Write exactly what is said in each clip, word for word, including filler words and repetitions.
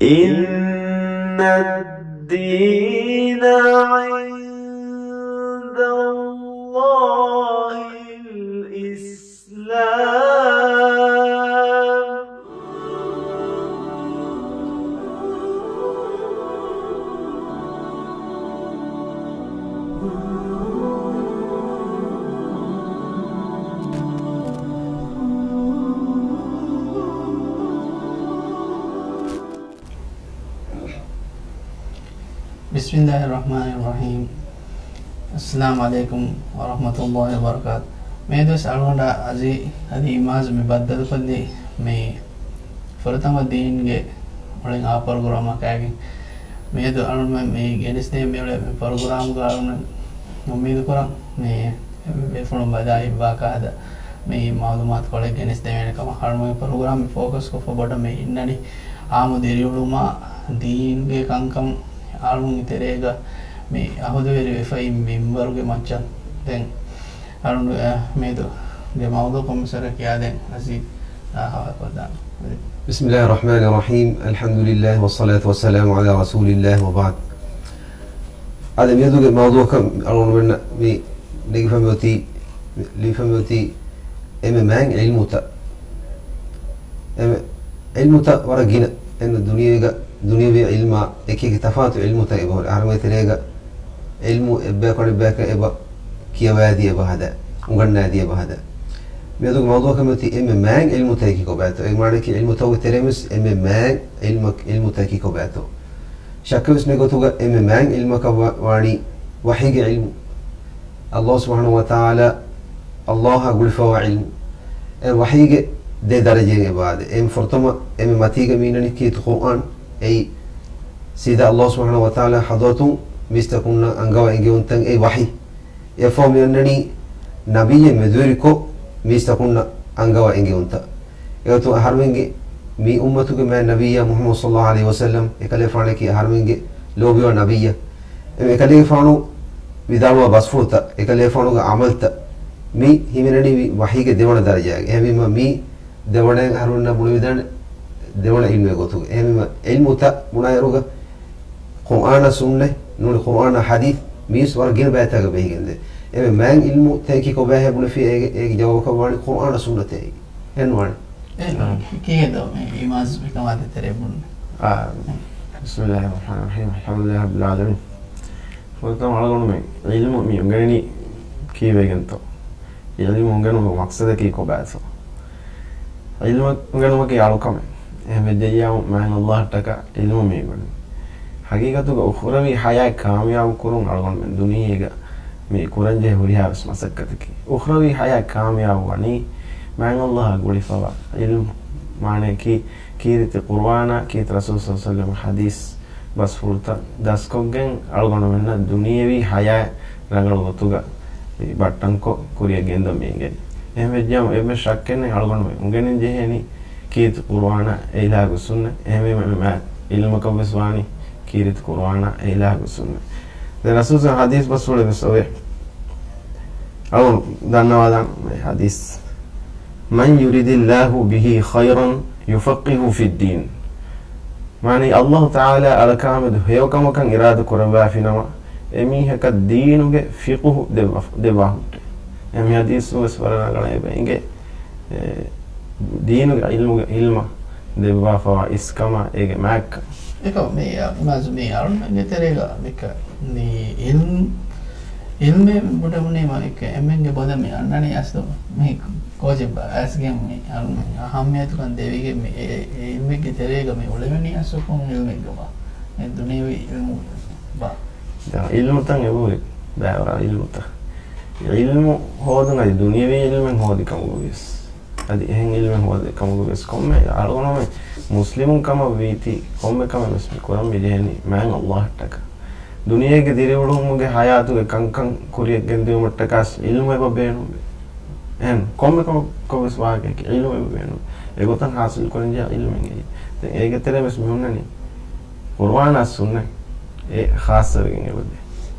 إن الدين عند الله الإسلام. بسم الله الرحمن الرحيم. السلام عليكم ورحمة الله وبركاته. މިއަދުވެސް އަޅުގަނޑާ އަޒީ އަދި އިމާޒް މި ބައްދަލުކޮށްލީ މި ފުރަތަމަ ދީންގެ އުޅެން އާ ޕްރޮގްރާމަކާގެން. މިއަދު އަޅުމެން މި ގެނެސްދޭން މިއުޅޭ މި ޕްރޮގްރާމްގަ އަޅުމެން އުއްމީދުކުރަން މި ބޭފުޅުން ބަލާ އިއްވާކަށް ހަދާ މި މައުލޫމާތު ކޮޅެއް ގެނެސްދެވޭނެ ކަމަށް. އަޅުމެން ޕްރޮގްރާމް މި ފޯކަސް ކޮށްފަ ބޮޑަށް މި އިންނަނީ އާއްމު ދިރިއުޅުމާ ދީންގެ ކަންކަން އަޅުމުން ތެރޭގަ މި އަހުލުވެރި ވެފައި މިންވަރުގެ މައްޗަށް. ދެން އަޅުން މިއަދުގެ މައުޟޫ ކޮންމެސް ވަރަކަށް ކިޔާދޭން އަޒީޒް އާ ހަވާލުކޮށްދާނެ. بسم الله الرحمن الرحيم. الحمد لله والصلاة والسلام على رسول الله وبعد. އަދި މިއަދުގެ މައުޟޫއަކަށް އަޅުގަނޑުމެންނަށް މި ނެގިފަ މިއޮތީ، ލިބިފަ މިއޮތީ އެންމެ މާތް ޢިލްމުތައް. އެންމެ ޢިލްމުތައް ވަރަށް ގިނަ. އެންމެ ދުނިޔޭގަ، ދުނިޔަވީ ޢިލްމާ އެކި އެކި ތަފާތު ޢިލްމުތައް އެބަހުރި. އަހަރުމެންގެ ތެރޭގަ ޢިލްމު އެއްބަޔަކު އަނެއްބަޔަކަށް އެބަ ކިޔަވައިދީ އެބަ ހަދާ، އުނގަންނައިދީ އެބަ ހަދާ. މިއަދުގެ މައުޟޫއަކަށް މިއޮތީ އެންމެ މާތް ޢިލްމުތައް އެކި ކޮބާތޯ؟ އޭގެ މާނައަކީ ޢިލްމުތަކުގެ ތެރޭ ވެސް އެންމެ މާތް ޢިލްމަކަށް، ޢިލްމުތަކަކީ ކޮބާތޯ؟ ޝައްކެއް ވެސް ނެތް ގޮތުގަ އެންމެ މާތް ޢިލްމަކަށް ވާ، ވާނީ ވަޙީގެ ޢިލްމު. ﷲ ސުބްޙާނަހޫ ވަތަޢާލާ، ﷲ އާ ގުޅިފަވާ ޢިލްމު. އެ ވަޙީގެ ދެ ދަރަޖައިން އެބަ އާދޭ. އެން ފުރަތަމަ އެންމެ މަތީގަ މި އިންނަނީ ކީރިތި ޤުރްއާން. އެއީ ސީދާ ﷲ ސުބްޙާނަހޫ ވަތަޢާލާ ޙަޟްރަތުން މީސްތަކުންނަށް އަންގަވާ އެންގެވުންތައް އެއީ ވަޙީ. އެއަށްފަހު މި އަންނަނީ ނަބިއްޔެއް މެދުވެރިކޮށް މީސްތަކުންނަށް އަންގަވާ އެންގެވުންތައް. އެގޮތުން އަހަރުމެންގެ މި އުއްމަތުގެ މާތް ނަބިއްޔާ މުޙައްމަދު ޞައްލައްލާހު ޢަލައިހި ވަސައްލަމް އެކަލޭފާނަކީ އަހަރުމެންގެ ލޯބިވާ ނަބިއްޔާ. އެ އެކަލޭގެފާނު ވިދާޅުވާ ބަސްފުޅުތައް، އެކަލޭފާނުގެ ޢަމަލުތައް މި ހިމެނެނީ ވަޙީގެ ދެވަނަ ދަރަޖާގަ. އެހެންވީމަ މި ދެވަނައިން އަހަރުމެންނަށް ބުނެވިދާނެ ދެވަނަ ޢިލްމެއް ގޮތުގަ. އެހެންވީމަ ޢިލްމުތައް ބުނާއިރުގަ ޤުރްއާނާ ސުންނަތް ނޫނީ، ޤުރްއާނާ ޙަދީޘް މީސް ވަރަށް ގިނަ ބައިތަކަށް ބެހިގެންދޭ. އެންމެ މާތް ޢިލްމުތަކަކީ ކޮބާހޭ ބުނެފި އޭގެ، އޭގެ ޖަވާބަކަށް ވާނީ ޤުރްއާނާ ސުންނަތޭ. އެހެންވާނެ. އެ، ކީއްވެތޯ މި އިމާޒް މިކަމާ ދޭތެރޭ ބުންނަ؟ އާ، بسم الله الرحمن الرحيم. الحمد لله رب العالمين. ފުރަތަމަ އަޅުގަނޑުމެން ޢިލްމު މި އުނގެނިނީ ކީއްވެގެންތޯ؟ ޢިލްމު އުނގެނުމުގެ މަޤްޞަދަކީ ކޮބާތޯ؟ ޢިލްމު އުނގެނުމަކީ އަޅުކަމެއް. އެހެން ވެއްޖެއްޔާމު މާތް ﷲއަށްޓަކާ ޢިލްމު މި އުނގެނުނީ. ޙަޤީޤަތުގަ އުޚްރަވީ ޙަޔާތް ކާމިޔާބު ކުރުން އަޅުގަނޑުމެން ދުނިޔޭގަ މި ކުރަންޖެހޭ ހުރިހާވެސް މަސައްކަތަކީ. އުޚްރަވީ ޙަޔާތް ކާމިޔާބު ވަނީ މާތް ﷲއާ ގުޅިފަވާ ޢިލްމު. މާނައަކީ ކީރިތި ޤުރުއާނާ، ކީރިތި ރަސޫލު ޞައްލަﷲު ޢަލައިހި ވަސައްލަމަ ޙަދީޘް ބަސްފުޅުތައް ދަސްކޮށްގެން އަޅުގަނޑުމެންނަށް ދުނިޔެވީ ޙަޔާތް ރަނގަޅު ގޮތުގަ ބައްޓަންކޮށް ކުރިއަށް ގެންދަން މި އިނގޭނީ. އެހެން ވެއްޖާމު އެއްވެސް ޝައްކެއް ނެތް އަޅުގަނޑުމެން އުނގެނިން ޖެހޭނީ ކީރިތި ޤުރުއާނާ އެ އިލާހުގެ ސުންނަތް. އެހެންވީމަ އެންމެ މާތް ޢިލްމަކަށްވެސް ވާނީ ކީރިތި ޤުރުއާނާ އެ އިލާހުގެ ސުންނަތް. ދެން ރަސޫލު ޙަދީޘް ބަސްފުޅެއް ވެސް އޮވޭ. އަޅު ދަންނަވާލަން މި ޙަދީޘް. من يرد الله به خيرا يفقهه في الدين. މާނައީ، ﷲ ތަޢާލާ އަޅަކާމެދު ހެޔޮކަމަކަށް އިރާދަ ކުރައްވާފިނަމަ، އެމީހަކަށް ދީނުގެ ފިޤުހު ދެއްވާ، ދެއްވާ ހުއްޓޭ. އެ މި ޙަދީޘް ވެސް ވަރަށް ރަނގަޅަށް އެބަ އެނގޭ. އެ، ދީނުގެ ޢިލްމުގެ ޢިލްމަށް ދެއްވާފަވާ އިސްކަމާ އޭގެ މާތްކަން. އެކަމަ މި އިމާޒު މި އަޅުމެންގެ ތެރޭގަ މިކަ، މި ޢިލްމު، ޢިލްމެއް ބުނެވުނީމަ އެކަ އެންމެންގެ ބޮލަށް މި އަންނަނީ އަސްލު މި ކޯޗެއް ބާ އައިސްގެން މި އަޅުމެން އަހައްމިޔަތުކަން ދެވިގެން މި އެ، އެ ޢިލްމެއްގެ ތެރޭގަ މި އުޅެވެނީ އަސްލު ކޮން ޢިލްމެއްގެ ބާ؟ މި ދުނިޔަވީ ޢިލްމު ބާ؟ ދެން ޢިލްމުތައް އެބަހުރި ބައިވަރާ ޢިލްމުތައް. ޢިލްމު ހޯދުން އަދި ދުނިޔަވީ ޢިލްމެއް ހޯދި ކަމުގަ ވިޔަސް، އަދި އެހެން ޢިލްމެއް ހޯދި ކަމުގަ ވިޔަސް ކޮންމެ އަޅުގަނޑުމެން މުސްލިމުން ކަމަށް ވީތީ ކޮންމެ ކަމެއް ވެސް މި ކުރަން މި ޖެހެނީ މާތް ﷲއަށްޓަކާ. ދުނިޔޭގެ ދިރިއުޅުމުގެ ޙަޔާތުގެ ކަންކަން ކުރިއަށް ގެންދިއުމަށްޓަކާސް ޢިލްމު އެބަ ބޭނުންވޭ. އެހެން ކޮންމެ ކަމަކަށްވެސް ވާހަކައަކީ ޢިލްމު އެބަ ބޭނުންވޭ. އެގޮތަށް ޙާޞިލް ކުރަންޖެހޭ ޢިލްމެއް އެއީ. ދެން އޭގެ ތެރޭ ވެސް މި ހުންނަނީ ޤުރުއާނާ ސުންނަތް އެ ޚާއްޞަވެގެން އެބަދޭ.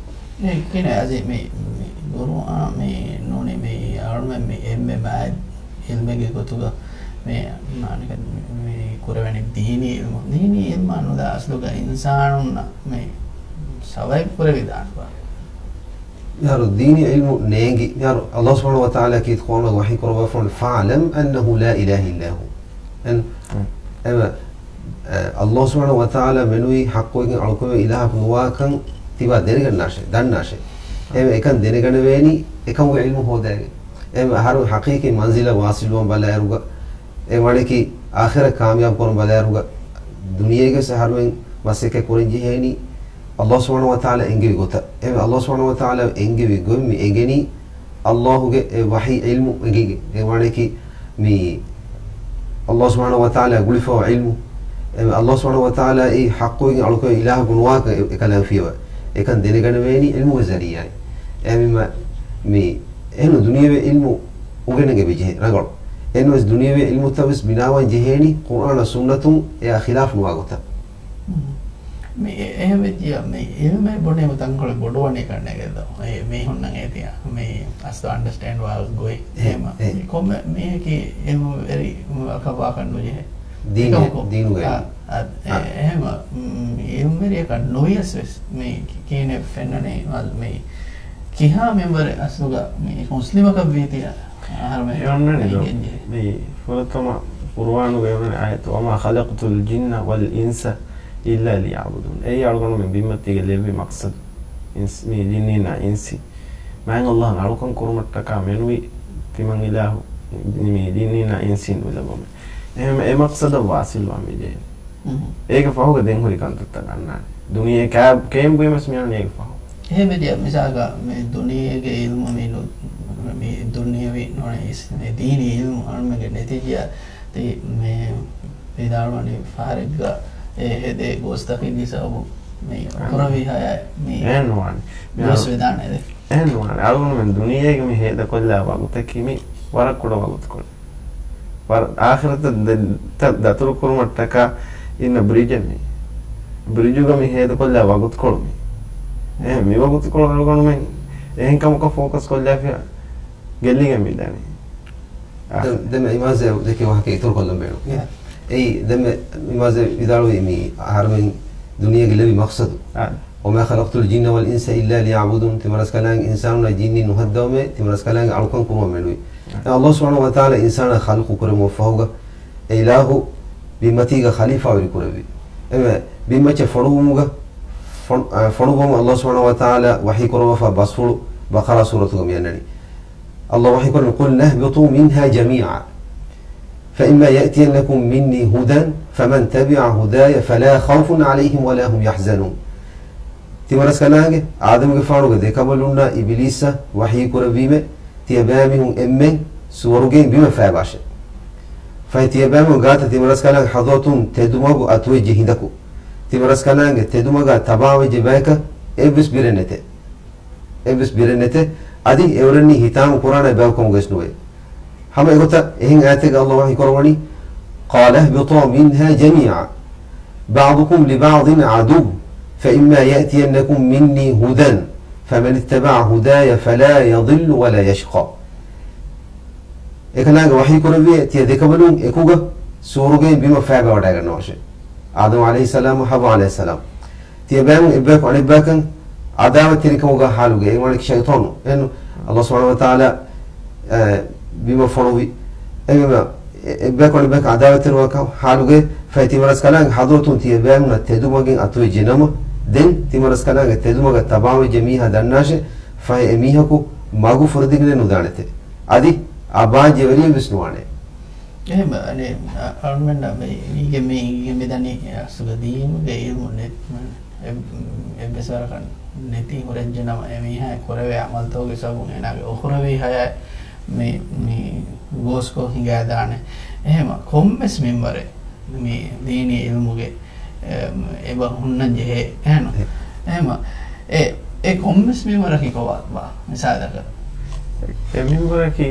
އެ ކިނެ އަޒީ މި، މި ޤުރުއާން މި ނޫނީ މި އަޅުމެން މި އެންމެ މާތް ޢިލްމެއްގެ ގޮތުގަ މި، މާނަކަށް މި، މި ކުރެވެނީ ދީނީ ޢިލްމު. ދީނީ ޢިލްމާ ނުލާ އަސްލުގަ އިންސާނުންނަށް މި ސަވައިބް ކުރެވިދާނެ ބާ. މިހާރު ދީނީ ޢިލްމު ނޭނގި، މިހާރު ﷲ ސުބްޙާނަހޫ ވަތަޢާލާ ކީރިތި ޤުރްއާނުގަ ވަޙީ ކުރައްވާފަ ވަނީ، فَاعْلَمْ أَنَّهُ لَا إِلَٰهَ إِلَّا هُوَ. އެން، އެމަ، ﷲ ސުބްޙާނަހޫ ވަތަޢާލާ މެނުވީ ޙައްޤުވެގެން އަޅުކަމެއް އިލާހަކު ނުވާކަން ތިބާ ދެނެގަންނާށޭ، ދަންނާށޭ. އެމަ އެކަން ދެނެގަނެވޭނީ އެކަމުގެ ޢިލްމު ހޯދައިގެން. އެމަ އަހަރު ޙަޤީޤީ މަންޒިލަށް ވާޞިލުވަން ބަލާއިރުގަ، އެ ވަނެކި އާޚިރަތް ކާމިޔާބު ކުރަން ބަލާއިރުގަ، ދުނިޔޭގެ އަހަރުމެން މަސައްކަތް ކުރަން ޖެހޭނީ ﷲ ސުބްޙާނަހޫ ވަތަޢާލާ އެންގެވި ގޮތަށް. އެމަ ﷲ ސުބްޙާނަހޫ ވަތަޢާލާ އެންގެވި ގޮތް މި އެނގެނީ ﷲ ގެ އެ ވަޙީ ޢިލްމު އެނގިގެން. އެ ވަނެކި މި ﷲ ސުބްޙާނަހޫ ވަތަޢާލާ ގުޅިފައިވާ ޢިލްމު، އެ ﷲ ސުބްޙާނަހޫ ވަތަޢާލާ އެއީ ޙައްޤުވެގެން އަޅުކަމެއް އިލާހަކު ނުވާކަން އެ، އެކަލާނގެ ފިޔަވައި. އެކަން ދެނެގަނެވޭނީ ޢިލްމުގެ ޒަރީޢާއިން. އެހެންވީމަ މި އެހެން ދުނިޔެވީ ޢިލްމު އުނގެނެގެން ޖެހޭ ރަނގަޅު. އެހެންވެސް ދުނިޔެވީ ޢިލްމުތައް ވެސް ބިނާވާން ޖެހޭނީ ޤުރްއާނާ ސުންނަތުން އެއާ ޚިލާފު ނުވާ ގޮތަށް. މި އެ، އެހެން ވެއްޖިއްޔާ، މި ޢިލްމެއް ބުނީމަ ތަންކޮޅެއް ބޮޑުވަނީ ކަންނޭނގެ ދޯ؟ އެ މީހުންނަށް އޭތިއްޔާ މި އަސްލު އަންޑަސްޓޭންޑް ވާ ގޮތް. އެ، އެހެމަ، އެ. މި ކޮންމެ މީހަކީ ޢިލްމުވެރި ވަކަށް ވާކަށް ނުޖެހޭ. ދީނުގެ، އެކަމަކު، ދީނުގެ އާ، ޢިލްމު. އާ، އެ، އާ. އެހެމަ، މް، ޢިލްމުވެރިޔަކަށް ނުވިޔަސް ވެސް މި ކި-، ކިހިނެއް ފެންނަނީ، މަ-، މި ކިހާ މިންވަރެއް އަސްލުގަ މި މުސްލިމަކަށް ވީތީ އަހަރުމެން އެ އޮންނަނީ ދޯ. އެނގެންޖެހޭ. މި ފުރަތަމަ ޤުރުއާނުގައި އޮންނަނީ އާޔަތު، وَمَا خَلَقْتُ الْجِنَّ وَالْإِنسَ إِلَّا لِيَعْبُدُونِ. އެއީ އަޅުގަނޑުމެން ބިންމަތީގަ ލެއްވި މަޤްޞަދު. އިންސް-، މި ޖިންނީންނާ އިންސީން މާތް ﷲ އަށް އަޅުކަން ކުރުމަށްޓަކާ މެނުވީ ތިމަން އިލާހު މި ޖިންނީންނާ އިންސީން އުފުލެއްވުމެއް. އެހެން އެ މަޤްޞަދަށް ވާޞިލްވާން މި ޖެހޭ. މުހު. އޭގެ ފަހުގަ ދެން ހުރި ކަންތައްތައް އަންނާނެ. ދުނިޔެ ކާ-، ކެއިން ބުއިމަސް މިއަންނަ އޭގެ ފަހު. އެހެންވެއްޖެ މިސާލަކަށް މި ދުނިޔޭގެ ޢިލްމު މި ނު-، މި ދުނިޔެވީ ނޫނީސް މި ދީނީ ޢިލްމު އަޅުމެންގެ ނެތިޖާ ތި މި ވިދާޅުވަނީ ފަހަރެއްގަ އެ ހެދޭ ގޯސްތަކެއްގެ ސަބަބު މި އެހެން. އުޚްރަވީ ހަޔާތް މި އެހެން ނުވާނެ. މި ދުވަސް އަޅު-، ވެދާނެ އެދެ. އެހެން ނުވާނެ. އަޅުގަނޑުމެން ދުނިޔޭގަ މި ހޭދަކޮށްލާ ވަގުތަކީ މި ވަރަށް ކުޑަ ވަގުތުކޮޅެއް. ވަރަށް އާޚިރަތަށް ދަ-، ތަ-، ދަތުރުކުރުމަށްޓަކާ އިންނަ ބްރިޖެއް މި. ބްރިޖުގަ މި ހޭދަކޮށްލާ ވަގުތުކޮޅު މި. އެހެން މި ވަގުތުކޮޅު އަޅުގަނޑުމެން އެހެން ކަމަކަށް ފޯކަސް ކޮށްލާފިޔާ ގެއްލިގެން މި ދާނީ. އާ. ދެ-، ދެން އިމާޒެ ދެކެ ވާހަކަ އިތުރު ކޮށްލަން ބޭނުން. އެ. އެއީ ދެންމެ އިމާޒެ ވިދާޅުވީ މި އަހަރުމެން ދުނިޔޭގެ ލެއްވި މަޤްޞަދު. އާ. وَمَا خَلَقْتُ الْجِنَّ وَالْإِنسَ إِلَّا لِيَعْبُدُونِ. ތިމަރަސްކަލާނގެ އިންސާނުންނާ ޖިންނި ނުހައްދަވަމޭ، ތިމަރަސްކަލާނގެ އަޅުކަން ކުރުމަށް މެނުވީ. އާ. އެ ﷲ ސުބްޙާނަހޫ ވަތަޢާލާ އިންސާނާ ޚަލްޤު ކުރެއްވުމަށް ފަހުގަ އެ އިލާހު ބިންމަތީގަ ޚަލީފާވެރި ކުރެއްވި. އެމެ ބިންމައްޗަށް ފޮނުވުމުގަ ފޮނު-، އަ، ފޮނުއްވުމަށް ﷲ ސުބްޙާނަހޫ ވަތަޢާލާ ވަޙީ ކުރައްވާފަ ބަސްފުޅު ބަޤަރާ ސޫރަތުގަ މި އަންނަނީ. ﷲ ވަޙީ ކުރަނީ، قُلْنَا اهْبِطُوا مِنْهَا جَمِيعًا فَإِمَّا يَأْتِيَنَّكُم مِّنِّي هُدًى فَمَن تَبِعَ هُدَايَ فَلَا خَوْفٌ عَلَيْهِمْ وَلَا هُمْ يَحْزَنُونَ. ތިމަރަސްކަލާނގެ އާދަމުގެފާނުގެ ދެކަނބަލުންނާ އިބިލީސަށް ވަޙީ ކުރެއްވީމެ، ތިޔަބައިމީހުން އެންމެން ސުވަރުގެއިން ބިމަށް ފައިބާށޭ. ފަހެ ތިޔަބައިމީހުން ގާތަށް ތިމަރަސްކަލާނގެ ޙަޟްރަތުން ތެދުމަގު އަތުވެއްޖެ ހިނދަކު، ތިމަރަސްކަލާނގެ ތެދުމަގާ ތަބާވެއްޖެ ބަޔަކަށް އެއްވެސް ބިރެއް ނެތޭ. އެއްވެސް ބިރެއް ނެތޭ. އަދި އެއުރެންނީ ހިތާމަ ކުރާނެ ބަޔަކު ކަމުގަވެސް ނުވޭ. ހަމަ އެގޮތަށް އެހެން އާޔަތެއްގަ ﷲ ވަޙީ ކުރައްވަނީ، قَالَ اهْبِطَا مِنْهَا جَمِيعًا بَعْضُكُمْ لِبَعْضٍ عَدُوٌّ فَإِمَّا يَأْتِيَنَّكُم مِّنِّي هُدًى فَمَنِ اتَّبَعَ هُدَايَ فَلَا يَضِلَّ وَلَا يَشْقَىٰ. އެކަލާނގެ ވަޙީ ކުރެއްވިއޭ، ތިޔަ ދެކަނބަލުން އެކުގަ ސުވަރުގެއިން ބިމަށް ފައިބާވަޑައިގަންނަވާށޭ. އާދަމު ޢަލައިހިއްސަލާމް، ޙައްވާ ޢަލައިހިއްސަލާމް. ތިޔަބައިމީހުން އެއްބަޔަކު އަނެއްބަޔަކަށް ޢަދާވަތްތެރިކަމުގަ ޙާލުގައި، އެ ވަނީ ޝައިޠާނު. އެން ﷲ ސުބްޙާނަހޫ ވަތަޢާލާ، އެ، ބިމަށް ފޮނުވި. އެ، އެ، އެއްބަޔަކު އަނެއްބަޔަކަށް ޢަދާވަތްތެރިވާ ކަ-، ޙާލުގައި، ފަހެ ތިމަރަސްކަލާނގެ ޙަޟްރަތުން ތިޔަބައިމީހުންނަށް ތެދުމަގެއް އަތުވެއްޖެ ނަމަ، ދެން ތިމަރަސްކަލާނގެ ތެދުމަގަށް ތަބާވެއްޖެ މީހާ ދަންނާށޭ، ފަހެ އެ މީހަކު މަގު ފުރެދިގެނެއް ނުދާނެތޭ. އަދި އަބާ ޖެވެރިއެއްވެސް ނުވާނެ. އެހެން އަނެއް އަ-، އަޅުމެންނަށް މި އިނގޭ މި އިނގޭ މިދަނީ އަސްލުގަ ދީނުގެ ޢިލްމު ނެތް-، އެއް-، އެއްވެސް ވަރަކަށް ނެތި ހުރެއްޖެ ނަމަ، އެ މީހާ ކުރެވޭ ޢަމަލުތަކުގެ ސަބަބުން އޭނާގެ އުޚްރަވީ ޙަޔާތް މި، މި ގޯސްކޮށް ހިނގާދާނެ. އެހެމަ ކޮންމެސް މިންވަރެއް މި ދީނީ ޢިލްމުގެ އެ، އެބަ ހުންނަން ޖެހޭ. އެހެން. އެ. އެހެމަ އެ، އެ ކޮންމެސް މިންވަރަކީ ކޮބާ ބާ؟ މިސާލަކަށް. އެ މިންވަރަކީ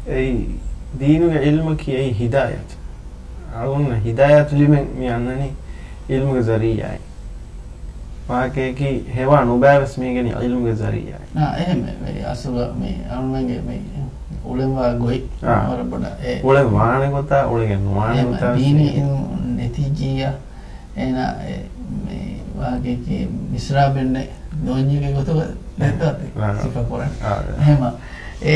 އެއީ ދީނުގެ ޢިލްމަކީ އެއީ ހިދާޔަތު. އަޅުގަނޑު ހިދާޔަތު ލިބެން މި އަންނަނީ ޢިލްމުގެ ޒަރީޢާއިން. ވާހަކަޔަކީ ހެވާ ނުބައިވެސް މީގެނީ ޢިލްމުގެ ޒަރީޢާއިން. އާ، އެހެން މެ-، މެ-، އަސްލުގަ މި އަޅުމެންގެ މި އުޅެންވާ ގޮތް އާ. ވަރަށް ބޮޑަށް އެ އުޅެން ވާނެ ގޮތާ އުޅެގެން ނުވާނެ އެ ގޮތާ ދީނީ ވެސް އިލްމު ނެތިއްޖިއްޔާ އޭނާ އެ މި ވާހަކައަކީ މިސްރާބެއްނެއް ނޯންޏެއްގެ ގޮތުގަ ދެއްތޯ ތި އާ. ސިފަ ކުރަން. އާ. އެހެމަ އެ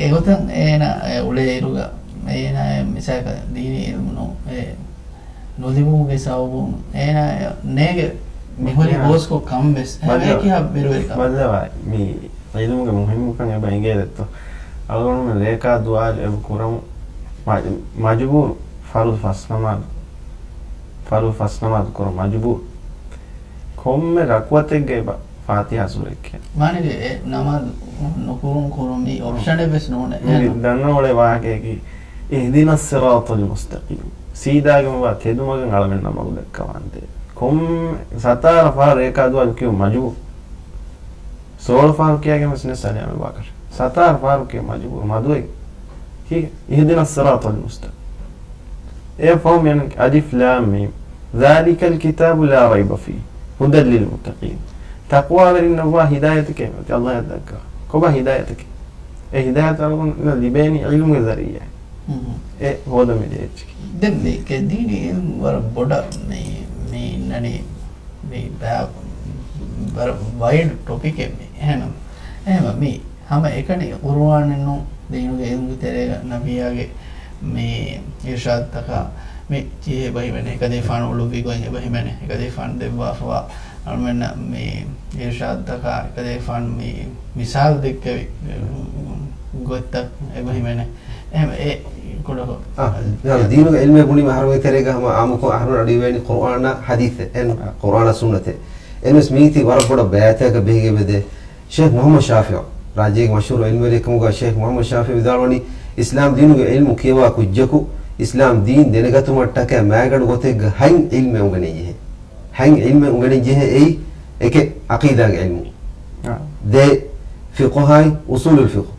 އެގޮތަށް އޭނާ އެ އުޅޭ އިރުގަ އޭނާ އެ މިސާކަށް ދީނީ އިލްމު ނޫ އެ ނުލިބުމުގެ ސަބަބުން އޭނާ ނޭގެ މިހުރި މަދު ހޯސްކޮށް ކަން ވެސް ހަމަ މަދު އެކި ހަ ބިރުވެރި ކަމެއް. މަދު މި ޢިލްމުގެ މުހިންމުކަން އެބަ އެނގޭ ދެއްތޯ. އަޅުގަނޑުމެން ރޭކާ ދުވާލު އެބަ ކުރަމު މަ-، މަޖުބޫރު ފަރުޟު ފަސް ނަމާދު، ފަރުޟު ފަސް ނަމާދު ކުރަން މަޖުބޫރު. ކޮންމެ ރަކުޢަތެއްގަ އެބަ ފާތިޙާ ސޫރައެއް ކިޔަން. މާނަގެ އެ ނަމާދު ނުކުރުން ކުރުން މީ އޮޕްޝަނެއް ވެސް ނޫނޭ. މި އެހެން. ދަންނަވަޅެ ވާހަކައަކީ، اهدنا الصراط المستقيم. ސީދާގެ މަ ތެދުމަގަށް އަޅަމެންނަށް މަގު ދައްކަވާނދޭ. ކޮން ސަތާރަ ފަހަރު ރޭކާ ދުވާލު ކިޔުން މަޖުބޫރު. ސޯޅަ ފަހަރު ކިޔާގެން ވެސް ނެއްސަ ލިޔާމެ ބާކަށި. ސަތާރަ ފަހަރު ކިޔަން މަޖުބޫރު މަދުވެ. ކީ؟ اهدنا الصراط المستقيم. އެ ފަހު މިއަން އަލިފް ލާމް މީމް. ذلك الكتاب لا ريب فيه هدى للمتقين. ތަޤްވާވެރިންނަށްވާ ހިދާޔަތެކޭ މިއޮތީ ﷲ އަށް ދައްކާ. ކޮބާ ހިދާޔަތަކީ؟ އެ ހިދާޔަތު އަޅުގަނޑު ލިބޭނީ ޢިލްމުގެ ޒަރީޢާ. އެ ހޯދަމި ދޭ އެއްޗަކީ. ދެން މީ ކެ ދީނީ ޢިލްމު ވަރަށް ބޮޑަށް މި، މި އިންނަނީ މި ބައި-، ވަރަށް ވައިޑް ޓޮޕިކެއް މި. އެހެން، އެހެން މި ހަމަ އެކަނި ޤުރުއާނެއް ނޫން، ދީނުގެ ޢިލްމުގެ ތެރޭގަ ނަބިއްޔާގެ މި އިރުޝާދުތަކާ މި ޗިހި އެބަ ހިމެނޭ، އެކަލޭފާނު އުޅުއްވި ގޮތް އެބަ ހިމެނޭ، އެކަލޭފާނު ދެއްވާފަވާ އަޅުމެންނަށް މި އިރުޝާދުތަކާ އެކަލޭފާނު މި މިސާލު ދެއްކެވި ގޮތްތައް އެބަ ހިމެނޭ. އެހެން އެ ކުޑަކޮށް. އާ، ދީނުގެ ޢިލްމެއް ބުނީމަ އަހަރުމެން ތެރޭގަ ހަމަ އާއްމުކޮށް އަހަރުމެން އަޑުއިވޭނީ ޤުރުއާނާ ޙަދީޘެއް. އެން ޤުރުއާނާ ސުންނަތެއް. އެންވެސް މީތި ވަރަށް ބޮޑަށް ބަޔާތަކަށް ބެހިގެން ވެދޭ. ޝޭޚް މުޙައްމަދު ޝާފިޢީ، ރާއްޖޭގެ މަޝްހޫރު ޢިލްމުވެރިއެއް ކަމުގަ ޝޭޚް މުޙައްމަދު ޝާފިޢީ ވިދާޅުވަނީ، އިސްލާމް ދީނުގެ ޢިލްމު ކިޔަވާ ކުއްޖަކު، އިސްލާމް ދީން ދެނެގަތުމަށްޓަކައި މައިގަނޑު ގޮތެއްގަ ހަތް ޢިލްމެއް އުނގެނެން ޖެހޭ. ހަތް ޢިލްމެއް އުނގެނެން ޖެހޭ. އެއީ، އެކެއް، ޢަޤީދާގެ ޢިލްމު. އާ. ދެ، ފިޤުހާއި އުޞޫލުލް ފިޤުހު.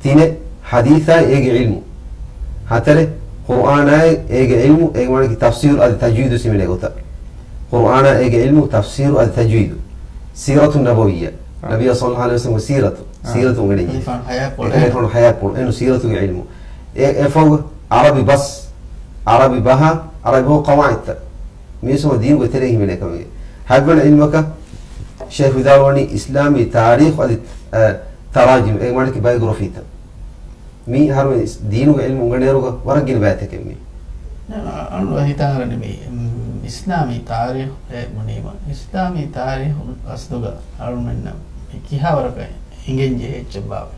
ތިނެއް، ޙަދީޘާއި އޭގެ ޢިލްމު. ހަތަރެއް، ޤުރުއާނާއި އޭގެ ޢިލްމު، އޭގެ މާނައަކީ ތަފްސީރު އަދި ތަޖްވީދު ސިމިނޭ ގޮތަށް. ޤުރުއާނާ އޭގެ ޢިލްމު، ތަފްސީރު އަދި ތަޖްވީދު. ސީރަތު ނަބަވިއްޔާ. އާ. ނަބިއްޔާ ޞައްލައްލާހު ޢަލައިހި ވަސައްލަމްގެ ސީރަތު. އާ. ސީރަތު އުނގެނެން ޖެހޭ. އެކަލޭފާނު ޙަޔާތް ކުރުން. އެކަލޭފާނު ޙަޔާތް ކުރުން. އެން ސީރަތުގެ ޢިލްމު. އެ، އެ ފަހު ޢަރަބި ބަސް، ޢަރަބި ބަހާ، ޢަރަބި ބަހު ޤަވާޢިދުތައް. މީސް ހަމަ ދީނުގެ ތެރެއިން ހިމެނޭ ކަމެއް. ހަތްވަނަ ޢިލްމަކަށް ޝޭޚް ވިދާޅުވަނީ އިސްލާމީ ތާރީޚު އަދި، އަ، ތަރާޖިމް، އޭގެ މާނައަކީ ބަޔޮގްރަފީތައް. މީ އަހަރުމެން އިސް-، ދީނުގެ ޢިލްމު އުނގެނޭއިރުގަ ވަރަށް ގިނަ ބައިތަކެއް މީ. ނަ-، ނަ-، އަޅު ހިތަށް އަރަނީ މީ، މް، އިސްލާމީ ތާރީޚު އެ ބުނީމަ، އިސްލާމީ ތާރީޚު އަސްލުގަ އަޅުމެންނަށް މި ކިހާވަރަކަށް އެނގެން ޖެހޭ އެއްޗެއް ބާވަ؟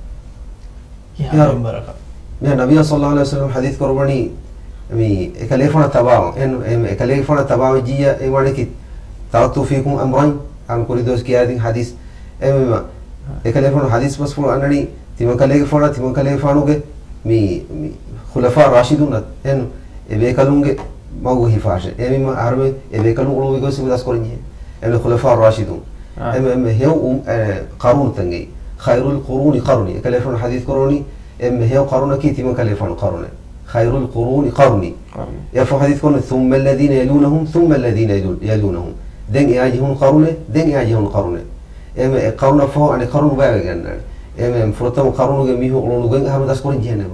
ކިހާ މިހާރު މިންވަރަކަށް؟ މިހާރު ނަބިއްޔާ ޞައްލައްލާހު ޢަލައިހި ވަސައްލަމް ޙަދީޘް ކުރައްވަނީ މި އެކަލޭފާނަށް ތަބާވަން. އެން-، އެން-، އެކަލޭފާނަށް ތަބާވެއްޖިއްޔާ އެ ވާނެކި، تركت فيكم أمرين، އަން ކުރި ދުވަސް ކިޔާދިން ޙަދީޘް. އެ މި-، އެކަލޭފާނު ޙަދީޘް ބަސްފުޅު އަންނަނީ ތިމަން ކަލޭގެފާނަށް، ތިމަން ކަލޭގެފާނުގެ މި، މި ޚުލަފާ ރާޝިދޫނަށް އެން އެބޭކަލުންގެ މަގު ހިފާށެ. އެ މި އަހަރުމެން އެބޭކަލުން އުޅުއްވި ގޮތް ސިފަ ދަސްކުރަން ޖެހޭ. އެންމެ ޚުލަފާ ރާޝިދޫން. އާ. އެންމެ، އެންމެ ހެޔޮ އު-، އެ، ޤަރުނުތައް އެއީ. خير القرون قرني. އެކަލޭފާނު ޙަދީޘް ކުރައްވަނީ އެންމެ ހެޔޮ ޤަރުނަކީ ތިމަން ކަލޭފާނު ޤަރުނޭ. خير القرون قرني. ޤަރުނީ. އެއަށްފަހު ޙަދީޘް ކުރައްވަނީ ثم الذين يلونهم ثم الذين يلو-، يلونهم. ދެން އެއާ ޖެހުނު ޤަރުނޭ، ދެން އެއާ ޖެހުނު ޤަރުނޭ. އެންމެ އެ ޤަރުނަށްފަހު އަނެއް ޤަރުނު ބައިވެގެން އަންނާނެ. އެންމެ ފުރަތަމަ ޤަރުނުގެ މީހުން އުޅުނު ގޮތް އަހަރު ދަސްކުރަން ޖެހޭނެ.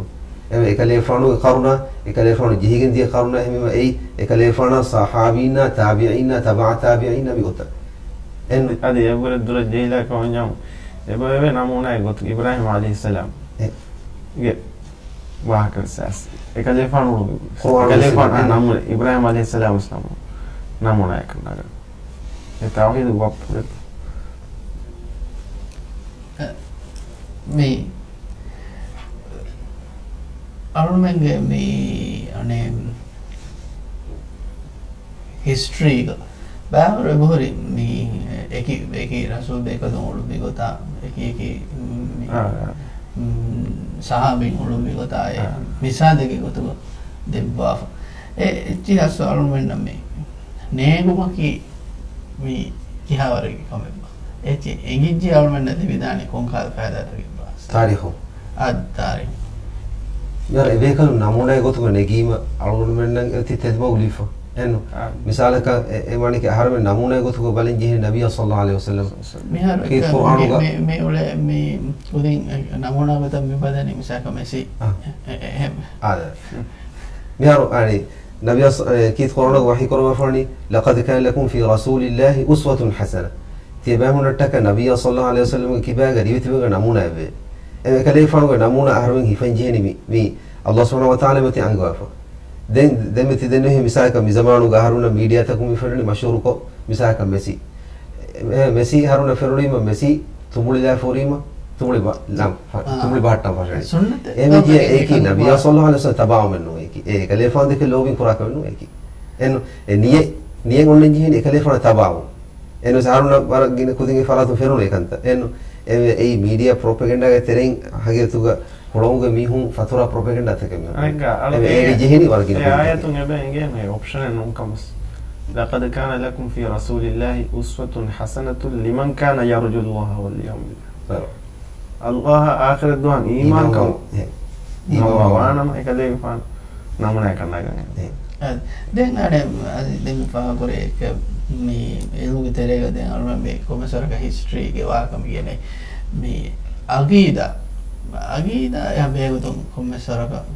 އެންމެ އެކަލޭފާނުގެ ޤަރުނާ، އެކަލޭފާނު ޖެހިގެން ދިޔަ ޤަރުނާ އެހެންވީމަ އެއީ އެކަލޭފާނާ ޞަޙާބީންނާ ތާބިޢީންނާ ތަބަޢަ ތާބިޢީންނާ މި ގޮތަށް. އެން އަދި އެއަށްވުރެ ދުރަށް ޖެހިލާ ކަމަށް ނަމަ، އެބަ އެވެ ނަމޫނާއެއް ގޮތުން އިބްރާހީމް ޢަލައިހިއްސަލާމް އެ. ގެ ވާހަކަ ވެސް އައިސް. އެކަލޭފާނު، ޤުރުއާނު އެކަލޭފާނު ވެސް އާ، ނަމު، އިބްރާހީމް ޢަލައިހިއްސަލާމް ވެސް ނަމު، ނަމޫނާއަކަށް ނަގަން. އެ ތައުޙީދު ވައްޕު ދެއްތޯ. މި އަޅުމެންގެ މި އަނެއް ހިސްޓްރީގަ ބައިވަރު އެބަހުރި މި އެކި، އެކި ރަސޫލް ބޭކަލުން އުޅުއްވި ގޮތާ، އެކި، އެކި މި، އާ، އާ. މް، ޞަޙާބީން އުޅުއްވި ގޮތާ އެ އާ. މިސާލެއްގެ ގޮތުގަ ދެއްވާފަ. އެ އެއްޗިހި އަސްލު އަޅުމެންނަށް މި ނޭނގުމަކީ މި ކިހާވަރެއްގެ ކަމެއްބާ؟ އެއްޗެއް އެނގިއްޖެ އަޅުމެންނަށް ލިބިދާނެ ކޮންކަހަލަ ފައިދާތަކެއްބާ؟ ތާރީޚު. އާ، ތާރީޚު. މިހާރު އެބޭކަލުން ނަމޫނާއެއް ގޮތުގަ ނެގީމަ އަޅުގަނޑުމެންނަށް އެއޮތީ ތެދުމަގު ލިބިފަ. އެން މިސާލަކަށް އެ، އެ ވަނީކީ އަހަރެމެން ނަމޫނާ ގޮތުގަ ބަލަން ޖެހޭ ނަބިއްޔާ ޞައްލައްލާހު ޢަލައިހި ވަސައްލަމް. މިހާރު ކީ އެއް ޤުރްއާނުގަ މި، މި، މި އުޅޭ މި ކުދިން ނަމޫނާ ގޮތަށް މި ބަލަނީ މިސާލަކަށް މެސީ. އާ. އެ، އެ، އެހެން. އާ. މިހާރު އަނި ނަބިއްޔާ ޞަ-، އެ، ކީ ޤުރްއާނުގަ ވަޙީ ކުރައްވާފަ ވަނީ، "لقد كان لكم في رسول الله أسوة حسنة." ތިޔަބައިމީހުންނަށްޓަކާ ނަބިއްޔާ ޞައްލައްލާހު ޢަލައިހި ވަސައްލަމްގެ ކިބާގަ ރިވެތިބެގެން ނަމޫނާއެއްވޭ. އެ އެކަލޭގެފާނުގެ ނަމޫނާ އަހަރުމެން ހިފަން ޖެހެނީ މި، މި ﷲ ސުބްޙާނަހޫ ވަތަޢާލާ މަތި އަންގަވާފަ. ދެން، ދެން މި ތި ދެންނެވި މިސާލަކަށް މި ޒަމާނުގަ އަހަރުންނަށް މީޑިއާތަކުން މި ފެނުނީ މަޝްހޫރުކޮށް މިސާލަކަށް މެސީ. އެ، މެސީ އަހަރުންނަށް ފެނުނީމަ މެސީ ތުނބުޅިލާފަ ހުރީމަ ތުނބުޅި ބަ-، ލަން، އާ. ތުނބުޅި ބަހައްޓަން ފަށަނީ. ސުންނަތެއް އެ މެޖިއަ އެކީ ނަބިއްޔާ ޞައްލައްލާހު ޢަލައިހި ވަސައްލަމް ތަބާވުމެއް ނޫން އެކީ. އެ އެކަލޭގެފާނު ދެކެ ލޯބިން ކުރާ ކަމެއް ނޫން އެކީ. އެން، އެ ނިޔަތް، ނިޔަތް އޮންނަން ޖެހެނީ އެކަލޭގެފާނަށް ތަބާވުން. އެން އަހަރުންނަށް ވަރަށް ގިނަ ކުދިންގެ ފަރާތުން ފެނުނު އެކަންތައް. އެން އެ، އެއީ މީޑިއާ ޕްރޮޕެގެންޑާގެ ތެރެއިން ހަގީގަތުގަ ހުޅަމުގެ މީހުން ފަތުރާ ޕްރޮޕެގެންޑާތަކެއް މި އަނެއްކާ، އަޅު އެ އޭގެ ޖެހެނީ ވަރަށް ގިނަ އެ ކުދިން. އާޔަތުން އެބަ އެނގޭ މި އޮޕްޝަނެއް ނޫން ކަމަސް. "لقد كان لكم في رسول الله أسوة حسنة لمن كان يرجو الله واليوم الآخر." ބަރޯ. ﷲ އާ، އާޚިރަތް ދުވަހަށް އީމާންކަން، އެ، ނަމަ އީމާން ވާނަމަ އެކަލޭގެފާނު ނަމޫނާއެއް ކަނޑައިގަންނަ. އެ. އަ، ދެން އަނެއް، އަ، ދެން މި ފާހަގަކުރޭ އެކަ މި އިލްމުގެ ތެރޭގަ ދެން އަޅުމެން މި ކޮންމެސް ވަރަކަށް ހިސްޓްރީގެ ވާހަކަ މި ގެނައި. މި އަގީދާ، އަގީދާ އެ ބެހޭގޮތުން ކޮންމެސް ވަރަކަށް.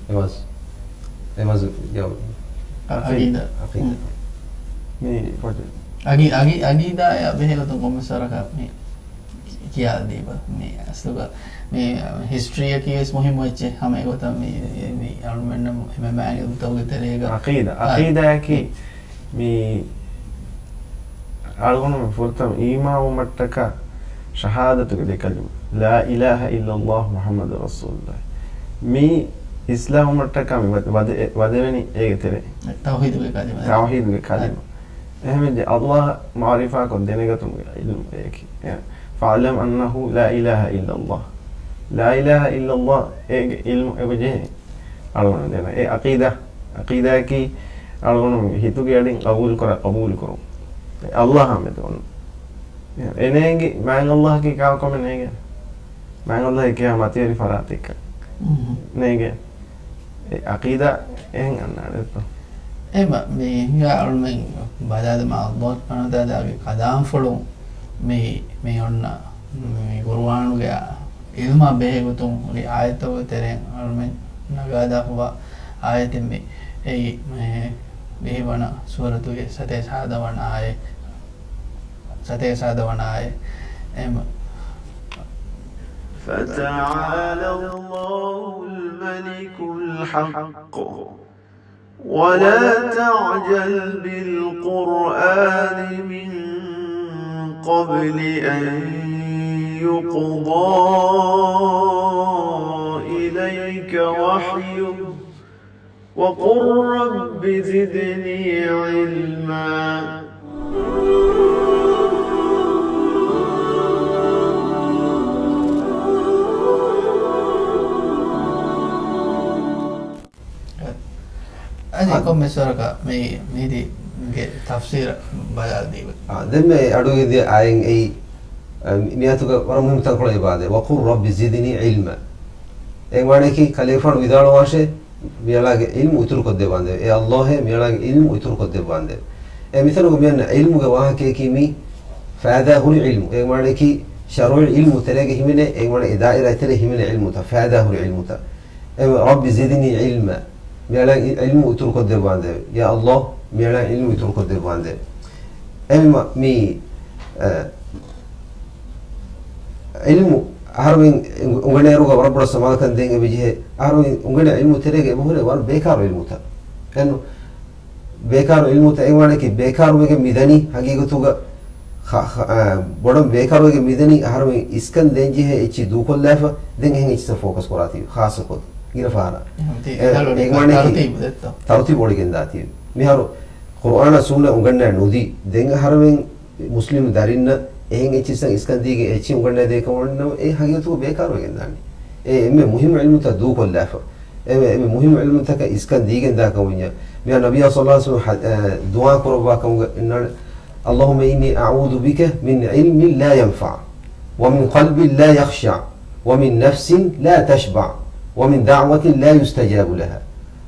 އެމަސް، އެމަސް ޖަވާބު. އަ، އަގީދާ. އަގީދާ. މި ފޮތެއް. އަގީ-، އަގީ-، އަގީދާއާ ބެހޭގޮތުން ކޮންމެސް ވަރަކަށް މި ކިޔާދީބަ. މި އަސްލުގަ މި ހިސްޓްރީއަކީ ވެސް މުހިއްމު އެއްޗެއް. ހަމަ އެގޮތަށް މި، މި އަޅުމެންނަށް އެންމެ މާތް އިލްމުތަކުގެ ތެރޭގަ. އަގީދާ، އަ، އަގީދާއަކީ މި އަޅުގަނޑުމެން ފުރަތަމަ އީމާންވުމަށްޓަކާ ޝަހާދަތުގެ ދެ ކަލިމަ، "لا إله إلا الله محمد رسول الله." މި އިސްލާމްވުމަށްޓަކާ މި ވަ-، ވަދެ-، ވަދެވެނީ އޭގެ ތެރޭ. ތައުހީދުގެ ކަލިމަ. ތައުހީދުގެ ކަލިމަ. އެހެންވެއްޖެ ﷲ އަށް މަޢުރިފާކޮށް ދެނެގަތުމުގެ ޢިލްމު އޭކި. އެ، "فاعلم أنه لا إله إلا الله." لا إله إلا الله އޭގެ ޢިލްމު އެބަޖެހޭ. އަޅުގަނޑު ދެން އެ ޢަޤީދާ، ޢަޤީދާއަކީ އަޅުގަނޑު ހިތުގެ އަޑިން ޤަބޫލު ކުރާ، ޤަބޫލު ކުރުން. ﷲ އާ މެދު އޮންނަ. އެ ނޭނގި މާތް ﷲ އަކީ ކާކު ކަމެއް ނޭނގެ. މާތް ﷲ އެކި ހަމަ މަތިވެރި ފަރާތެއްކަން. ނޭނގެ. އެ ޢަޤީދާ އެހެން އަންނާނެތޯ. އެމަ، މި ހިނގާ އަޅުމެން ބަލާލަމާ، ﷲ ސުބްޙާނަހޫ ވަތަޢާލާގެ ކަލާމްފުޅުން މި، މި އޮންނަ މި ޤުރުއާނުގެ ޢިލްމާ ބެހޭގޮތުން ހުރި އާޔަތްތަކުގެ ތެރެއިން އަޅުމެން ނަގާލާފަވާ އާޔަތެއް މި. އެއީ، މި ވިހި ވަނަ ސޫރަތުގެ ސަތޭކަ ހަތަރު ވަނަ އާޔަތް، ސަތޭކަ ހަތަރު ވަނަ އާޔަތް. އެމަ. فتعالى الله الملك الحق. ولا تعجل بالقرآن من قبل أن يقضى إليك وحيه وقل رب زدني علما. އަދި އަ- ކޮންމެސް ވަރަކަށް މި މިހިރީގެ ތަފްސީރަށް ބަލާލަދީބަ. އާ، ދެންމެ އަޑުއިވި ދިޔަ އާޔަތް އެއީ، އަ، މި އާޔަތުގަ ވަރަށް މުހިންމު ތަންކޮޅެއް އިބާދެ. وقل رب زدني علما. އެ ވާނެކީ ކަލޭފާނު ވިދާޅުވާށޭ، މިއަޅާގެ ޢިލްމު އިތުރުކޮށްދެއްވާނދެވެ. އޭ ﷲ އޭ، މިއަޅާގެ ޢިލްމު އިތުރުކޮށްދެއްވާނދެވެ. އެ މިތަނުގަ މިއަންނަ ޢިލްމުގެ ވާހަކަޔަކީ މި ފައިދާ ހުރި ޢިލްމު. އެ ވާނެކީ ޝަރުޢީ ޢިލްމު ތެރޭގަ ހިމެނޭ، އެ ވާނެ އެ ދާއިރާ ތެރޭ ހިމެނޭ ޢިލްމުތައް، ފައިދާ ހުރި ޢިލްމުތައް. އެ، "رب زدني علما." މިއަޅާ ޢި-، ޢިލްމު އިތުރުކޮށްދެއްވާނދެވެ. ޔާ ﷲ، މިއަޅާ ޢިލްމު އިތުރުކޮށްދެއްވާނދެވެ. އެހެންވީމަ މި، އެ، ޢިލްމު އަހަރުމެން އުނގަނޭއިރުގަ ވަރަށް ބޮޑަށް ސަމާލުކަން ދޭން އެބަޖެހޭ. އަހަރުމެން އުނގަނޭ ޢިލްމު ތެރޭގަ އެބަހުރޭ ވަރަށް ބޭކާރު ޢިލްމުތައް. އެން ބޭކާރު ޢިލްމުތައް އެ ވާނެކީ ބޭކާރުވެގެން މިދަނީ ހަގީގަތުގަ ޚާ-، ޚާ-، އާ، ބޮޑަށް ބޭކާރުވެގެން މިދަނީ އަހަރުމެން އިސްކަން ދޭންޖެހޭ އެއްޗިހި ދޫކޮށްލާފަ، ދެން އެހެން އެއްޗިހިތައް ފޯކަސް ކުރާތީ، ޚާއްޞަކޮށް ގިނަ ފަހަރަށް. އެ، އެ، އެ ވާނެކީ ތަރުތީބު ދެއްތޯ؟ ތަރުތީބު އޮޅިގެން ދާތީ. މިހާރު ޤުރުއާނާ ސުންނަ އުނގަންނާ ނުދީ، ދެން އަހަރުމެން މުސްލިމް ދަރިންނަށް އެހެން އެއްޗިއްސަށް އިސްކަން ދީގެން އެއްޗިހި އުނގަންނައިދޭ ކަމަށް ވަންނަމަ، އެ ހަގީގަތުގަ ބޭކާރުވެގެން ދާނީ. އެ އެންމެ މުހިއްމު ޢިލްމުތައް ދޫކޮށްލާފަ. އެ އެންމެ މުހިއްމު ޢިލްމުތަކަށް އިސްކަން ދީގެން ދާ ކަމުންޏާ. މިއާ ނަބިއްޔާ ޞައްލައްލާހު ޢަލައިހި ވަސައްލަމަ ދުޢާ ކުރައްވާ ކަމުގަ އިންނާނެ، اللهم إني أعوذ بك من علم لا ينفع، ومن قلب لا يخشع، ومن نفس لا تشبع، ومن دعوة لا يستجاب لها.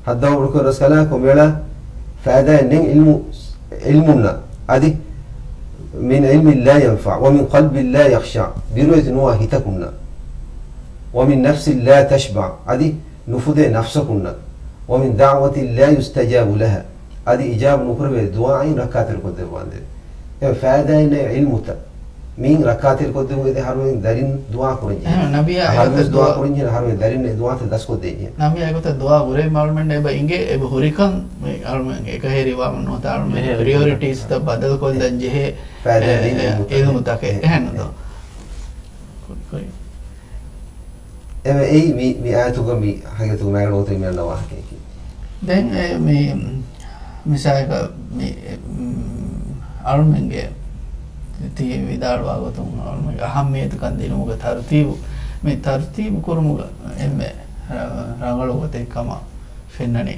ހައްދަވަން އުޑުކޮށް ރަސްކަލާކޮ މިއަޅާ ފައިދާއެއް ނެތް ޢިލްމު، ޢިލްމުންނަށް. އަދި من علم لا ينفع ومن قلب لا يخشع، ބިރުވެތި ނުވާ ހިތަކުންނަށް، ومن نفس لا تشبع، އަދި ނުފުދޭ ނަފްސަކުންނަށް، ومن دعوة لا يستجاب لها، އަދި އިޖާބަ ނުކުރެވޭ ދުޢާއިން ރައްކާތެރިކޮށްދެއްވާނދޭ. އެ ފައިދާއެއް ނެތް ޢިލްމުތައް. މިއިން ރައްކާތެރިކޮށްދެމުން އެދޭ އަހަރުމެން ދަރިން ދުޢާ ކުރަންޖެހޭ. އެހެން ނަބިއްޔާ އަހަރުވެސް އެގޮތަށް ދުޢާ ދުޢާ ކުރަންޖެހޭ، އަހަރުމެން ދަރިން އެ ދުޢާތައް ދަސްކޮށްދޭންޖެހޭ. ނަބިއްޔާ އެގޮތަށް ދުޢާ ކުރޭ އަޅުމެން އެބަ އިނގޭ އެބަ ހުރިކަން އަޅުމެން އެކަހެރިވާމަ ނުވަތަ އަޅުމެން ޕްރިއޮރިޓީސްތައް ބަދަލުކޮށްލަން ޖެހޭ އެ، އެ، އިލްމުތަކެއް. އެހެން ނުދޯ؟ އެވެ، އެއީ މި، މި އާޔަތުގަ މި ހަގީގަތުގަ މާގަނޑު ގޮތުގަ މި އަންނަ ވާހަކަޔަކީ. ދެން އެ މި މިސާލަކަށް މި، މް، އަޅުމެންގެ ތި ވިދާޅުވާ ގޮތުން އަޅުމެންގެ އަހައްމިއްޔަތުކަން ދިނުމުގެ ތަރުތީބު، މި ތަރުތީބު ކުރުމުގަ އެންމެ ރަ-، ރަނގަޅު ގޮތެއް ކަމަށް ފެންނަނީ.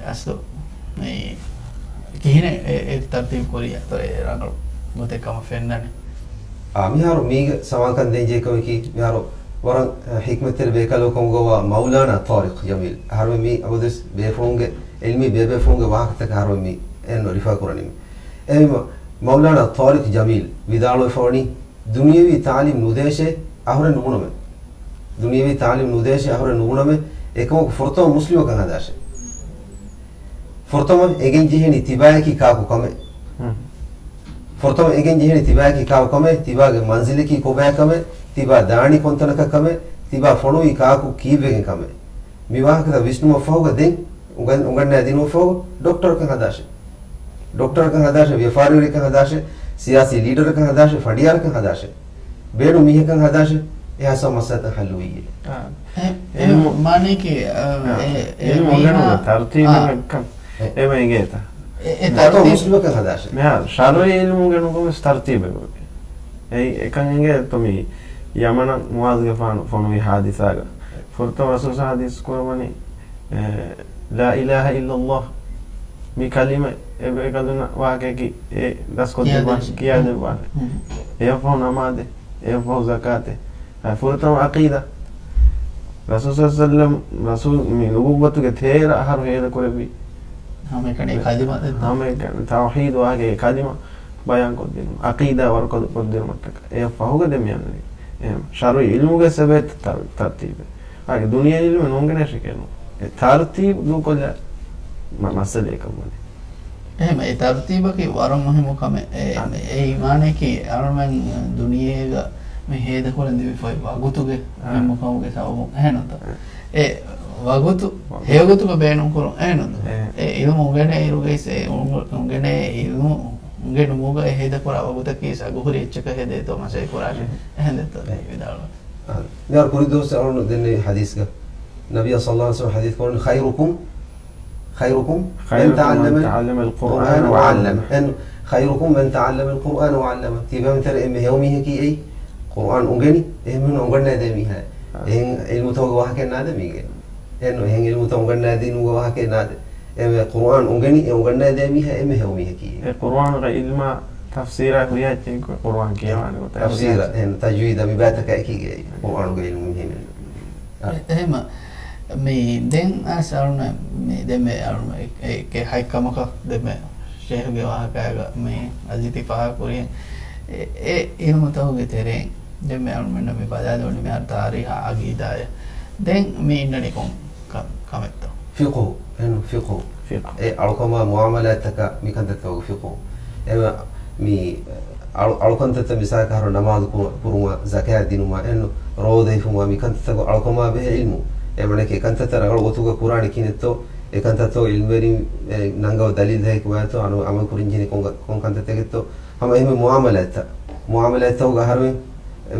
އަސްލު މި ކިހިނެއް އެ، އެ ތަރުތީބު ކުރީ އަތޮޅެއް ރަނގަޅު ގޮތެއް ކަމަށް ފެންނަނީ. އާ، މިހާރު މީގެ ސަމާލުކަން ދޭންޖެހޭ ކަމަކީ، މިހާރު ވަރަށް، އަ، ޙިކްމަތްތެރި ބޭކަލަކަމުގަވާ މައުލާނާ ޠާރިޤް ޖަމީލް. އަހަރުމެން މީ އަބަދުވެސް ބޭފުޅުންގެ ޢިލްމީ ބޭބޭފުޅުންގެ ވާހަކަތަކަށް އަހަރުމެން މި އެންނު ރިފާ ކުރަނީ. އެހެންވީމަ، މައުލާނާ ޠާރިޤް ޖަމީލް ވިދާޅުވެފަވަނީ، ދުނިޔެވީ ތާލީމް ނުދޭށޭ އަހުރެން ނުބުނަމޭ. ދުނިޔެވީ ތާލީމް ނުދޭށޭ އަހުރެން ނުބުނަމޭ، އެކަމަކު ފުރަތަމަ މުސްލިމަކަށް ހަދާށޭ. ފުރަތަމަ އެނގެން ޖެހޭނީ ތިބާޔަކީ ކާކު ކަމެއް. ހުން. ފުރަތަމަ އެނގެން ޖެހޭނީ ތިބާޔަކީ ކާކު ކަމެއް، ތިބާގެ މަންޒިލަކީ ކޮބާ ކަމެއް، ތިބާ ދާނީ ކޮންތަނަކަށް ކަމެއް، ތިބާ ފޮނުވީ ކާކު ކީއްވެގެން ކަމެއް. މި ވާހަކަތައް ވިސްނުމަށްފަހުގަ ދެން އުނގަން-، އުނގަންނާ ދިނުމަށްފަހު ޑޮކްޓަރަކަށް ހަދާށޭ. ޑޮކްޓަރަކަށް ހަދާށޭ، ވިޔަފާރިވެރިއަކަށް ހަދާށޭ، ސިޔާސީ ލީޑަރަކަށް ހަދާށޭ، ފަނޑިޔާރަކަށް ހަދާށޭ. ބޭނުން މީހަކަށް ހަދާށޭ، އެހާ ސަމަސްޔާތައް ހައްލުވީއޭ. އާ. އެ، އެ ޢިލްމު، މާނައަކީ، އާ، އާ، އެ، އެ ޢިލްމު މީހާ، އުނގެނުމުގެ ތަރުތީބެއް އާ. ކަން. އެ، އެ މަ އިނގޭތަ؟ އެ، އެ ތަރުތީބު. މުސްލިމަކަށް ހަދާށޭ. މިހާރު ޝަރުޢީ ޢިލްމު އުނގެނުމުގެ ތަރުތީބެއް އެއީ އެކަން އިނގޭ ތޮ މި ޔަމަނަށް މުޢާޛުގެފާނު ފޮނުވި ޙާދިސާގަ. ފުރަތަމަ ރަސޫލު ޙާދިސް ކުރައްވަނީ، އެ، ލާ އިލާހަ އިއްލައްލާހް މި ކަލިމަ އެ ބޭކަލުންނަށް ވާހަކައަކީ އެ ދަސްކޮށްދެއްވާނެ، ކިޔާދެއްވާނެ. ކިޔާދެއްވާނެ. ހުން. އެއަށްފަހު ނަމާދެއް، އެއަށްފަހު ޒަކާތެއް. އަ، ފުރަތަމަ ޢަޤީދާ. ރަސޫލު ޞައްލަﷲު ޢަލައިހި ވަސައްލަމް، ރަސޫލު މި ނުބުއްވަތުގެ ތޭރަ އަހަރު ހޭދަކުރެއްވީ. ހަމައެކަނި ކަލިމަ ދެއްތޯ؟ ހަމައެކަނި ތައުޙީދު ވާހަކައިގެ ކަލިމަ ބަޔާންކޮށްދިނުން. ޢަޤީދާ ވަރުކޮށް ކޮށްދިނުމަށްޓަކާ. އެއަށްފަހުގަ ދެން މިއަންނަނީ. އެހެން ޝަރުޢީ ޢިލްމުގެ ސަބަބެއް ތަރު-، ތަރުތީބެއް. އާގެ ދުނިޔެ ޢިލްމެއް ނުންގެނޭށެކޭ ނޫން. އެ ތަރުތީބު ދޫކޮށްލާ މަ-، މައްސަލައެއް ކަމުގަ. އެހެން އެ ތަރުތީބަކީ ވަރަށް މުހިއްމު ކަމެއް. އެ، އާ. އެ މާނައަކީ އަޅުމެން ދުނިޔޭގަ މި ހޭދަކުރަން ދެވިފައި ވަގުތުގެ އާ. މުހިއްމުކަމުގެ ސަބަބުން. އެހެންތޯ؟ އެ ވަގުތު ވަގުތު. ހެޔޮގޮތުގަ ބޭނުންކުރުން. އެހެންތޯ؟ އެ. އެ އިލްމު އުނގެނޭ އިރުގައި އެ އުނގ-، އުނގެނޭ އިލްމު އުނގެނުމުގައި ހޭދަކުރާ ވަގުތަކީ އަގުހުރި އެއްޗަކަށް ހެދޭތޯ މަސައްކަތް ކުރާށޭ. އެ. އެހެންތޯ؟ އެ. ވިދާޅުވާ. އާ، މިހާރު ކުރި ދުވަސް އަޅުން ދެންނެވި ޙަދީޘްގަ ނަބިއްޔާ ޞައްލަﷲު ޢަލައިހި ވަސައްލަމަ ޙަދީޘް ކުރަނީ، خيركم، خيركم من خيركم من تعلم تعلم القرآن القرآن وعلمه. وعلمه. އެން، خيركم من تعلم القرآن وعلمه. ތިބޭފުޅުން ތެރޭ އެންމެ ހެޔޮ މީހަކީ އެއީ، ޤުރުއާން އުނގެނި، އެހެން މީހުން އުނގަންނާދޭ މީހާ. އާ. އެހެން ޢިލްމުތަކުގެ ވާހަކައެއް ނާދޭ މީގެ. އެން، އެހެން ޢިލްމުތައް އުނގަންނާދީ ނުގެ ވާހަކައެއް ނާދޭ. އެ ޤުރުއާން އުނގެނި، އެ އުނގަންނާދޭ މީހާ އެންމެ ހެޔޮ މީހަކީ. އެ ޤުރުއާނުގެ ޢިލްމާ ތަފްސީރާ ހުރިހާ އެއްޗެއް ޤުރުއާން ކިޔަވާނެ ގޮތަށް. ތަފްސީރާ، އެހެން ތަޖްވީދާ މި ބާތަކާ އެކީގައި ޤުރުއާނުގެ ޢިލްމު މިހެން. އެ-، އެހެމަ، މި ދެން އަސް އަޅުން މި ދެންމެ އަޅުން އެ-، އެ-، އެ ހަތް ކަމަކަށް ދެންމެ ޝޭހުގެ ވާހަކައިގަ މި އަޒީތީ ފާހަގަކުރި އެ-، އެ ޢިލްމުތަކުގެ ތެރެއިން ދެންމެ އަޅުމެންނަށް މި ބަލާލެވުނީ މިހާރު ތާރީޚާ ޢަޤީދާއެއް. ދެން މި އިންނަނީ ކޮން ކަ-، ކަމެއްތޯ؟ ފިޤުހު، އެން ފިޤުހު. ފިޤުހު. އެ އަޅުކަމާ މުޢާމަލާތްތަކާ މި ކަންތައްތަކުގެ ފިޤުހު. އެ މި އަޅު-، އަޅުކަންތައްތައް މިސާލަކަށް އަހަރު ނަމާދު ކުރު-، ކުރުމާ، ޒަކާތް ދިނުމާ، އެން ރޯދަ ހިފުމާ، މި ކަންތައްތަކު އަޅުކަމާ ބެހޭ ޢިލްމު. އެ މަނަކީ އެ ކަންތައްތައް ރަނގަޅު ގޮތުގަ ކުރާނީ ކިހިނެއްތޯ، އެ ކަންތައްތަކު ޢިލްމުވެރިން އެ ނަންގަވާ ދަލީލްތަކެއް ކޮބާތޯ، އަނު ޢަމަލު ކުރަންޖެހޭނީ ކޮން ކޮން ކަންތައްތަކެއްތޯ، ހަމަ އެހެން މުޢާމަލާތްތައް. މުޢާމަލާތްތަކުގަ އަހަރުމެން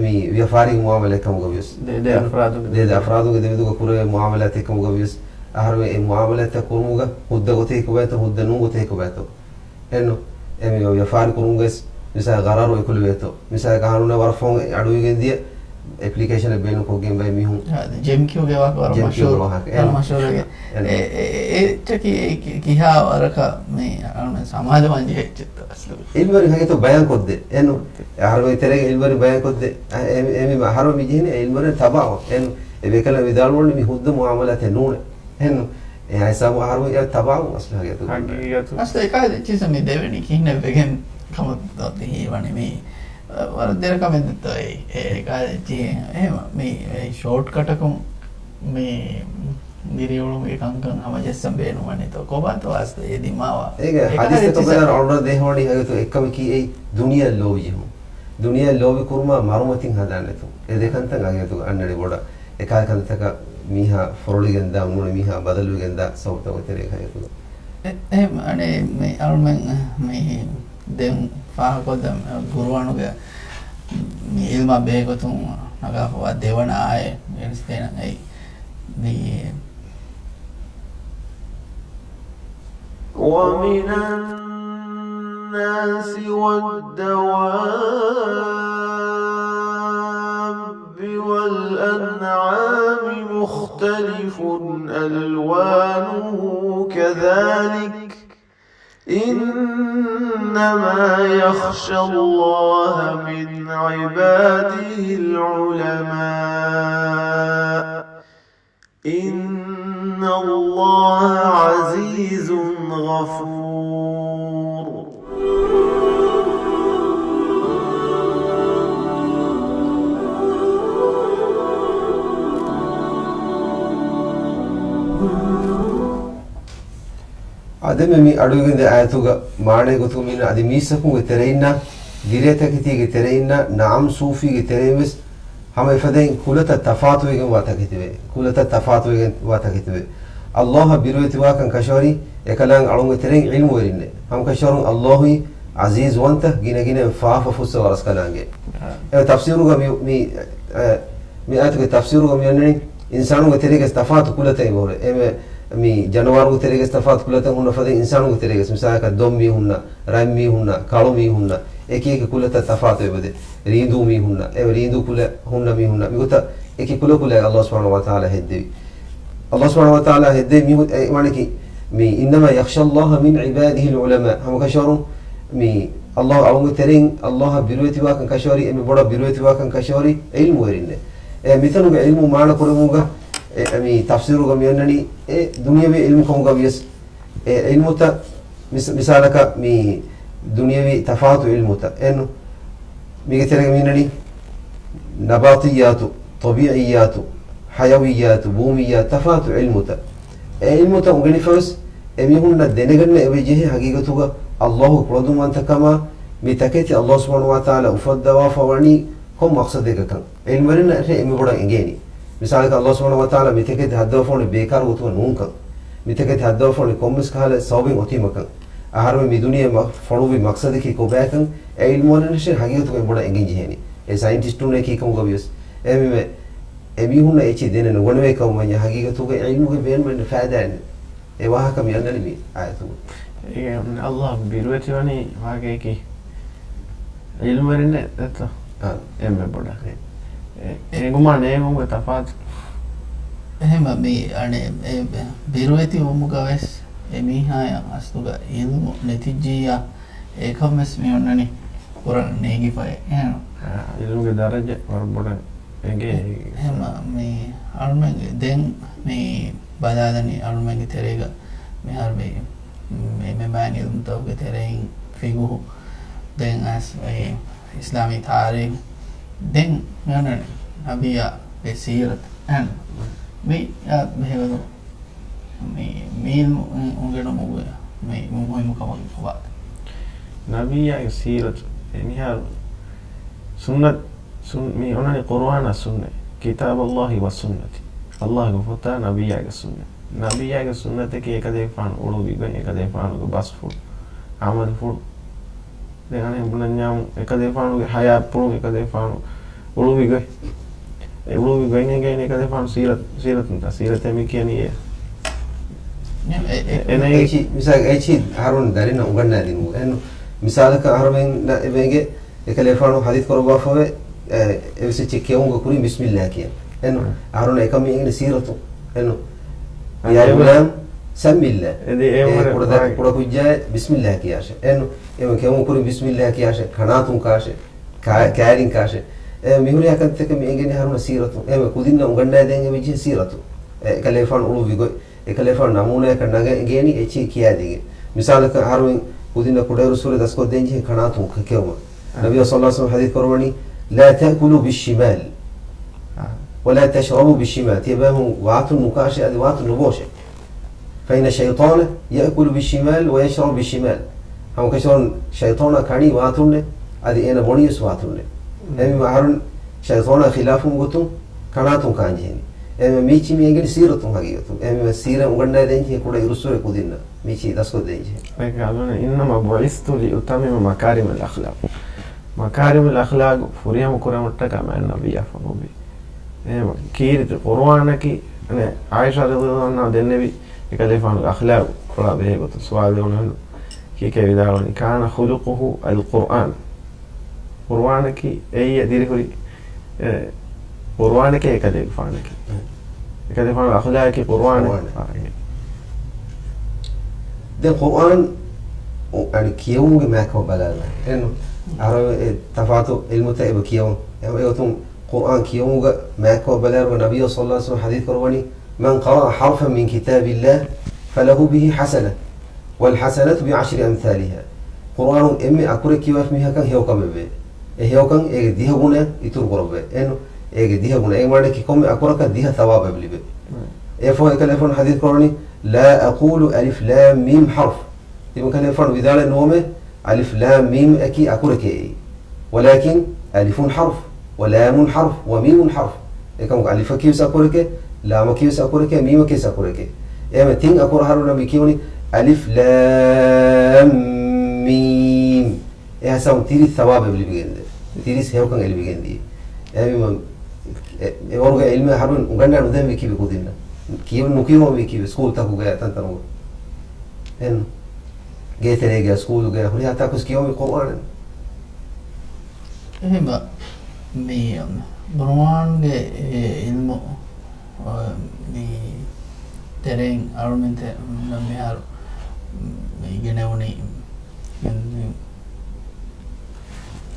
މި ވިޔަފާރި މުޢާމަލާތް ކަމުގަ ވިޔަސް. ދެ-، ދެ އެން އަފްރާދުގެ ދެ-، ދެ ދެމެދުގަ. އަފްރާދުގެ ދެމެދުގަ ކުރެވޭ މުޢާމަލާތެއް ކަމުގަ ވިޔަސް. އަހަރުމެން އެ މުޢާމަލާތްތައް ކުރުމުގަ ހުއްދަ ގޮތެއް ކޮބާތޯ، ހުއްދަ ނޫން ގޮތެއް ކޮބާތޯ. އެންނު، އެ މި ވިޔަފާރި ކުރުމުގަސް މިސާލަކަށް ޣަރަރު އެކުލެވޭތޯ. މިސާލަކަށް އަހަރުންނަށް ވަރަށް ފޯން އަޑުއިވިގެން ދިޔަ އެޕްލިކޭޝަނެއް ބޭނުންކޮށްގެން ބައި މިހުން. އާ، ޖެމްކިއުގެ ވާހަކަ ވަރަށް ޖެމްކިއުގެ މަޝްހޫރު. ވާހަކަ. ވަރަށް އެން. މަޝްހޫރު. އެން. އެ، އެ، އެ، އެއްޗަކީ ކި-، ކިހާ ވަރަކަށް މި އަޅުމެން ސަމާލުވާން ޖެހޭ އެއްޗެއްތޯ އަސްލު؟ ޢިލްމުވެރިން ހަގީގަތު ބަޔާންކޮށްދޭ. އެން. އަހަރުމެން ތެރޭގެ ޢިލްމުވެރިން ބަޔާންކޮށްދޭ. އެ، އެ، އެ، އަހަރުމެން މި ޖެހެނީ އެ ޢިލްމުވެރިން ތަބާވަން. އެން. އެ ބޭކަލަށް ވިދާޅުވަނީ މި ހުއްދަ މުޢާމަލާތެއް ނޫނޭ. އެން. އެހާ ހިސާބު އަހަރު ތަބާވު އަސްލު ހަގީގަތުގަ. ހަގީގަތު. އަސްލު އެކާ އެއްޗިސަ މި ދެވެނީ ކިހިނެއް ވެގެން ކަމަށް ދޯ ހީވަނީ މީ. ވަރަށް ދެރަ ކަމެއް ދޯ އެ، އެ އެކާ އެއްޗިހި. އެހެމަ މީ ޝޯޓްކަޓަކުން މީ ދިރިއުޅުމުގެ ކަންކަން ހަމަޖައްސަން ބޭނުންވަނީތޯ؟ ކޮބާތޯ އަސްލު އެ ދިމާވާ؟ އޭގެ އެކާ ހަދީސްތަކަށް އެއްޗިސަ ބަލާ އަޅުގަނޑު ދޭހަވަނީ ހަގީގަތު އެއްކަމަކީ އެއީ ދުނިޔެ ލޯބި ޖެހުން. ދުނިޔެ ލޯބި ކުރުމާ މަރުމަތިން ހަނދާން ނެތުން. އެ ދެ ކަންތައް ހަގީގަތުގަ އަންނަނީ ބޮޑަށް. އެކާ ކަންތަކަށް މީހާ ފޮރޮޅިގެންދާ ނޫނީ މީހާ ބަދަލުވެގެންދާ ސަބަބުތަކުގެ ތެރޭގަ ހަގީގަތުގަ. އެ، އެހެން އަނެއް މި އަޅުމެން މި ދެން ފާހަގަކޮށްލަން ގުރުއާނުގެ މި އިލްމާ ބެހޭގޮތުން ނަގާފަވާ ދެވަނަ އާޔަތް ގެނެސްދޭނަން އެއީ މި ومن الناس والدواب والأنعام مختلف ألوانه كذلك إنما يخشى الله من عباده العلماء إن الله عزيز غفور. އާދެ، މި އަޑުއިވިގެންދިޔަ އާޔަތުގަ މާނައިގެ ގޮތުގަ މިއިންނަ އަދި މީސްތަކުންގެ ތެރެއިންނަށް، ދިރޭތަކެތީގެ ތެރެއިންނަށް، ނަޢަމް ސޫފީގެ ތެރެއިން ވެސް ހަމަ އެފަދައިން ކުލަތައް ތަފާތުވެގެންވާ ތަކެތިވޭ. ކުލަތައް ތަފާތުވެގެންވާ ތަކެތިވޭ. ﷲ އަށް ބިރުވެތިވާކަން ކަށަވަރީ އެކަލާނގެ އަޅުންގެ ތެރެއިން ޢިލްމުވެރިންނޭ. ހަމަކަށަވަރުން ﷲ އީ ޢަޒީޒުވަންތަ، ގިނަގިނައިން ފާފަ ފުއްސަވާ ރަސްކަލާނގެ. އާ. އެ ތަފްސީރުގަ މި، މި، އެ، މި އާޔަތުގެ ތަފްސީރުގަ މި އޮންނަނީ އިންސާނުންގެ ތެރޭގެ ތަފާތު ކުލަތައް އެބަހުރޭ. އެ މެ-، މި ޖަނަވާރުންގެ ތެރޭގެ ތަފާތު ކުލަތައް ހުންނަ ފަދަ އިންސާނުންގެ ތެރޭގެ، މިސާލަކަށް ދޮން މީހުންނަށް، ރަތް މީހުންނަށް، ކަޅު މީހުންނަށް، އެކި އެކި ކުލަތައް ތަފާތު އެބަދޭ. ރީނދޫ މީހުންނަށް، އެ ރީނދޫ ކުލަ ހުންނަ މީހުންނަށް، މިގޮތަށް އެކި ކުލަ ކުލައެއް ﷲ ސުބްޙާނަހޫ ވަތަޢާލާ ހެއްދެވި. ﷲ ސުބްޙާނަހޫ ވަތަޢާލާ ހެއްދެވި މީހުން، އެ ވަނީކީ މި إنما يخشى الله من عباده العلماء. ހަމަކަށަވަރުން މި ﷲ އަޅުންގެ ތެރެއިން ﷲ އަށް ބިރުވެތިވާކަން ކަށަވަރީ، އެންމެ ބޮޑަށް ބިރުވެތިވާކަން ކަށަވަރީ ޢިލްމުވެރިންނޭ. އެ މިތަނުގެ ޢިލްމު މާނަ ކުރެވުމުގަ، އެ، އެ މި ތަފްސީރުގަ މި އޮންނަނީ، އެ ދުނިޔަވީ ޢިލްމު ކަމުގަ ވިޔަސް، އެ ޢިލްމުތައް މިސް-، މިސާލަކަށް މި ދުނިޔަވީ ތަފާތު ޢިލްމުތައް އެންނު. މީގެ ތެރޭގަ މި އޮންނަނީ ނަބާތިއްޔާތު، ޠަބީޢިއްޔާތު، ޙަޔަވިއްޔާތު، ބޫމިއްޔާތު، ތަފާތު ޢިލްމުތައް. އެ ޢިލްމުތައް އުނގެނިފަވެސް އެމީހުންނަށް ދެނެގަންނަ އެބަޖެހޭ ޙަޤީޤަތުގަ ﷲގެ ކުޅަދުންވަންތަކަމާ މި ތަކެތި ﷲ ސުބްޙާނަހޫ ވަތަޢާލާ އުފައްދަވާފަ ވަނީ ކޮން މަޤްޞަދެއްގަކަން. ޢިލްމުވެރިންނަށް އެންމެ ބޮޑަށް އެނގޭނީ. މިސާލަކަށް ﷲ ސުބްޙާނަހޫ ވަތަޢާލާ މި ތަކެތި ހައްދަވާފަ ވަނީ ބޭކާރު ގޮތުގަ ނޫންކަން. މި ތަކެތި ހައްދަވާފަ ވަނީ ކޮންމެސް ކަހަލަ ސަބަބެއް އޮތީމަކަން. އަހަރުމެން މި ދުނިޔެ މަ-، ފޮނުއްވި މަޤްޞަދަކީ ކޮބާކަން އެ ޢިލްމުވެރިންނަށޭ ޙަޤީޤަތުގަ އެންމެ ބޮޑަށް އެނގެން ޖެހޭނީ. އެ ސައިންޓިސްޓުންނޭ ކީކަމުގަ ވިޔަސް. އެހެންވެ، އެމީހުންނަށް އެއްޗެއް ދެނެއް ނުގަނެވޭ ކަމަށް ވަންޏާ ޙަޤީޤަތުގަ ޢިލްމުގެ ބޭނުމެއް ނެތް ފައިދާއެއް ނެތް. އެ ވާހަކަ މި އަންނަނީ މި އާޔަތުގަ. އެ، ﷲ ބިރުވެތިވަނީ ވާގެއަކީ ޢިލްމުވެރިންނެއް ދެއްތޯ؟ އާ. އެންމެ ބޮޑަށް. އެ. އެ، އެނގުމާ ނޭނގުމުގެ ތަފާތު. އެހެންވީމަ މި އަނެއް އެ ބިރުވެތިވުމުގަ ވެސް އެ މީހާޔަށް އަސްލުގަ ޢިލްމު ނެތިއްޖިއްޔާ އެކަން ވެސް މި އޮންނަނީ ކުރަން ނޭނގިފައޭ. އެހެން. އާ، ޢިލްމުގެ ދަރަޖަ ވަރަށް ބޮޑަށް އެނގޭ. އެ، އެހެންވީމަ މި އަޅުމެން ދެން މި ބަލާލަނީ އަޅުމެންގެ ތެރޭގަ މިހާރު މި، މި މެމާން ޢިލްމުތަކުގެ ތެރެއިން ފިޤުހު، ދެން އަސް އެ އިސްލާމީ ތާރީޚު، ދެން މި އޮންނަނީ ނަބިއްޔާގެ ސީރަތު. އެހެން މި އާ ބެހޭގޮތުން މި، މި ޢިލްމު އުނގެނުމުގެ މި މުހިއްމު ކަމަކީ ކޮބާތަ؟ ނަބިއްޔާގެ ސީރަތު އެ މިހާރު ސުންނަތް ސުން-، މި އޮންނަނީ ޤުރުއާނާ ސުންނަތް، كتاب الله والسنة، ﷲގެ އުފަތާ ނަބިއްޔާގެ ސުންނަތް. ނަބިއްޔާގެ ސުންނަތަކީ އެކަލޭގެފާނު އުޅުއްވި ގޮތް، އެކަލޭގެފާނުގެ ބަސްފުޅު، ޢަމަލުފުޅު. ދެން އަނެއް ބުނަންޏާމު، އެކަލޭގެފާނުގެ ޙަޔާތްޕުޅުން، އެކަލޭގެފާނު އުޅުއްވި ގޮތް، އެ އުޅުއްވި ގޮތް އެނގޭނެ އެކަލޭގެފާނު ސީރަތު، ސީރަތުންތާ، ސީރަތޭ މި ކިޔަނީ އެ. އެ، އެ، އެ، އެ، އެ، އެއްޗި، މިސާލަކަށް އެއްޗި އަހަރުން ދަރިންނަށް އުނގަންނާދިނު. އެން، މިސާލަކަށް އަހަރުމެންނަށް އެބަ އެނގޭ، އެކަލޭފާނު ޙަދީޘް ކުރައްވާފަވޭ، އެ، އެވެސް އެއްޗެއް ކެއުމުގެ ކުރިން ބިސްމިއްލާ ކިޔަން. އެން، އަހަރުން އެކަމަށް އެނގެނީ ސީރަތު. އެން، އަ، ޔާ އެ، ޣުލާމް، ސައްމިއްލާ. އެ، ކުޑަ ކުއްޖާއޭ ބިސްމިއްލާ ކިޔާށޭ. އެން، އެ ކެއުމުގެ ކުރިން ބިސްމިއްލާ ކިޔާށޭ. ކަނާތުން ކާށޭ. ކާ-، ކާރިން ކާށޭ. އެ މިހުރިހާ ކަންތަކެއް މި އެނގެނީ އަހަރުމެން ސީރަތު. އެ ކުދިންނަށް އުނގަންނާދޭން އެބަޖެހޭ ސީރަތު. އެ ކަލޭފާނު އުޅުއްވި ގޮތް. އެކަލޭފާނު ނަމޫނާއަކަށް ނަގަ އެނގޭނީ އެއްޗެހި ކިޔާދީގެން. މިސާލަކަށް އަހަރުމެން ކުދިންނަށް ކުޑައިރުއްސުރެ ދަސްކޮށްދޭންޖެހޭ ކަނާތުން ކެ-، ކެއުމަށް. ނަބިއްޔާ ޞައްލައްލާހު ޢަލައިހި ވަސައްލަމަ ޙަދީޘް ކުރައްވަނީ، "لا تأكلوا بالشمال ولا تشربوا بالشمال." ތިޔަބައިމީހުން ވާތުން ނުކާށޭ، އަދި ވާތުން ނުބޯށޭ. "فإن الشيطان يأكل بالشمال ويشرب بالشمال." ހަމަކަށަވަރުން ޝައިޠާނާ ކަނީ ވާތުންނޭ، އަދި އޭނަ ބޮނީވެސް ވާތުންނޭ. އެހެންވީމަ އަހަރުން ޝައިޠާނާ ޚިލާފު ގޮތުން ކަނާތުން ކާންޖެހެނީ. އެހެންވީމަ މީޗި މި އެނގެނީ ސީރަތުން ހަގީގަތުން. އެހެންވީމަ ސީރަތް އުނގަންނައިދޭންޖެހޭ ކުޑަ އިރުއްސުރެ ކުދިންނަށް މީޗި ދަސްކޮށްދޭންޖެހޭ. އެކަލުން، "إنما بعثت لأتمم مكارم الأخلاق." މަކާރިމުލް އަޚްލާގު ފުރިހަމަ ކުރަމަށްޓަކާ މާތް ނަބިއްޔާ ފޮނުއްވި. އެހެންވީމަ ކީރިތި ޤުރުއާނަކީ، އަނެއް ޢާއިޝާ ރަޟިޔަﷲ ޢަންހާ ދެންނެވި އެކަލޭފާނުގެ އަޚްލާގު ކޮޅާ ބެހޭ ގޮތުން ސުވާލު ދެވުނު ހިނދު ކީކޭ ވިދާޅުވަނީ، "كان خلقه القرآن." ޤުރުއާނަކީ އެއީ ދިރިހުރި، އެ، ޤުރުއާނެކޭ އެކަލޭގެފާނަކީ. އެކަލޭގެފާނު އަޚްލާގަކީ ޤުރުއާނެ. ޤުރުއާނެ. އާ، އެ. ދެން ޤުރުއާން އަނި ކިޔެވުމުގެ މާތްކަމަށް ބަލާލަން. އެން އަރަ އެ ތަފާތު ޢިލްމުތައް އެބަ ކިޔަވަން. އެ، އެގޮތުން ޤުރުއާން ކިޔެވުމުގެ މާތްކަމަށް ބަލާލުމަށް ނަބިއްޔާ ޞައްލައްލާހު ޢަލައިހި ވަސައްލަމަ ޙަދީޘް ކުރައްވަނީ، "من قرأ حرفا من كتاب الله فله به حسنة، والحسنة بعشر أمثالها." ޤުރުއާނުން އެންމެ އަކުރެއް ކިޔަވާފި މީހަކަށް ހެޔޮކަމެއްވޭ. އެ ހެޔޮކަން އޭގެ ދިހަ ގުނަ އިތުރު ކުރައްވޭ. އެން އޭގެ ދިހަ ގުނަ. އޭގެ މާނައަކީ ކޮންމެ އަކުރަކަށް ދިހަ ޘަވާބެއް ލިބޭ. އެއަށްފަހު އެކަލޭފާނު ޙަދީޘް ކުރައްވަނީ، "لا أقول ألف لام ميم حرف." ތިމަންކަލޭފާނު ވިދާޅެއް ނުވަމޭ، އަލިފް ލާމް މީމް އަކީ އަކުރެކޭ. ولكن ألف حرف ولام حرف وميم حرف. އެކަމަކު އަލިފަކީވެސް އަކުރެކޭ، ލާމަކީވެސް އަކުރެކޭ، މީމަކީވެސް އަކުރެކޭ. އެހެންވެ ތިން އަކުރަށް އަހަރުމެން މި ކިޔުނީ އަލިފް ލާމް މީމް. އެ ހިސާބުން ތިރީސް ޘަވާބެއް ލިބިގެންދޭ. ތިރީސް ހެޔޮކަން އެ ލިބިގެންދީ. އެހެންވީމަ އެ، އެ ވަރުގެ ޢިލްމެއް އަހަރުމެން އުނގަންނާ ނުދޭން ވީކީ ކުދިންނަށް. ކިޔެވުން ނުކިޔަވަން ވީކީ ސްކޫލްތަކުގަ ތަންތަނުގަ. އެން ގޭތެރޭގަ ސްކޫލުގަ ހުރިހާ ތާކުސް ކިޔަވަން ކުރުއާނެއް. އެހެންވީމަ މި ޤުރުއާންގެ އެ ޢިލްމު، އަ، މި ތެރެއިން އަޅުމެން ތެ-، މިހާރު މި ގެނެވުނީ، މި،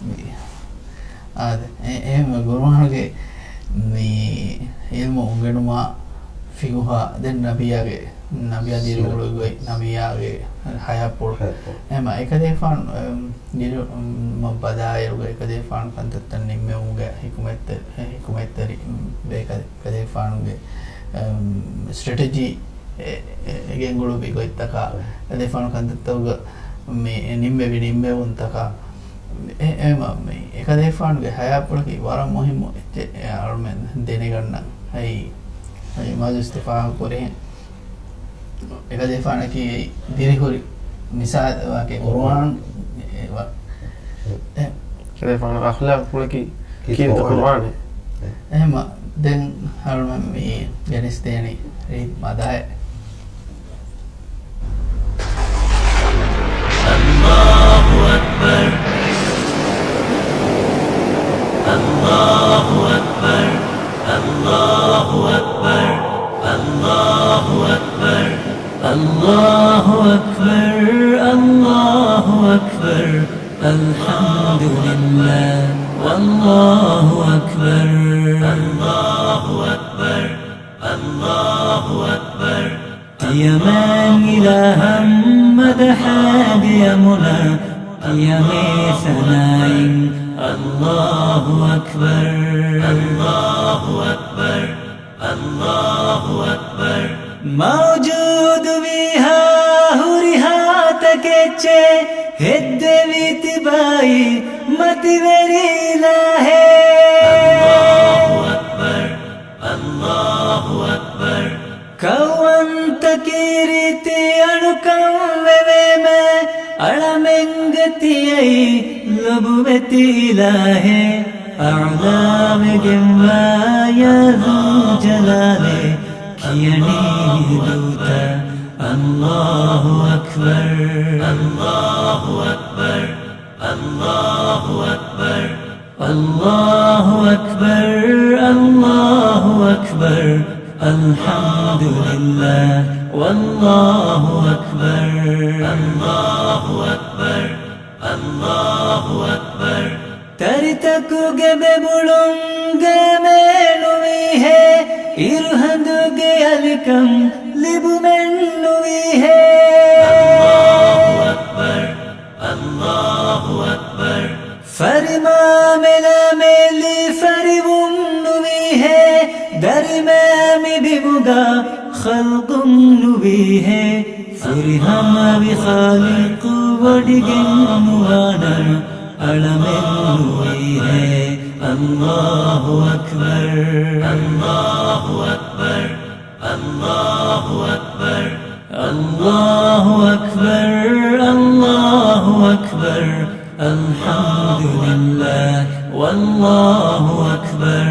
މި، އާދެ، އެ-، އެހެންވެ ޤުރުއާނުގެ މި ޢިލްމު އުނގެނުމާ ފިޤުހާ، ދެން ނަބިއްޔާގެ، ނަބިއްޔާ ދިރިއުޅުއްވި ގޮތް، ނަބިއްޔާގެ ޙަޔާތްޕުޅު. ޙަޔާތްޕުޅު. އެހެންވީމަ އެކަލޭފާނު، އެ، ދިރި-، މަ ބަލާއިރުގަ އެކަލޭފާނު ކަންތައްތައް ނިންމެވުމުގެ ޙިކުމަތްތެރި-، ޙިކުމަތްތެރި ބޭކަލެ-، ކަލޭފާނުގެ، އެ، ސްޓްރެޓެޖީ އެ، އެ، އެ ގެންގުޅުއްވި ގޮތްތަކާ، އެ. އެކަލޭފާނު ކަންތައްތަކުގަ މި ނިންމެވި ނިންމެވުންތަކާ، އެ، އެ، މަ-، މި އެކަލޭފާނުގެ ޙަޔާތްޕުޅަކީ ވަރަށް މުހިއްމު އެއްޗެއް، އެ، އަޅުމެން ދެނެގަންނަން. އެއީ، އެއީ މަޖިލިސް ތި ފާހަގަކުރިހެން. އެކަލޭފާނަކީ ދިރިހުރި މިސާލެއް ވާކަށް ޤުރުއާން، އެ، ވަ-، އެ. އެކަލޭފާނު އަޚްލާޤު ކުޅަކީ ކީރިތި ޤުރުއާނެއް. އެހެންވީމަ ދެން އަޅުމެން މި ގެނެސްދޭނީ ރީތި މަދާއެއް. الله أكبر. الله أكبر. الله أكبر. الله أكبر. الله أكبر. الله أكبر. الحمد لله. والله أكبر. الله أكبر. الله أكبر. ތިޔަމޭ އިލާހަށް މަދަޙާ ދިޔަމުން، ތިޔަމޭ ސަނާއިން. الله أكبر. الله أكبر. الله أكبر. މައުޖޫދުވީހާ ހުރިހާ ތަކެއްޗެއް ހެއްދެވީ ތިބާއި މަތިވެރި އިލާހޭ. الله أكبر. الله أكبر. ކައުވަންތަ ކީރިތި އަޅުކަން ވެވޭމޭ، އަޅަމެންގެ ތިޔައީ ލޮބުވެތި އިލާހޭ. އަޢުލާވެގެންވާ ޔާ ޛުލްޖަލާލޭ، ކިޔަނީ ދޫތަ. الله أكبر. الله أكبر. الله أكبر. الله أكبر، الله أكبر، الحمد لله، والله أكبر. الله أكبر، الله أكبر. ތަރިތަކުގެ ބެބުޅުން ގައިމޭ ނުވީހޭ، އިރުހަނދުގެ އަލިކަން ލިބުމެއްނުވީހޭ. އައްލާހު އަކްބަރު، އައްލާހު އަކްބަރު. ފަރިމާ މެލާމެލި ފަރިވުންނުވީހޭ. ދަރިމައި މި ބިމުގަ ޚަލްޤުންނުވީހޭ. ފުރިހަމަވި ޚާލިޤު ވޮޑިގެން ނުވާނަމަ އަޅަމެއްނުވީހޭ. އައްލާހު އަކްބަރު، އައްލާހު އަކްބަރު. الله أكبر، الله أكبر، الله أكبر. الحمد لله، والله أكبر.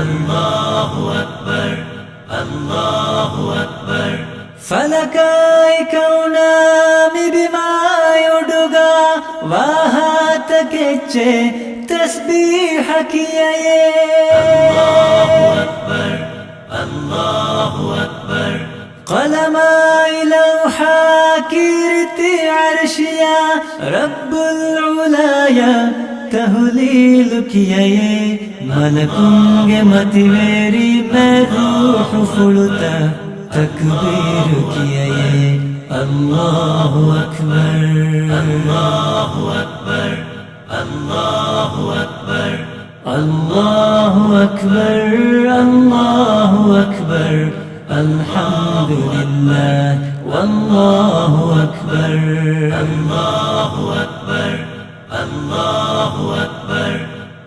الله أكبر، الله أكبر. ފަލަކާއި ކައުނާ މި ބިމާ އުޑުގަ ވާހާތަކެއްޗެއް ތަސްބީޙަ ކިޔަޔޭ. الله أكبر، الله أكبر. ޤަލަމާއި ލައުޙާ ކީރިތި ޢަރްޝިޔާ ރައްބުލް ޢުލާޔަށް ތަހުލީލު ކިޔަޔޭ. މަލަކުންގެ މަތިވެރި މެ ރޫޙުފުޅުތައް ތަކްބީރު ކިޔަޔޭ. الله أكبر، الله أكبر. الله أكبر، الله أكبر، الله أكبر. الحمد لله، والله أكبر. الله أكبر، الله أكبر.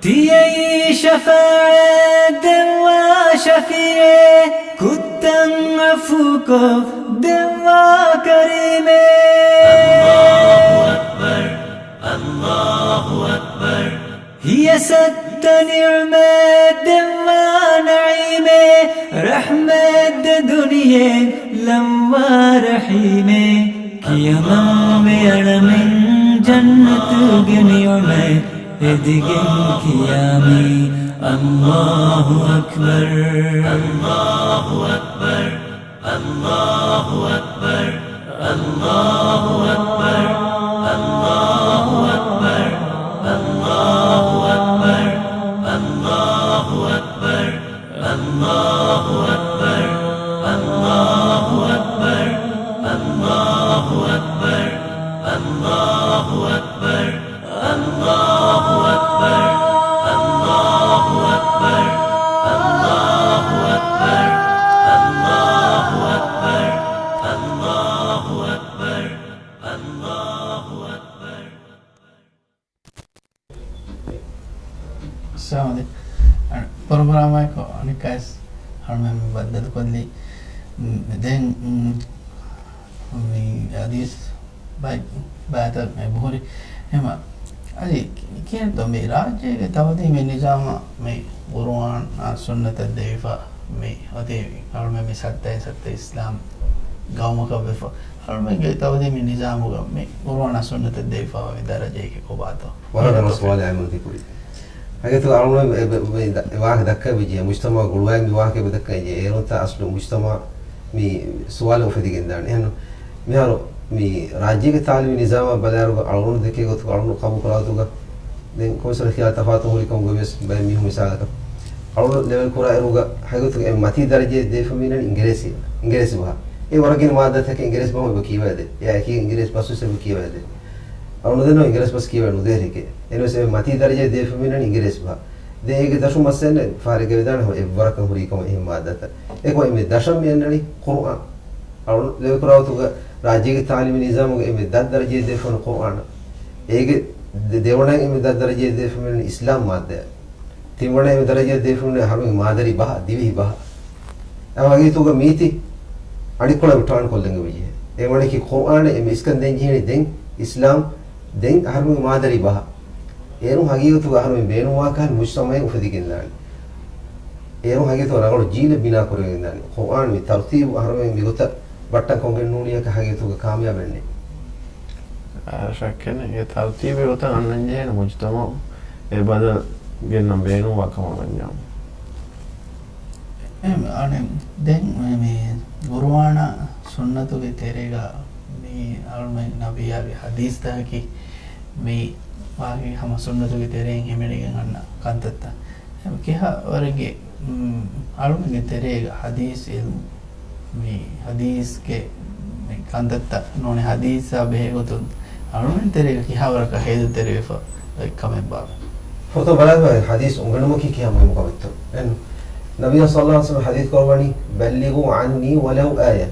ތިޔައީ ޝަފާޢަތް ދެއްވާ ޝަފީޢެއް، ކުށްތައް ޢަފޫކޮށް ދެއްވާ ކަރީމެއް. الله أكبر، الله أكبر. ހިޔަސައްތަ ނިޢުމަތް ދެއްވާ ނަޢީމެއް، ރަޙްމަތް ދެ ދުނިޔެ ލައްވާ ރަޙީމެއް. ކިޔަމަންވެ އަޅަމެން ޖަންނަތުގެ ނިޢުމަތް އެދިގެން ކިޔާމީ. الله أكبر، الله أكبر. الله أكبر، الله أكبر، الله أكبر، الله أكبر، الله أكبر، الله أكبر، الله أكبر، الله أكبر، الله أكبر. الله أكبر، الله أكبر، الله أكبر، الله أكبر، الله أكبر، الله أكبر. އައްސަލާމު ޢަލައިކުމް. ޕްރޮގްރާމަކު އަނެއްކާވެސް ހަރުމެން ބައްދަލުކޮށްލީ. ދެން، މި ޙަދީޘް ބައި-، ބައިތައް އެބަހުރި. އެހެމަ، އަދި ކި-، ކިހިނެއްތޯ މި ރާއްޖޭގެ ތަޢުލީމީ ނިޒާމަށް މި ޤުރުއާނާ ސުންނަތަށް ދެވިފަ މި އޮތީ އަޅުމެން މި ސައްތައިން ސައްތަ އިސްލާމް ގައުމަކަށް ވެފަ. އަޅުމެންގެ ތަޢުލީމީ ނިޒާމުގަ މި ޤުރުއާނާ ސުންނަތަށް ދެވިފަވާ މި ދަރަޖައެއް ކޮބާތޯ؟ ވަރަށް ރަނގަޅު ސުވާލެއް އައިމަން ތި ކުރީ. ހަގީގަތުގަ އަޅުގަނޑު އެ، އެ، އެ، އެ ވާހަކަ ދައްކައިގެން މި މުޖްތަމަޢު ގުޅުވައިގެން މި ވާހަކަ އެބަ ދައްކައިގެން އޭރުންތާ އަސްލު މުޖްތަމަޢު މި ސުވާލެއް އުފެދިގެންދާނެ. އެހެން މިހާރު މި ރާއްޖޭގެ ތަޢުލީމީ ނިޒާމާ ބަލާއިރުގަ އަޅުގަނޑު ދެކޭ ގޮތުގަ އަޅުގަނޑު ޤަބޫލު ކުރާ ގޮތުގަ ދެން ކޮންމެސް ވަރަކަށް ޚިޔާލު ތަފާތު ހުރި ކަމުގަ ވިޔަސް ބައެއް މީހުން މިސާލަކަށް އަޅުގަނޑު ލެވެލް ކުރާ އިރުގަ ހަގީގަތުގަ އެ މަތީ ދަރަޖައެއް ދޭފަ މިނަނީ އިނގިރޭސި، އިނގިރޭސި ބަހަށް. އެ ވަރަށް ގިނަ މާއްދާތަކެއް އިނގިރޭސި ބަހުން އެބަ ކިޔަވައިދޭ. އެއާއެކީ އިނގިރޭސި ބަސްވެސް އެބަ ކިޔަވައިދޭ. އަޅުގަނޑު ދެންނެވި އިނގިރޭސި ބަސް ކިޔަވައި ނުދޭހެކޭ. އެންވެސް އެ މަތީ ދަރަޖައެއް ދޭފަ މިނަނީ އިނގިރޭސި ބަހަށް. ދެން އޭގެ ދަށުން މައްސަލަ ފާރިގަވެދާނެ ހަމަ އެއްވަރަކަށް ހުރީ ކަމަށް އެހެން މާއްދާތައް. އެކޮށް އެންމެ ދަށަށް މި އަންނަނީ ޤުރުއާން. އަޅުގަނޑު ލެވިކުރާ ގޮތުގަ ރާއްޖޭގެ ތަޢުލީމީ ނިޒާމުގަ އެންމެ ދަށް ދަރަޖައެއް ދޭފަ މިނަނީ ޤުރުއާނަށް. އޭގެ ދެ-، ދެވަނައިން އެންމެ ދަށް ދަރަޖައެއް ދޭފަ މިނަނީ އިސްލާމް މާއްދާއަށް. ތިންވަނައިން އެންމެ ދަރަޖައެއް ދޭފަ މިނަނީ އަހަރުމެންގެ މާދަރީ ބަހަށް، ދިވެހި ބަހަށް. އެ ހަގީގަތުގަ މީތި އަނެއްކޮޅަށް އެބަ ޓާން ކޮށްލަން އެބަޖެހޭ. އެ ވަނީކީ ޤުރުއާނެއް އެންމެ އިސްކަން ދޭން ޖެހެނީ ދެން އިސްލާމް، ދެން އަހަރުމެންގެ މާދަރީ ބަހަށް. އޭރުން ހަގީގަތުގަ އަހަރުމެން ބޭނުންވާކަހަލަ މުޖްތަމަޢެއް އުފެދިގެންދާނެ. އޭރުން ހަގީގަތުގަ ރަނގަޅު ޖީލެއް ބިނާކުރެވިގެންދާނެ. ޤުރުއާން މި ތަރުތީބު އަހަރުމެން މިގޮތަށް ބައްޓަން ކޮންގެން ނޫނީއަކަށް ހަގީގަތުގަ ކާމިޔާބެއް ނެތް. އާ، ޝައްކެއް ނެތް. އެ ތަރުތީބީ ގޮތަށް އަންނަން ޖެހޭނެ މުޖްތަމަޢު އެ ބަދަލު ގެންނަން ބޭނުންވާ ކަމަށް ވަންޏާ. އެ، އަނެއް، ދެން މި، މި ޤުރުއާނާ ސުންނަތުގެ ތެރޭގަ މި އަޅުމެން ނަބިއްޔާގެ ޙަދީޘްތަކަކީ މި ވާގި ހަމަ ސުންނަތުގެ ތެރެއިން ހިމެނިގެން އަންނަ ކަންތައްތައް. އެ، ކިހާ ވަރެއްގެ، މް، އަޅުމެންގެ ތެރޭގަ ޙަދީޘް ޢިލްމު މި ޙަދީޘްގެ މި ކަންތައްތައް ނޫނީ ޙަދީޘާ ބެހޭ ގޮތުން އަޅުމެން ތެރޭގަ ކިހާވަރަކަށް ހޭލުންތެރިވެފަ އޮތް ކަމެއްބާ؟ ފުރަތަމަ ބަލާލަބަލަ، ޙަދީޘް އުނގަނުމަކީ ކިހާ މުހިންމު ކަމެއްތޯ؟ އެން ނަބިއްޔާ ޞައްލައްލާހު ޢަލައިހި ވަސައްލަމަ ޙަދީޘް ކުރައްވަނީ، "بَلِّغُوا عَنِّي وَلَوْ آيَةً."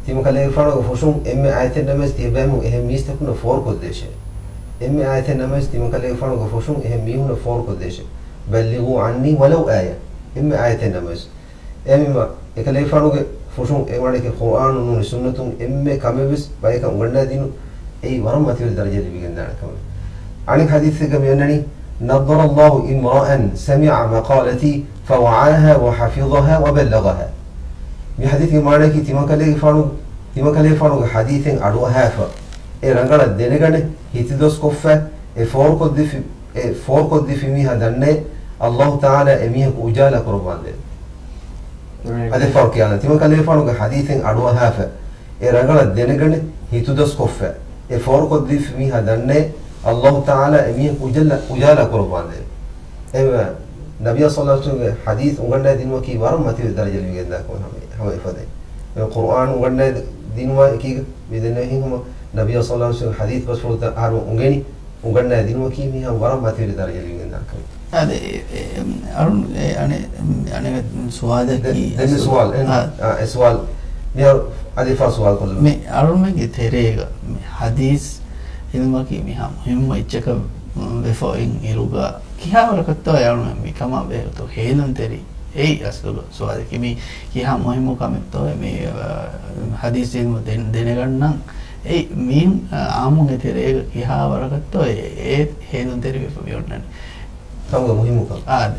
ތިމަންކަލޭގެފާނުގެ ފުށުން އެންމެ އާޔަތެއް ނަމަވެސް ތިޔަބައިމީހުން އެހެން މީސްތަކުންނަށް ފޯރުކޮށް ދޭށޭ. އެންމެ އާޔަތެއް ނަމަވެސް ތިމަންކަލޭގެފާނުގެ ފުށުން އެހެން މީހުންނަށް ފޯރުކޮށް ދޭށޭ. "بَلِّغُوا عَنِّي وَلَوْ آيَةً." އެންމެ އާޔަތެއް ނަމަވެސް. އެހެންވީމަ، އެކަލޭގެފާނުގެ ފުށުން އެ ވާނެކި ޤުރްއާނުން ނޫނީ ސުންނަތުން އެންމެ ކަމެއްވެސް ބަޔަކަށް އުނގަންނާދިނުން، އެއީ ވަރަށް މަތިވެރި ދަރަޖަ ލިބިގެންދާނެ ކަމެއް. އަނެއް ޙަދީޘެއްގަ މި އޮންނަނީ، "نَضَّرَ اللَّهُ امْرَأً سَمِعَ مَقَالَتِي فَوَعَاهَا وَحَفِظَهَا وَبَلَّغَهَا." މި ޙަދީޘްގެ މާނައަކީ ތިމަންކަލޭގެފާނު، ތިމަންކަލޭގެފާނުގެ ޙަދީޘެއް އަޑުއަހާފަ، އެ ރަނގަޅަށް ދެނެގަނެ، ހިތިދޮސްކޮށްފަ، އެ ފޯރުކޮށްދީފި، އެ ފޯރުކޮށްދީފި މީހާ ދަންނައޭ، ﷲ ތަޢާލާ އެ މީހަކު އުޖާލާ ކުރައްވާނދޭ. އަދި ފަރުޤިޔާނަ ތިމަންކަލޭގެފާނުގެ ޙަދީޘެއް އަޑުއަހާފަ، އެ ރަނގަޅަށް ދެނެގަނެ، ހިތުދޮސްކޮށްފަ، އެ ފޯރުކޮށްދީފި މީހާ ދަންނައޭ، ﷲ ތަޢާލާ އެ މީހަކު އުޖާލާ، އުޖާލާ ކުރައްވާނދޭ. އެ ނަބިއްޔާ ޞައްލައްލާހު ޢަލައިހި ވަސައްލަމަގެ ޙަދީޘް އުނގަންނާ ދިނުމަކީ ވަރަށް މަތިވެރި ދަރަޖަ ލިބިގެންދާ ކަމެއް ހަމަ، ހަމަ އެފަދައިން. އެ ޤުރްއާން އުނގަންނާ ދިނުމާ އެކީގަ މި ދެންނެވިހެން ހަމަ ނަބިއްޔާ ޞައްލައްލާހު ޢަލައިހި ވަސައްލަމަ ޙަދީޘް ބަސްފުޅުތައް އަހަރުމެން އުނގެނި، އުނގަންނާ ދިނުމަކީ މީހާ ވަރަށް މަތިވެރި ދަރަޖަ ލިބިގެންދާ ކަމެއް. އާދެ، އެ، އެ، އަޅުން، އެ، އަނެ-، އަނެއް ސުވާލަކީ ދެ-، ދެން މި ސުވާލު، އެ، އާ. އާ، އެ ސުވާލު. މިހާރު އަދި ފާ ސުވާލު ކޮށްލަމާ. މި އަޅުމެންގެ ތެރޭގަ މި ޙަދީޘް ޢިލްމަކީ މިހާ މުހިންމު އެއްޗަކަށް ވެފަ އިން އިރުގަ ކިހާވަރަކަށްތޯ އަޅުމެން މިކަމާ ބެހޭގޮތުން ހޭލުންތެރި؟ އެއީ އަސްލުގަ ސުވާލަކީ މި ކިހާ މުހިންމު ކަމެއްތޯ މި، އަ، ޙަދީޘް ޢިލްމު ދެން-، ދެނެގަންނަން. އެއީ މީހުން، އާ، ޢާއްމުންގެ ތެރޭގަ ކިހާވަރަކަށްތޯ އެ-، އެ ހޭލުންތެރިވެފަ މި އޮންނަނީ. ކަމުގެ މުހިއްމުކަން. އާދެ.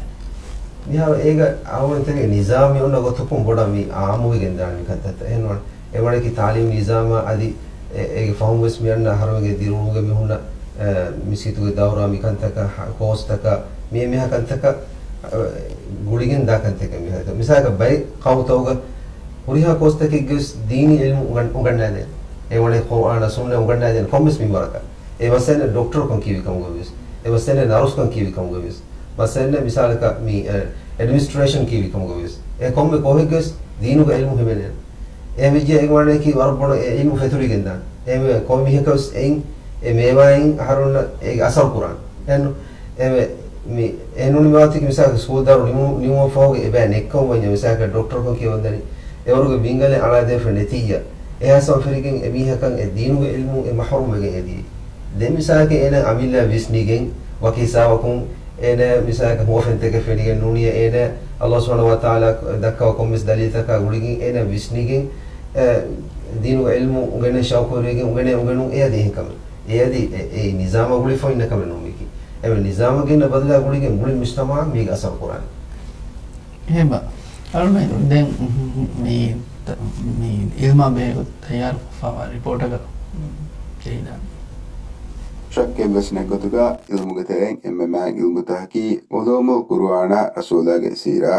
މިހާރު އޭގަ އާއްމު ތެރޭގެ ނިޒާމެއް އޮންނަ ގޮތަކުން ބޮޑަށް މި އާއްމުވެގެން ދާނެ މި ކަންތައްތައް. އެހެންވާނެ އެވަނަކީ ތާލީމު ނިޒާމާ އަދި އެ-، އޭގެ ފަހުން ވެސް މި އަންނަ އަހަރުމެންގެ ދިރިއުޅުމުގެ މި ހުންނަ، އެ، މިސްކިތުގެ ދައުރާ މި ކަންތަކަށް، ހަ-، ކޯސްތަކަށް، މި އެންމެހާ ކަންތަކަށް، އެ، ގުޅިގެން ދާ ކަންތަކެއް މި ހަދަ. މިސާލަކަށް ބައެއް ޤައުމުތަކުގަ ހުރިހާ ކޯސްތަކެއްގެ ވެސް ދީނީ ޢިލްމު އުނގަން-، އުނގަންނާދޭނެ. އެވަނަކީ ޤުރްއާނާ ސުންނަ އުނގަންނާދޭނެ ކޮންމެސް މިންވަރަކަށް. އެ މައްސަލަ ޑޮކްޓަރުކަން ކީއްވި ކަމުގަވެސް، އެ މައްސަލަ ނަރުސްކަން ކީއްވި ކަމުގަވެސް، މައްސަލަ މިސާލަކަށް މި، އެ، އެޑްމިނިސްޓްރޭޝަން ކީއްވި ކަމުގަވެސް، އެ ކޮންމެ ކޯހެއްގަވެސް ދީނުގެ ޢިލްމު ހިމެނޭނެ. އެހެންވެއްޖެ އޭގެ މާނައަކީ ވަރަށް ބޮޑަށް އެ ޢިލްމު ފެތުރިގެންދާނެ. އެހެންވެ ކޮންމެ މީހަކަށްވެސް އެއިން އެ މޭވާއިން އަހަރުންނަށް އޭގެ އަސަރު ކުރާނެ. އެހެން އެ މި، އެ ނޫނީ މިވާތީކީ މިސާލަކަށް ސްކޫލް ދައުރު ނިމު-، ނިމުމަށް ފަހުގެ އެބައި ނެއްކަމުން ވަންޏާ މިސާލަކަށް ޑޮކްޓަރުކަން ކިޔަވަންދަނީ އެވަރުގެ ބިންގަލެއް އަޅާދެވިފަ ނެތިއްޔާ، އެހާ ސަމަ ފެށިގެން އެ މީހަކަށް އެ ދީނުގެ ޢިލްމު އެ މަޙްރޫމްވެގެން އެދިޔައީ. ދެން މިސާލަކަށް އޭނާ އަމިއްލަ ވިސްނިގެން ވަކި ހިސާބަކުން އޭނާ މިސާލަކަށް ހުވަފެންތަކެއް ފެނިގެން ނޫނިޔަ އޭނާ ﷲ ސުބްޙާނަހޫ ވަތަޢާލާ ދައްކަވާ ކޮންމެސް ދަލީލްތަކާ ގުޅިގެން އޭނާ ވިސްނިގެން، އެ، ދީނުގެ ޢިލްމު އުނގެނެން ޝައުޤުވެރިވެގެން އުނގެނޭ އުނގެނުން އެ އަދި އެހެން ކަމެއް. އެ އަދި އެ، އެ ނިޒާމާ ގުޅިފަ އިންނަ ކަމެއް ނޫން މީކީ. އެ ނިޒާމަށް ގެންނަ ބަދަލާ ގުޅިގެން މުޅި މުޖްތަމަޢަށް މީގެ އަސަރު ކުރާނެ. އެހެންވާ. އަޅުމެން ދެން މި، މި ޢިލްމާ ބެހޭ ތައްޔާރުކޮށްފައިވާ ރިޕޯޓަކަށް ޖެހިދާނެ. ޝައްކެއްވެސް ނެތް ގޮތުގަ ޢިލްމުގެ ތެރެއިން އެންމެ މާތް ޢިލްމުތަކަކީ ޢުލޫމުލް ޤުރުއާނާ ރަސޫލާގެ ސީރާ.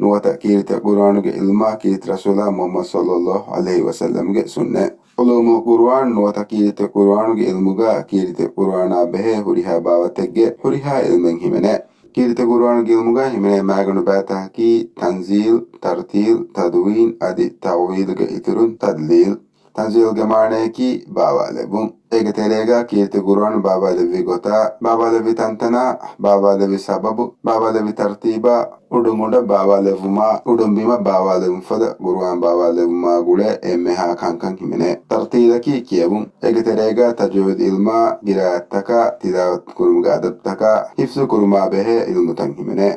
ނުވަތަ ކީރިތި ޤުރުއާނުގެ ޢިލްމާ ކީރިތި ރަސޫލާ މުޙައްމަދު ޞައްލައްލާހު ޢަލައިހި ވަސައްލަމްގެ ސުންނަތް. ޢުލޫމުލް ޤުރުއާން ނުވަތަ ކީރިތި ޤުރުއާނުގެ ޢިލްމުގަ ކީރިތި ޤުރުއާނާ ބެހޭ ހުރިހާ ބާވަތެއްގެ ހުރިހާ ޢިލްމެއް ހިމެނޭ. ކީރިތި ޤުރުއާނުގެ ޢިލްމުގަ ހިމެނޭ މައިގަނޑު ބައިތަކަކީ ތަންޒީލް، ތަރްތީލް، ތަދުވީން އަދި ތައުވީލުގެ އިތުރުން ތަދްލީލް. ތަންޒީލްގެ މާނައަކީ ބާވާލެއްވުން. އޭގެ ތެރޭގަ ކީރިތި ޤުރުއާން ބާވާލެއްވި ގޮތާ، ބާވާލެއްވި ތަންތަނާ، ބާވާލެއްވި ސަބަބު، ބާވާލެއްވި ތަރްތީބާ، އުޑުން އުޑަށް ބާވާލެއްވުމާ، އުޑުން ބިމަށް ބާވާލެއްވުމަށްފަދަ ޤުރުއާން ބާވާލެއްވުމާ ގުޅޭ އެންމެހާ ކަންކަން ހިމެނޭ. ތަރްތީލަކީ ކިޔެވުން. އޭގެ ތެރޭގަ ތަޖްވީދު ޢިލްމާ، ޤިރާއަތްތަކާ، ތިލާވަތު ކުރުމުގެ އަދަބުތަކާ، ޙިފްޒު ކުރުމާ ބެހޭ ޢިލްމުތައް ހިމެނޭ.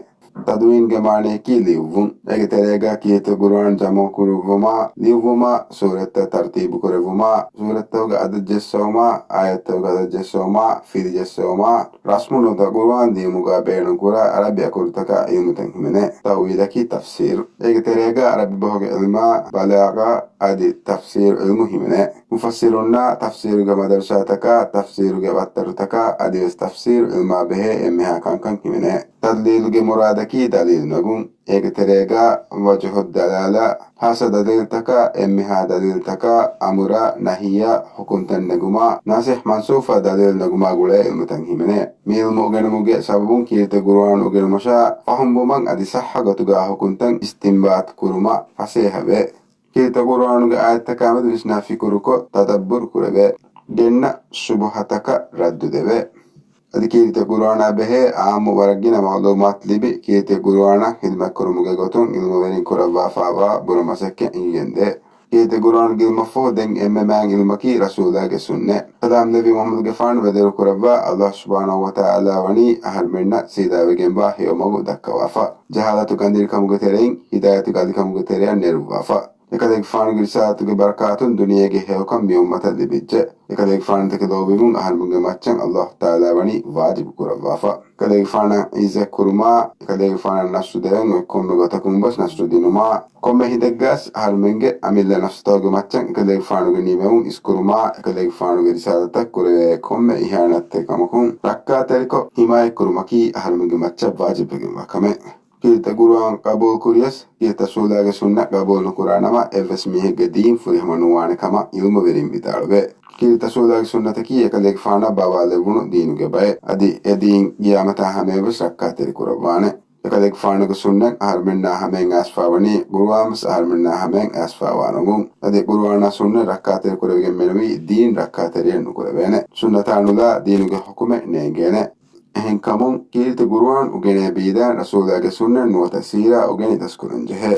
ތަދުވީންގެ މާނައަކީ ލިޔުއްވުން. އޭގެ ތެރޭގަ ކީރިތި ޤުރުއާން ޖަމުޢު ކުރުއްވުމާ، ލިޔުއްވުމާ، ސޫރަތްތައް ތަރްތީބު ކުރެއްވުމާ، ސޫރަތްތަކުގެ އަދަދު ޖެއްސެވުމާ، އާޔަތްތަކުގެ އަދަދު ޖެއްސެވުމާ، ފިލި ޖެއްސެވުމާ، ރަސްމު ނުވަތަ ޤުރުއާން ލިޔުމުގަ ބޭނުންކުރާ ޢަރަބި އަކުރުތަކާ ޢިލްމުތައް ހިމެނޭ. ތައުވީލަކީ ތަފްސީރު. އޭގެ ތެރޭގަ ޢަރަބި ބަހުގެ ޢިލްމާ، ބަލާޣާ އަދި ތަފްސީރު ޢިލްމު ހިމެނޭ. މުފައްސިރުންނާ ތަފްސީރުގެ މަދަރުސާތަކާ، ތަފްސީރުގެ ވައްތަރުތަކާ އަދިވެސް ތަފްސީރު ޢިލްމާ ބެހޭ އެންމެހާ ކަންކަން ހިމެނޭ. ތަދްލީލުގެ މުރާދަކީ ދަލީލު ނެގުން. އޭގެ ތެރޭގަ ވަޖުހުއްދަލާލާ، ޚާއްޞަ ދަލީލުތަކާ، އެންމެހާ ދަލީލުތަކާ، އަމުރާ، ނަހްޔާ، ޙުކުމްތައް ނެގުމާ، ނާސިޚް މަންސޫޚާ ދަލީލު ނެގުމާ ގުޅޭ ޢިލްމުތައް ހިމެނޭ. މި ޢިލްމު އުގެނުމުގެ ސަބަބުން ކީރިތި ޤުރުއާން އުގެނުމަށާ ފަހުމް ބުމަން އަދި ޞައްޙަ ގޮތުގަ ޙުކުމްތައް އިސްތިންބާޠު ކުރުމަށް ފަސޭހަވޭ. ކީރިތި ޤުރުއާނުގެ އާޔަތްތަކާމެދު ވިސްނާ ފިކުރުކޮށް ތަދައްބުރު ކުރެވޭ. ގެންނަ ޝުބުހަތަކަށް ރައްދު ދެވޭ. އަދި ކީރިތި ޤުރުއާނާ ބެހޭ އާއްމު ވަރަށްގިނަ މަޢުލޫމާތު ލިބި، ކީރިތި ޤުރުއާނަށް ޚިދުމަތްކުރުމުގެ ގޮތުން ޢިލްމުވެރިން ކުރައްވާފާވާ ބުރަ މަސައްކަތް އިނގިގެންދޭ. ކީރިތި ޤުރުއާން ޢިލްމަށްފަހު ދެން އެންމެ މާތް ޢިލްމަކީ ރަސޫލާގެ ސުންނަތް. ސަލާމް ނަބީ މުޙައްމަދުގެފާނު ވެދެރުކުރައްވާ، ﷲ ސުބްޙާނަހޫ ވަތަޢާލާ ވަނީ އަހަރުމެންނަށް ސީދާވެގެންވާ ހެޔޮމަގު ދައްކަވާފަ. ޖަހާލަތު ކަނދިރިކަމުގެ ތެރެއިން ހިދާޔަތުގެ އަލިކަމުގެ ތެރެއަށް ނެރުއްވާފަ. އެކަލޭގެފާނުގެ ރިސާލަތުގެ ބަރަކާތުން ދުނިޔޭގެ ހެޔޮކަން މިއުއްމަތަށް ލިބިއްޖެ. އެކަލޭގެފާނުތަކެއް ލޯބިވުން އަހަރުމެންގެ މައްޗަށް ﷲ ތަޢާލާ ވަނީ ވާޖިބު ކުރައްވާފަ. އެކަލޭގެފާނަށް ޢިއްޒަތްކުރުމާ، އެކަލޭގެފާނަށް ނަޞްރު ދެވެން އޮތް ކޮންމެ ގޮތަކުން ވެސް ނަޞްރު ދިނުމާ، ކޮންމެ ހިނދެއްގަސް އަހަރުމެންގެ އަމިއްލަ ނަފްސުތަކުގެ މައްޗަށް އެކަލޭގެފާނުގެ ނިޢުމަތް އިސްކުރުމާ، އެކަލޭގެފާނުގެ ރިސާލަތަށް ކުރެވޭ ކޮންމެ އިހާނާތެއް ކަމަކުން ރައްކާތެރިކޮށް ޙިމާޔަތްކުރުމަކީ އަހަރުމެންގެ މައްޗަށް ވާޖިބުވެގެންވާ ކަމެއް. ކީރިތި ޤުރުއާން ޤަބޫލުކުރިޔަސް، ކީރިތި ރަސޫލާގެ ސުންނަތް ޤަބޫލު ނުކުރާ ނަމަ، އެއްވެސް މީހެއްގެ ދީން ފުރިހަމަ ނުވާނެ ކަމަށް ޢިލްމުވެރިން ވިދާޅުވޭ. ކީރިތި ރަސޫލާގެ ސުންނަތަކީ އެކަލޭގެފާނަށް ބާވާލެއްވުނު ދީނުގެ ބައެއް. އަދި އެ ދީން ޤިޔާމަތާ ހަމަޔަށްވެސް ރައްކާތެރި ކުރައްވާނެ. އެކަލޭގެފާނުގެ ސުންނަތް އަހަރުމެންނާ ހަމަޔަށް އައިސްފާވަނީ، ޤުރުއާން ވެސް އަހަރުމެންނާ ހަމަޔަށް އައިސްފާވާ ނަންގުން. އަދި ޤުރުއާނާ ސުންނަތް ރައްކާތެރި ކުރެވިގެން މެނުވީ ދީން ރައްކާތެރިއެއް ނުކުރެވޭނެ. ސުންނަތާ ނުލާ ދީނުގެ ޙުކުމެއް ނޭނގޭނެ. އެހެންކަމުން، ކީރިތި ޤުރުއާން އުގެނޭ ބީދާން ރަސޫލާގެ ސުންނަތް ނުވަތަ ސީރާ އުގެނި ދަސްކުރަން ޖެހޭ.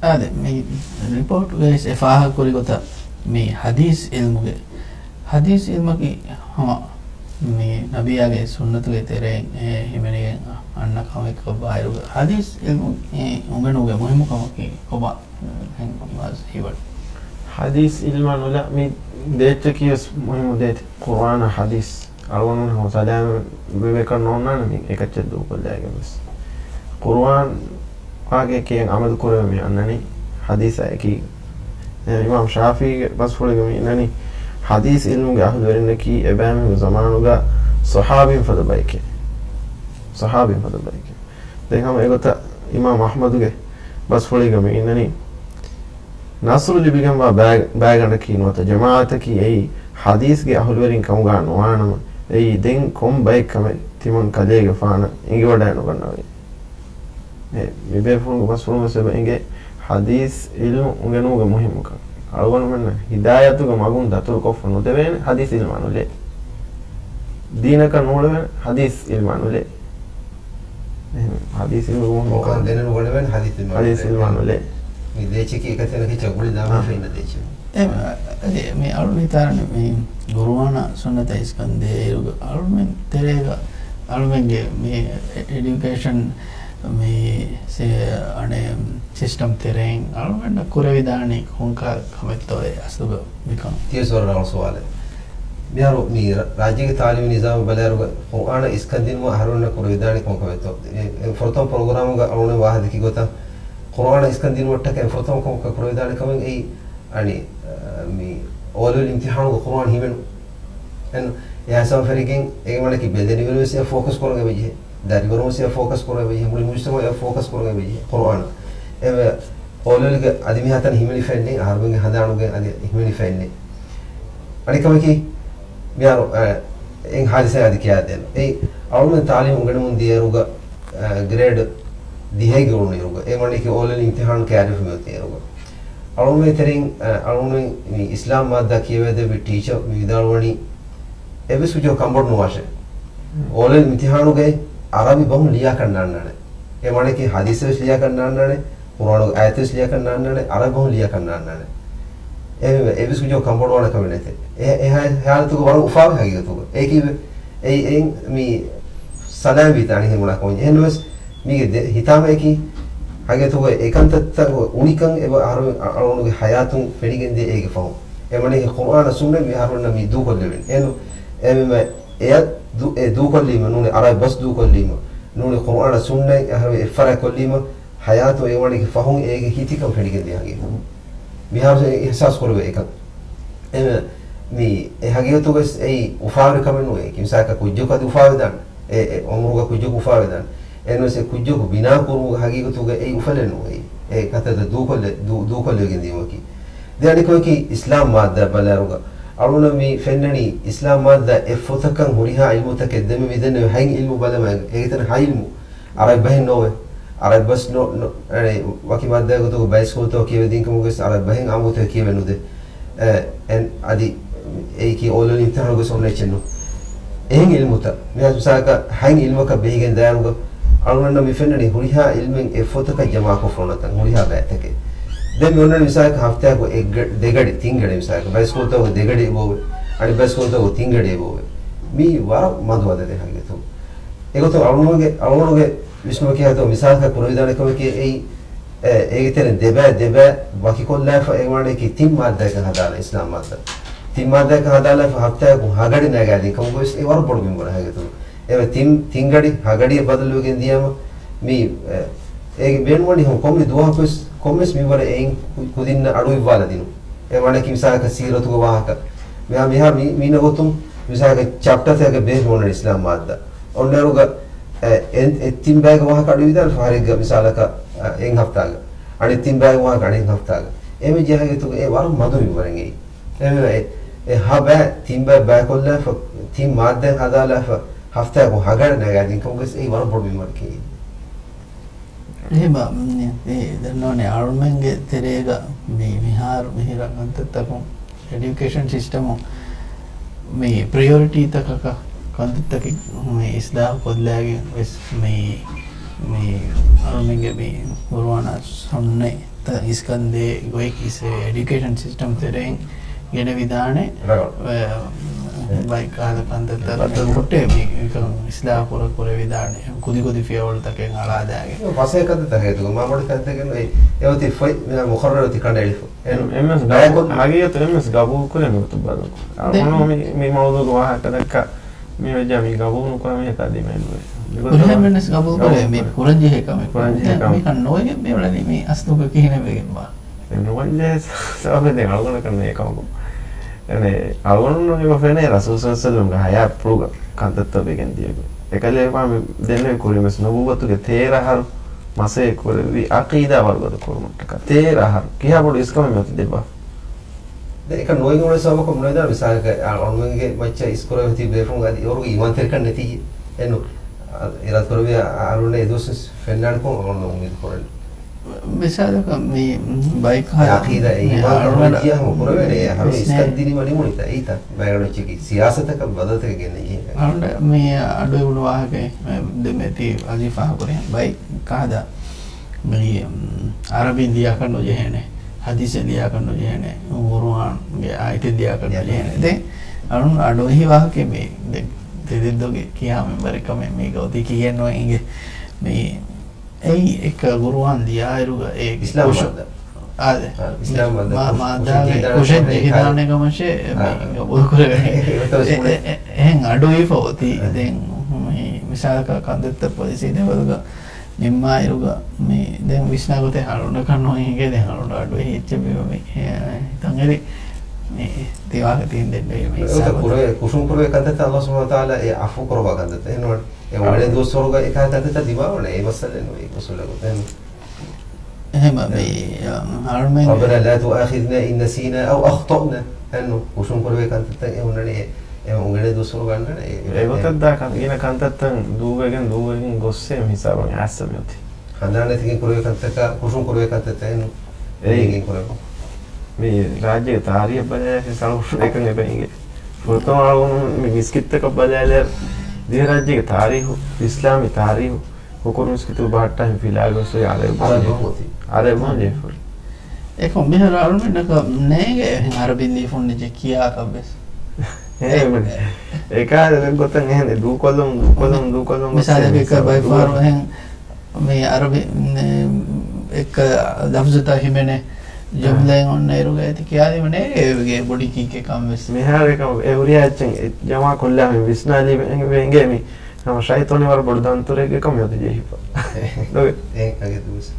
އާދެ، މި ރިޕޯޓްގައި އެ ފާހަގަކުރި ގޮތަށް، މި ޙަދީޘް ޢިލްމުގެ، ޙަދީޘް ޢިލްމަކީ ހަމަ މި ނަބިއްޔާގެ ސުންނަތުގެ ތެރެއިން އެ ހިމެނިގެން އަންނަ ކަމެއް ކޮށް ބާއިރުގަ، ޙަދީޘް ޢިލްމު އެ އުނގެނުމުގެ މުހިއްމު ކަމަކީ ކޮބާ؟ އެން މާޒް ހީވަން. ޙަދީޘް ޢިލްމާ ނުލާ މި ދޭއްޗަކީ ވެސް މުހިއްމު ދޭތެއް. ޤުރުއާނާ ޙަދީޘް އަޅުގަނޑުމެން ހަމަ ސަލާމަތް ވެވޭކަށް ނޯންނާނެ މި އެކައްޗެއް ދޫކޮށްލައިގެން ވެސް. ޤުރުއާން ވާގެ ކިޔަން ޢަމަލު ކުރެވެ މި އަންނަނީ ޙަދީޘާ އެކީ. އެ، އިމާމް ޝާފިޢީގެ ބަސްފުޅީގަ މި އިންނަނީ، ޙަދީޘް ޢިލްމުގެ އަހުލުވެރިންނަކީ އެބައިމީހުންގެ ޒަމާނުގަ ޞަޙާބީން ފަދަ ބައެކޭ. ޞަޙާބީން ފަދަ ބައެކޭ. ދެން ހަމަ އެގޮތަށް އިމާމް އަޙްމަދުގެ ބަސްފުޅީގަ މި އިންނަނީ، ނަޞްރު ލިބިގެންވާ ބައި-، ބައިގަނޑަކީ ނުވަތަ ޖަމާޢަތަކީ އެއީ ޙަދީޘްގެ އަހުލުވެރިން ކަމުގަ ނުވާނަމަ، އެއީ ދެން ކޮން ބައެއް ކަމެއް ތިމަން ކަލޭގެފާނަށް އެނގިވަޑައެއް ނުގަންނަވައި. އެ، މި ބޭފުޅުންގެ ބަސްފުޅުން ވެސް އެބަ އެނގޭ ޙަދީޘް ޢިލްމު އުނގެނުމުގެ މުހިއްމުކަން. އަޅުގަނޑުމެންނަށް ހިދާޔަތުގެ މަގުން ދަތުރުކޮށްފަ ނުދެވޭނެ ޙަދީޘް ޢިލްމާ ނުލޭ. ދީނަކަށް ނޫޅެވޭނެ ޙަދީޘް ޢިލްމާ ނުލޭ. އެހެން ޙަދީޘް ޢިލްމުގެ މުހިއްމުކަން. ޤުރުއާން ދެނެއް ނުގަނެވޭނެ ޙަދީޘް ޢިލްމާ ޙަދީޘް ނުލޭ. ޢިލްމާ ނުލޭ. މި ދޭއްޗަކީ އެކަތި އަނެކައްޗާ ގުޅި ދާމަ އާ. ފެންނަ ދޭއްޗެއް. އެ، އަދި މި އަޅު ހިތާރަނި މި ޤުރުއާނާ ސުންނަތާ އިސްކަން ދޭއިރުގަ އަޅުމެން ތެރޭގަ އަޅުމެންގެ މި އެ-، އެޑިއުކޭޝަން މި ސެ-، އަނެއް ސިސްޓަމް ތެރެއިން އަޅުމެންނަށް ކުރެވިދާނީ ކޮންކަ-، ކަމެއްތޯއޭ އަސްލުގަ މިކަން؟ ތިޔަސް ވަރަށް ރަނގަޅު ސުވާލެއް. މިހާރު މި ރަ-، ރާއްޖޭގެ ތާލީމީ ނިޒާމު ބަލާއިރުގަ ޤުރުއާނާ އިސްކަން ދިނުމަށް އަހަރުމެންނަށް ކުރެވިދާނީ ކޮން ކަމެއްތޯ؟ އެ، އެ ފުރަތަމަ ޕްރޮގްރާމުގަ އަޅުގަނޑު ވާހަކަ ދެއްކި ގޮތަށް ޤުރުއާނާ އިސްކަން ދިނުމަށްޓަކައި ފުރަތަމަ ކަމަކަށް ކުރެވިދާނެ ކަމެއް އެއީ، އަނި، އަ، މި އޯލެވެލް އިމްތިޙާނުގަ ޤުރުއާން ހިމެނު. އެން، އެ ހިސާބަށް ފެނިގެން އެ ވަނަކީ ބެލެނިވެރިން ވެސް އެ ފޯކަސް ކުރަން އެބަޖެހޭ. ދަރިވަރުން ވެސް އެ ފޯކަސް ކުރަން އެބަޖެހޭ. މުޅި މުޖްތަމަޢު އެ ފޯކަސް ކުރަން އެބަޖެހޭ ޤުރުއާނަށް. އެ އޯލެވެލްގެ އަދި މިހާތަނަށް ހިމެނިފައެއްނެތް، އަހަރުމެންގެ ހަނދާނުގަ އަދި ހިމެނިފައެއްނެތް. އަނެއް ކަމަކީ، މިހާރު، އަ، އެ ހާދިސާ އަދި ކިޔާދޭން. އެއީ، އަޅުމެން ތާލީމު އުނގެނުމުން ދިޔައިރުގަ، އަ، ގްރޭޑް ދިހައިގެ އުޅުނުއިރުގަ، އެ ވަނީކީ އޯލެވެލް އިމްތިޙާނު ކައިރިފަ މިއޮތީ އިރުގަ. އަޅުމެން ތެރެއިން، އަ، އަޅުމެން މި އިސްލާމް މާއްދާ ކިޔެވޭ ދެއްވި ޓީޗަރ މި ވިދާޅުވަނީ، އެއްވެސް ކުއްޖަކު ކަންބޮޑު ނުވާށޭ. އޯލެވެލް އިމްތިޙާނުގައި ޢަރަބި ބަހުން ލިޔާކަން ނާންނާނެ. އެ ވަނީކީ ޙަދީޘެއް ވެސް ލިޔާކަން ނާންނާނެ، ޤުރުއާނުގެ އާޔަތެއް ވެސް ލިޔާކަން ނާންނާނެ، ޢަރަބި ބަހުން ލިޔާކަން ނާންނާނެ. އެހެންވެ، އެއްވެސް ކުއްޖަކު ކަންބޮޑުވާނެ ކަމެއް ނެތޭ. އެ، އެ ހާ-، ހާލަތުގަ ވަރަށް އުފާވޭ ހަގީގަތުގަ. އެއީކީ ވެ-، އެއީ، އެއިން މި ސަލާމްވީތާ އަނެއްހެން ބުނާ ކަމެއް. އެހެންނަމަވެސް، މީގެ ދެ-، ހިތާމައަކީ، ހަގީގަތުގަ އެކަންތައްތައް އުނިކަން އެބަ އަހަރު-، އަ-، އަޅުގަނޑުގެ ޙަޔާތުން ފެނިގެންދޭ އޭގެ ފަހުން. އެ ވަނީ ޤުރުއާނާ ސުންނަތް މި އަހަރުމެންނަށް މި ދޫކޮށްލެވެން. އެނު-، އެމެމެ އެއަށް ދޫ-، އެ ދޫކޮށްލީމަ، ނޫނީ ޢަރަބި ބަސް ދޫކޮށްލީމަ، ނޫނީ ޤުރުއާނާ ސުންނަތް އަހަރު އެއްފަރާތް ކޮށްލީމަ، ޙަޔާތު އެ ވަނީގެ ފަހުން އޭގެ ހިތިކަން ފެނިގެންދޭ ހަގީގަތު. މިހާރު އެ އިޙްސާސް ކުރެވޭ އެކަން. އެ، މި، އެ ހަގީގަތުގައި އެއީ އުފާވެރި ކަމެއް ނޫނޭ. މިސާލަކަށް ކުއްޖަކު އަދި އުފާވެދާނެ. އެ، އެ އުމުރުގަ ކުއްޖަކު އުފާވެދާނެ. އެންވެސް އެ ކުއްޖަކު ބިނާ ކުރުމުގެ ހަގީގަތުގައި އެއީ އުފަލެއް ނޫން. އެއީ އެ ކަތަދަ ދޫކޮށްލެ-، ދޫ-، ދޫކޮށްލެވިގެން ދިޔުމަކީ. ދެން އަނެކަމަކީ އިސްލާމް މާއްދާ ބަލާއިރުގަ އަޅުނަ މި ފެންނަނީ އިސްލާމް މާއްދާ އެއް ފޮތަކަށް ހުރިހާ ޢިލްމުތަކެއް ދެމެ މިދެންނެވި ހަތް ޢިލްމު ބަލަމާ އޭގެ ތަން ހަތް ޢިލްމު. ޢަރަބި ބަހެއް ނޯވެ. އަރަބި ބަސް ނޯ، ނޯ، އެ، ވަކި މާއްދާގެ ގޮތުގަ ބައިސްކޯލްތަކުގަ ކިޔެވިދިން ކަމުގަވެސް އަރަބި ބަހެއް އާއްމު ގޮތަށް ކިޔެވެން ނުދޭ. އެ، އެން، އަދި އެއީކީ އޯލެވެލް އިމްތިހާނުގަވެސް އޮންނަ އެއްޗެއް ނޫން. އެހެން އިލްމުތައް، މިހާ މިސާލަކަށް ހަތް އިލްމަކަށް ބެހިގެން ދާއިރުގަ އަޅުގަނޑަށް މި ފެންނަނީ ހުރިހާ އިލްމެއް އެއް ފޮތަކަށް ޖަމާކޮށްފަ އޮންނަ ތަން، ހުރިހާ ބައިތަކެއް. ދެން މި އޮންނަނީ މިސާލަކަށް ހަފްތާއަކު އެއްގަ-، ދެގަޑި، ތިންގަޑި މިސާލަކަށް ބައިސްކޯލްތަކުގަ ދެގަޑި އެބައޮވޭ، އަނެއް ބައިސްކޯލްތަކުގަ ތިންގަޑި އެބައޮވޭ. މީ ވަރަށް މަދު އަދަދެއް ހަގީގަތުގަ. އެގޮތުން އަޅުގަނޑުގެ، އަޅުގަނޑުގެ ވިސްނުމަކީ ހަގީގަތުގަ މިސާލަކަށް ކުރެވިދާނެ ކަމަކީ އެއީ، އެ، އޭގެ ތެރެއިން ދެބައި، ދެބައި ވަކިކޮށްލާފަ އެ ވާނެކީ ތިން މާއްދާއަކަށް ހަދާލާ، އިސްލާމް މާއްދާ. ތިން މާއްދާއަކަށް ހަދާލާފަ ހަފްތާއަކު ހަގަޑި ނަގާދިން ކަމުގަވެސް އެ ވަރަށް ބޮޑު މިންވަރެއް ހަގީގަތުގަ. އެ ތިން، ތިންގަޑި ހަގަޑިއަށް ބަދަލުވެގެން ދިޔައިމަ މީ، އެ، އޭގެ ބޭނުންވަނީ ކޮންމެ ދުވަހަކުވެސް، ކޮންމެސް މިންވަރެއް އެއިން ކު-، ކުދިންނަށް އަޑު އިއްވާލަ ދިނުން. އެ ވާނެކީ މިސާލަކަށް ސީރަތުގެ ވާހަކަ. މިހާ، މިހާ މި-، މީނަ ގޮތުން މިސާލަކަށް ޗެޕްޓަރ ތަކެއް ބޭނުންވަނީ އިސްލާމް މާއްދާ. އޮންނައިރުގަ، އެ، އެ، އެ ތިން ބައިގެ ވާހަކަ އަޑު އިވިދާނެ ފަހަރެއްގަ މިސާލަކަށް، އަ، އެއް ހަފްތާގަ. އަނެއް ތިން ބައިގެ ވާހަކަ އަނެއް ހަފްތާގަ. އެހެންވެއްޖެ ހަގީގަތުގަ އެ ވަރަށް މަދު މިންވަރެއް އެއީ. އެ، އެ، އެ ހަ ބައި، ތިން ބައި ބައިކޮށްލާފަ، ތިން މާއްދާއެއް ހަދާލާފަ، ހަފްތާއަކު ހަގަޑި ނަގާދިން ކަމުގަވެސް އެއީ ވަރަށް ބޮޑު މިންވަރެއް އެއީ. އެހެން މި-، މި-، އެ ދެންނޯނެ އަޅުމެންގެ ތެރޭގަ މި-، މިހާރު މިހިރަ ކަންތައްތަކުން އެޑިއުކޭޝަން ސިސްޓަމުން މި ޕްރިޔޮރިޓީތަކަކަށް ކަންތައްތަކެއް މި އިސްލާހު ކޮށްލައިގެން ވެސް މި، މި އަޅުމެންގެ މި ޤުރުއާނާ ސުންނަތް ތަ އިސްކަންދޭ ގޮތް އިސް އެޑިއުކޭޝަން ސިސްޓަމް ތެރެއިން ގެނެވިދާނެ. ރަނގަޅު. އެ، އެ. ބައި ކަހަލަ ކަންތައްތައް ބައްދަލު ކޮށްޓޭ މި ކަން އިސްލާހު ކުރ، ކުރެވިދާނެ. ކުދި ކުދި ފިޔަވަޅުތަކެއް އަޅާދާގެން. އެ، ފަސޭހަ ކަންތައްތަކެއް ގެން މާ ބޮޑެތި ކަންތައްތަކެއް ނުވޭ. އެ އޮތީ ފޮތް މި މުޤައްރަރު އޮތީ ކަނޑައެޅިފަ. އެ، އެމްއެސް ގަބޫ-، ހަގީގަތު އެމްއެސް ގަބޫލު ކުރޭ ނުވަތަ ބަލަން. ދެ-، އަޅުގަނޑު މި، މި މައުޟޫގެ ވާހަކަ ދައްކާ މި ވެއްޖާ މި ގަބޫލު ނުކުރާ މީހަކާ ދިމައެއް ނުވޭ. ކުރިހަމެންވެސް ގަބޫލު ކުރޭ، މި ކުރަންޖެހޭ ކަމެއް. ކުރަންޖެހޭ ކަމެއް. މިކަން ނޯވެގެން މި އުޅެނީ މި އަސްލުގަ ކިހިނެއް ވެގެންވާ. ނުވަންޖެހޭ ސަބަބެއް ދެން އަޅުގަނޑަކަށް ނޭ ކަމަކު. އެނެ، އަޅުގަނޑު ނުވަ ފެނޭ ރަސޫލް ސައްލަމްގެ ހަޔާތްޕުޅުގަ ކަންތައްތައް ވެގެން ދިޔަގޮތް. އެކަލޭގެފާނު މި ދެންނެވި ކުރިންވެސް ނުބުއްވަތުގެ ތޭރަ އަހަރު މަސައްކަތް ކުރެއްވި އަޤީދާ ވަރުގަދަ ކުރުމަށްޓަކާ. ތޭރަ އަހަރު. ކިހާ ބޮޑު އިސްކަމެއް މިއޮތީ ދެއްވާ. ދެން އެކަން ނުވެގެން އުޅޭ ސަބަބަކަށް ބުނެވިދާނެ މިސާލަކަށް އަ، އަޅުމެންގެ މައްޗަށް އިސްކުރެވި ތިބި ބޭފުޅުން އަދި އެވަރުގެ އީމާންތެރިކަން ނެތިއްޔޭ. އެންނު. އަ، އިރާދަކުރެއްވިއްޔާ އަ، އަޅުގަނޑަށް އެދުވަސްވެސް ފެންނާނެކަން އަޅުގަނޑު އުއްމީދު ކުރަން. މިސާލަކަށް މި ބައިކަހަލަ އަޤީދާ އެ މި އީމާންކަން އަޅުގަނޑަށް ނެތިއްޔާ ހަމަ ކުރެވޭނެ. އެ ހަރު ވިސްނޭ. އިސްކަން ދިނީމަ ނިމުނިތަ އެއީތަ؟ ބައިގަނޑު އެއްޗަކީ ސިޔާސަތަކަށް ބަދަލުތަކެއް ގެންނަން ޖެހޭ. އަޅުގަނޑަށް މި އަޑު އެބުނު ވާހަކައެއް ދެމެތި އަޒީފާ ކުރިހެން ބައި ކާދާ މި، އަރަބިން ލިޔާކަށް ނުޖެހޭނެ، ހަދީސެއް ލިޔާކަށް ނުޖެހޭނެ، ޤުރުއާންގެ އާޔަތެއް ލިޔާކަށް ނުޖެހޭނެ. ދެން އަޅުން އަޑު އެހި ވާހަކައެއް މި ދެ-، ތެދެއްދޮގެ ކިޔާ މިންވަރެއް ކަމެއް މީގަ އޮތީ ކިޔެއް ނުވެ އިނގޭ. މި އެއީ އެކަ ޤުރުއާން ލިޔާއިރުގަ އޭގެ އިސްލާމް ކުށު-، މާއްދާ. އާދެ. އާ، އިސްލާމް މާ-، މާއްދާ މާ-، ކުށެއް މާއްދާގެ ޖެހިދާނެ ކަމަށް ކުށެއް ޖެހިދާނެ ކަމަށޭ މީ އާ. ގަބޫލު ކުރެވޭނެ. އެ-، އެ-، އެ-، އެހެން އަޑު އިވިފަ އޮތީ. އާ. ދެން މި މިސާލަކަށް ކަންތައްތައް ޕޮލިސީ ލެވެލްގަ ނިންމާއިރުގަ މި ދެން ވިސްނާ ގޮތެއް އަޅުގަނޑަކަށް ނުހިނގޭ. ދެން އަޅުގަނޑު އަޑު އެހި އެއްޗެއް ބިމަ މި، އެ، ތަންއެރި މި ތިވާހަކަ ތިން ދެން މި އެ ހިސާބަށް. ކުރެވޭ، ކުށުން ކުރެވޭ ކަންތައްތައް އައްލާހު ސުބްޙާނަހު ވަތަޢާލާ އެ ޢަފޫ ކުރައްވާ ކަންތައްތައް. އެހެންވީމަ އެ އުނގެނޭ ދުވަސްވަރުގަ އެކަހަލަ ކަންތައްތައް ދިމާވަނީ އެ މައްސަލައެއް ނުވޭ އުސޫލަށް ގޮތަށް. އެހެން. އެހެން މި، އަ، އަޅުމެން ربنا لا تؤاخذنا إن نسينا أو أخطأنا. އެހެންނު، ކުށުން ކުރެވޭ ކަންތައްތައް އެ ހުންނަނީ އެ، އެ އުނގެނޭ ދުވަސްވަރުގަ އަންނަނީ އެ، އެ، އެގޮތަށް ދާ ކަން، ގިނަ ކަންތައްތައް ދޫވެގެން، ދޫވެގެން ގޮއްސޭ މި ހިސާބަށް އައިސް މި އޮތީ. ހަނދާން ނެތިގެން ކުރެވޭ ކަންތަކާ، ކުށުން ކުރެވޭ ކަންތައްތައް އެން އެއީ. ނޭނގެން ކުރެވޭ. މި ރާއްޖޭގެ ތާރީހަށް ބަލާލާފަ އަޅުގަނޑު އެކަން އެބަ އިނގޭ. ފުރަތަމަ އަޅުގަނޑު މި މިސްކިތްތަކަށް ބަލާލާ ދިވެހިރާއްޖޭގެ ތާރީހު، އިސްލާމީ ތާރީހު، ހުކުރު މިސްކިތު ބަހައްޓާ ހިން ފިލާގެ ސޮއި އަރަބި ބަހުން އަރަބި ޖެހި-، ބަހުން އޮތީ. އަރަބި ބަހުން ޖެހިފަ. އެކަމް މިހާރު އަޅުމެންނަކަށް ނޭނގެ އެހެން އަރަބިން ލިޔެފަ އޮންނަ ޖެ ކިޔާކަށް ވެސް. އެ، އެ، އެކަހަލަ ގޮތަށް އެހެން ދޫކޮށްލަމުން، ދޫކޮށްލަމުން، ދޫކޮށްލަމުން މިސާލަކަށް އެކަ ބައިފަހަރު އެހެން މި އަރަބި، މް، އެއްކަ ލަފްޒުތައް ހިމެނޭ ޖުމްލައެއް އޮންނައިރުގަ އޭތި ކިޔާލީމަ ނޭނގެ އޭގެ ބޮޑީ ކީކޭ ކަމެއް ވެސް. މިހާރު އެކަމް އެ ހުރިހާ އެއްޗެއް ޖަމާ ކޮށްލާ މި ވިސްނާލީމަ އެނގޭ މި ހަމަ ޝައިޠާނީ ވަރަށް ބޮޑު ދަންތުރެއްގެ ކަމެއް އޮތީ ޖެހިފަ. ދޮގެ. އެހެން ހަގީގަތުވެސް.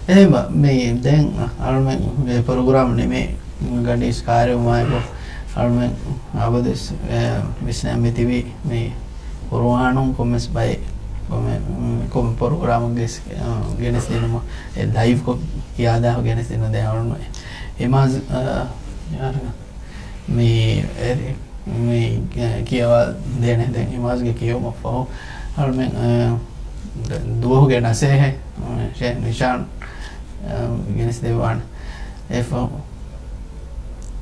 އެހެންވީމަ، މި ދެން އަޅުމެންގެ ޕްރޮގްރާމް ނިމޭ ގަޑި އިސް ކާރިއުމާއެކު އަޅުމެން އަބަދުވެސް، އެ، ވިސްނަން މިތިބީ މި ޤުރުއާނުން ކޮންމެސް ބައެއް ކޮންމެ، ކޮންމެ ޕްރޮގްރާމަކުގެ ގެނެސްދިނުމަށް، އެ ލައިވްކޮށް ކިޔާދާފަ ގެނެސްދިނުން ދެން އަޅުމެން އިމާޒް، އަ، މި އެ، މި ކިޔަވާ ދޭނެ. ދެން އިމާޒްގެ ކިޔެވުމަށްފަހު އަޅުމެން، އަ، ދުވަހުގެ ނަސޭހަތް ޝޭޚް ނިޝާން، އަ، ގެނެސްދެއްވާނެ. އެފަހު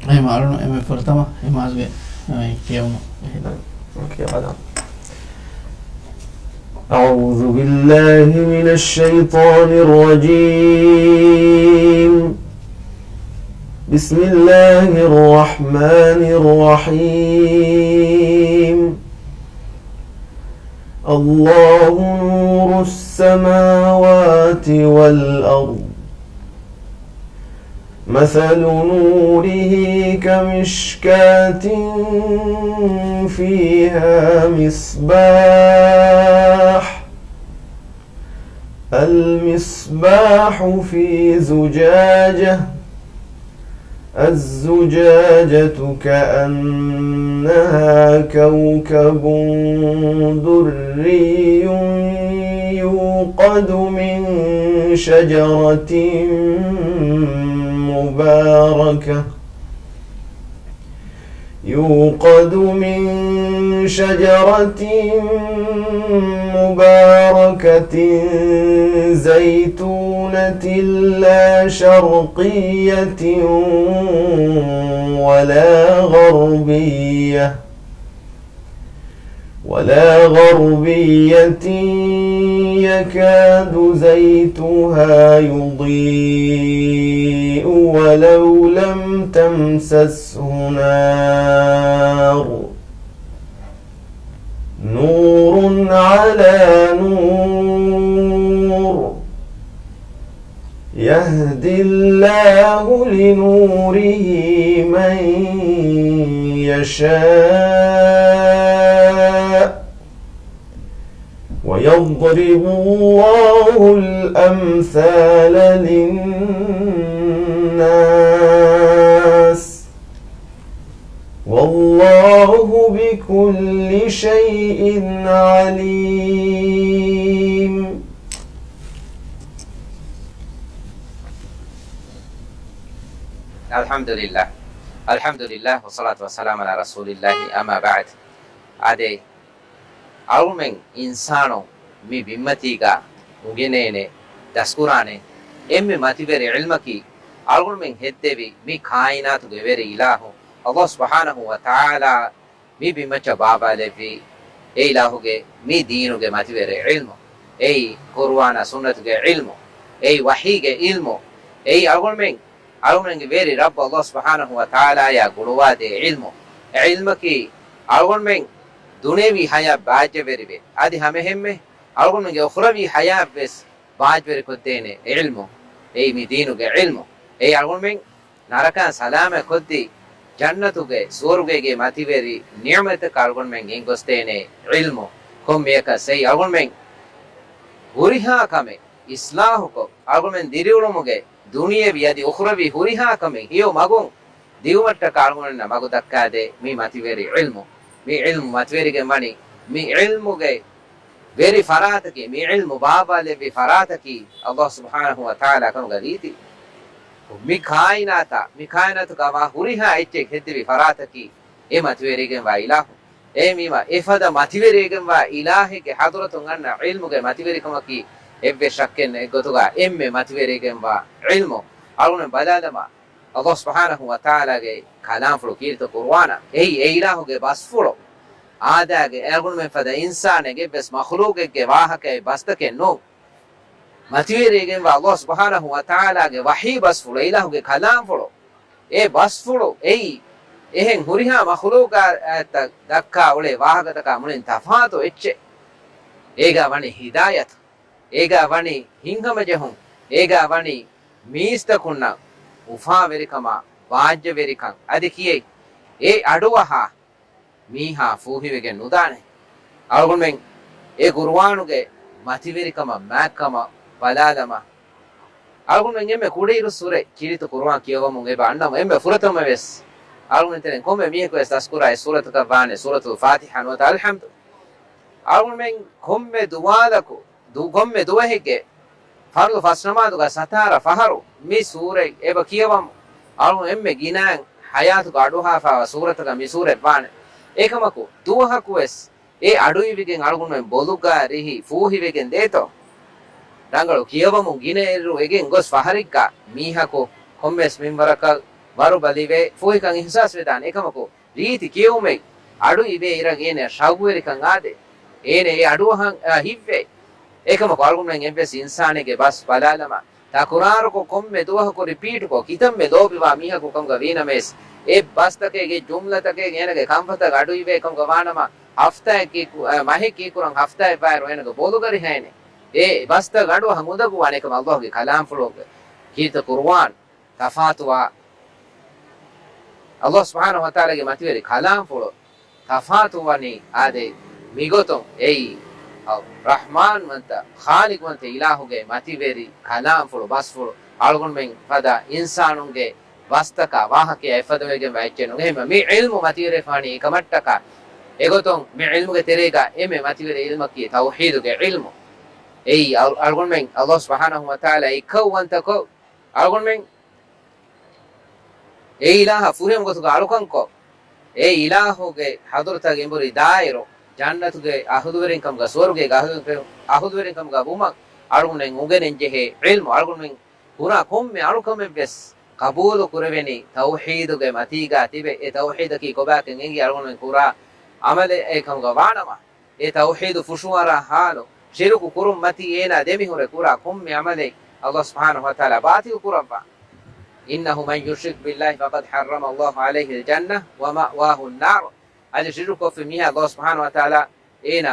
އެ މާލުނު އެމެ ފުރަތަމަ އެ މާޒުގެ، އަ، ކިޔަވުމަށް އެހިލަ. ކިޔަވާލާ. أعوذ بالله من الشيطان الرجيم. بسم الله الرحمن الرحيم. الله نور السماوات والأرض. مثل نوره كمشكاة فيها مصباح. المصباح في زجاجة. الزجاجة كأنها كوكب دري يوقد من شجرة مباركة، يوقد من شجرة مباركة زيتونة لا شرقية ولا غربية، ولا غربية يكاد زيتها يضيء ولو لم تمسسه نار، نور على نور، يهدي الله لنوره من يشاء، ويضرب الله الأمثال للناس، والله بكل شيء عليم. الحمد لله. الحمد لله والصلاة والسلام على رسول الله، أما بعد. އާދެ، އަޅުމެން އިންސާނުން މި ބިންމަތީގަ އުނގެނޭނެ، ދަސްކުރާނެ އެންމެ މަތިވެރި ޢިލްމަކީ، އަޅުގަނޑުމެން ހެއްދެވި މި ކާއިނާތުގެ ވެރި އިލާހު ﷲ ސުބްޙާނަހޫ ވަތަޢާލާ މި ބިންމައްޗަށް ބާވާލެއްވި އެ އިލާހުގެ މި ދީނުގެ މަތިވެރި ޢިލްމު، އެއީ ޤުރުއާނާ ސުންނަތުގެ ޢިލްމު، އެއީ ވަޙީގެ ޢިލްމު، އެއީ އަޅުގަނޑުމެން، އަޅުގަނޑުމެންގެ ވެރި ރައްބު ﷲ ސުބްޙާނަހޫ ވަތަޢާލާޔާ ގުޅުވާދޭ ޢިލްމު. އެ ޢިލްމަކީ އަޅުގަނޑުމެން ދުނިޔަވީ ޙަޔާތް ބާއްޖަވެރިވެ، އަދި ހަމައެހެންމެ އަޅުގަނޑުމެންގެ އުޚްރަވީ ޙަޔާތްވެސް ބާއްޖަވެރިކޮށްދޭނެ ޢިލްމު. އެއީ މި ދީނުގެ ޢިލްމު. އެއީ އަޅުގަނޑުމެން ނަރަކައިން ސަލާމަތްކޮށްދީ، ޖަންނަތުގެ ސުވަރުގޭގެ މަތިވެރި ނިޢުމަތްތަކަށް އަޅުގަނޑުމެން ގެންގޮސްދޭނެ ޢިލްމު. ކޮންމެއަކަސް އެއީ އަޅުގަނޑުމެން ހުރިހާ ކަމެއް އިޞްލާޙުކޮށް، އަޅުގަނޑުމެން ދިރިއުޅުމުގެ ދުނިޔެވީ އަދި އުޚްރަވީ ހުރިހާ ކަމެއް ހެޔޮ މަގުން ދިއުމަށްޓަކާ އަޅުގަނޑުމެންނަށް މަގު ދައްކާދޭ މި މަތިވެރި ޢިލްމު. މި ޢިލްމު މަތިވެރިގެން ވަނީ، މި ޢިލްމުގެ ވެރި ފަރާތަކީ، މި ޢިލްމު ބާވާލެއްވި ފަރާތަކީ، ﷲ ސުބްޙާނަހޫ ވަތަޢާލާ ކަމުގަ ރީތި. މި ކާއިނާތާ، މި ކާއިނާތުގަ ވާ ހުރިހާ އެއްޗެއް ހެއްދެވި ފަރާތަކީ، އެ މަތިވެރިގެންވާ އިލާހު. އެހެންވީމަ، އެފަދަ މަތިވެރިގެންވާ އިލާހެއްގެ ޙަޟްރަތުން އަންނަ ޢިލްމުގެ މަތިވެރިކަމަކީ، އެއްވެސް ޝައްކެއް ނެތް ގޮތުގަ އެންމެ މަތިވެރިގެންވާ ޢިލްމު. އަޅުގަނޑު ބަލާލަމާ، ﷲ ސުބްޙާނަހޫ ވަތަޢާލާގެ ކަލާމްފުޅު ކީރިތި ޤުރުއާނާ. އެއީ އެ އިލާހުގެ ބަސްފުޅު. އާދައިގެ އަޅުގަނޑުމެން ފަދަ އިންސާނެއްގެ އެއްވެސް މަޚްލޫޤެއްގެ ވާހަކައެއް ބަސްތަކެއް ނޫން. މަތިވެރިގެންވާ ﷲ ސުބްޙާނަހޫ ވަތަޢާލާގެ ވަޙީ ބަސްފުޅު، އެ އިލާހުގެ ކަލާމްފުޅު. އެ ބަސްފުޅު އެއީ އެހެން ހުރިހާ މަޚްލޫޤާތްތައް ދައްކާ އުޅޭ ވާހަކަތަކާ މުޅިން ތަފާތު އެއްޗެއް. އޭގަ ވަނީ ހިދާޔަތު، އޭގަ ވަނީ ހިތްހަމަޖެހުން، އޭގަ ވަނީ މީސްތަކުންނަށް އުފާވެރިކަމާ ބާއްޖަވެރިކަން. އަދި ކިޔައި، އެ އަޑުއަހާ މީހާ ފޫހިވެގެން ނުދާނެ. އަޅުގަނޑުމެން އެ ޤުރުއާނުގެ މަތިވެރިކަމަށް މާތްކަމަށް ބަލާލަމާ، އަޅުގަނޑުމެން އެންމެ ކުޑައިރުއްސުރެ ކީރިތި ޤުރުއާން ކިޔަވަމުން އެބަ އަންނަމު، އެންމެ ފުރަތަމަވެސް އަޅުގަނޑު ތެރެއިން ކޮންމެ މީހަކުވެސް ދަސްކުރާ އެއް ސޫރަތަކަށް ވާނެ ސޫރަތުލް ފާތިޙާ ނުވަތަ އަލްޙަމްދު. އަޅުގަނޑުމެން ކޮންމެ ދުވާލަކު، ދު-، ކޮންމެ ދުވަހެއްގެ ފަރުޟު ފަސް ނަމާދުގަ ސަތާރަ ފަހަރު މި ސޫރަތް އެބަ ކިޔަވަމު، އަޅުގަނޑު އެންމެ ގިނައިން ޙަޔާތުގަ އަޑުއަހާފައިވާ ސޫރަތަކަށް މި ސޫރަތް ވާނެ. އެކަމަކު، ދުވަހަކުވެސް އެ އަޑުއިވިގެން އަޅުގަނޑުމެން ބޮލުގާ ރިހި ފޫހިވެގެން ދޭތޯ؟ ރަނގަޅު ކިޔަވަމުން ގިނައިރު އެގެން ގޮސް ފަހަރެއްގަ މީހަކު ކޮންމެސް މިންވަރަކަށް ވަރުބަލިވެ ފޫހިކަން އިހްސާސްވެދާނެ. އެކަމަކު ރީތި ކިޔެވުމެއް އަޑު އިވޭ އިރަށް އޭނަ ޝައުގުވެރިކަން އާދޭ. އޭނަ އެ އަޑުއަހަން، އަ، ހިއްވޭ. އެކަމަކު އަޅުގަނޑުމެން އެއްވެސް އިންސާނެއްގެ ބަސް ބަލާލަމާ، ތަކުރާރުކޮށް ކޮންމެ ދުވަހަކު ރިޕީޓްކޮށް ކިތަންމެ ލޯބިވާ މީހަކު ކަމުގަ ވީނަމަވެސް، އެ ބަސްތަކެއްގެ ޖުމްލަތަކެއް އޭނަގެ ކަންފަތަށް އަޑު އިވޭ ކަމުގަ ވާނަމަ، ހަފްތާއެއް ކީ-، އަ، މަހެއް ކީކުރަން ހަފްތާއެއް ވާއިރު އޭނަގެ ބޮލުގަ ރިހޭނެ. އެ ބަސްތައް އަޑުއަހަން އުނދަގޫވާނެ ކަމަށް އައްލާހުގެ ކަލާމްފުޅުގެ ކީރިތި ޤުރުއާން ތަފާތުވާ، އައްލާހު ސުބްޙާނަހު ވަތަޢާލާގެ މަތިވެރި ކަލާމްފުޅު ތަފާތުވަނީ އާދެ، މިގޮތުން އެއީ ރަޙްމާންވަންތަ، ޚާލިޤުވަންތަ އިލާހުގެ މަތިވެރި ކަލާމްފުޅު، ބަސްފުޅު، އަޅުގަނޑުމެން ފަދަ އިންސާނުންގެ ބަސްތަކާ ވާހަކައާ އެއްފަދަވެގެންވާ އެއްޗެއް ނޫން. އެހެންވެ، މި ޢިލްމު މަތިވެރިވެފާނީ އެކަމަށްޓަކާ. އެގޮތުން މި ޢިލްމުގެ ތެރޭގަ އެންމެ މަތިވެރި ޢިލްމަކީ ތައުޙީދުގެ ޢިލްމު. އެއީ އަޅު-، އަޅުގަނޑުމެން އައްލާހު ސުބްޙާނަހު ވަތަޢާލާ އެއްކައުވަންތަކޮށް، އަޅުގަނޑުމެން އެ އިލާހަށް ފުރިހަމަ ގޮތުގަ އަޅުކަންކޮށް، އެ އިލާހުގެ ޙަޟްރަތަށް އެނބުރި ދާއިރު، ޖަންނަތުގެ އަހުލުވެރިންކަމުގަ، ސުވަރުގޭގެ އަހުލުވެރިން-، އަހުލުވެރިންކަމުގަ ވުމަށް އަޅުގަނޑުމެން އުނގެނެން ޖެހޭ ޢިލްމު، އަޅުގަނޑުމެން ކުރާ ކޮންމެ އަޅުކަމެއްވެސް ޤަބޫލު ކުރެވެނީ ތައުޙީދުގެ މަތީގަ ތިބެ، އެ ތައުޙީދަކީ ކޮބާކަން އެނގި އަޅުގަނޑުމެން ކުރާ ޢަމަލެއް ކަމުގަ ވާނަމަ، އެ ތައުޙީދު ފުށުއަރާ ޙާލު، ޝިރުކު ކުރުން މަތީ އޭނާ ދެމިހުރެ ކުރާ ކޮންމެ ޢަމަލެއް އައްލާހު ސުބްޙާނަހު ވަތަޢާލާ ބާޠިލު ކުރައްވާ. إنه من يشرك بالله فقد حرم الله عليه الجنة ومأواه النار. އަދި ޝިރުކުކޮށްފި މީހާ އައްލާހު ސުބްޙާނަހު ވަތަޢާލާ އޭނާ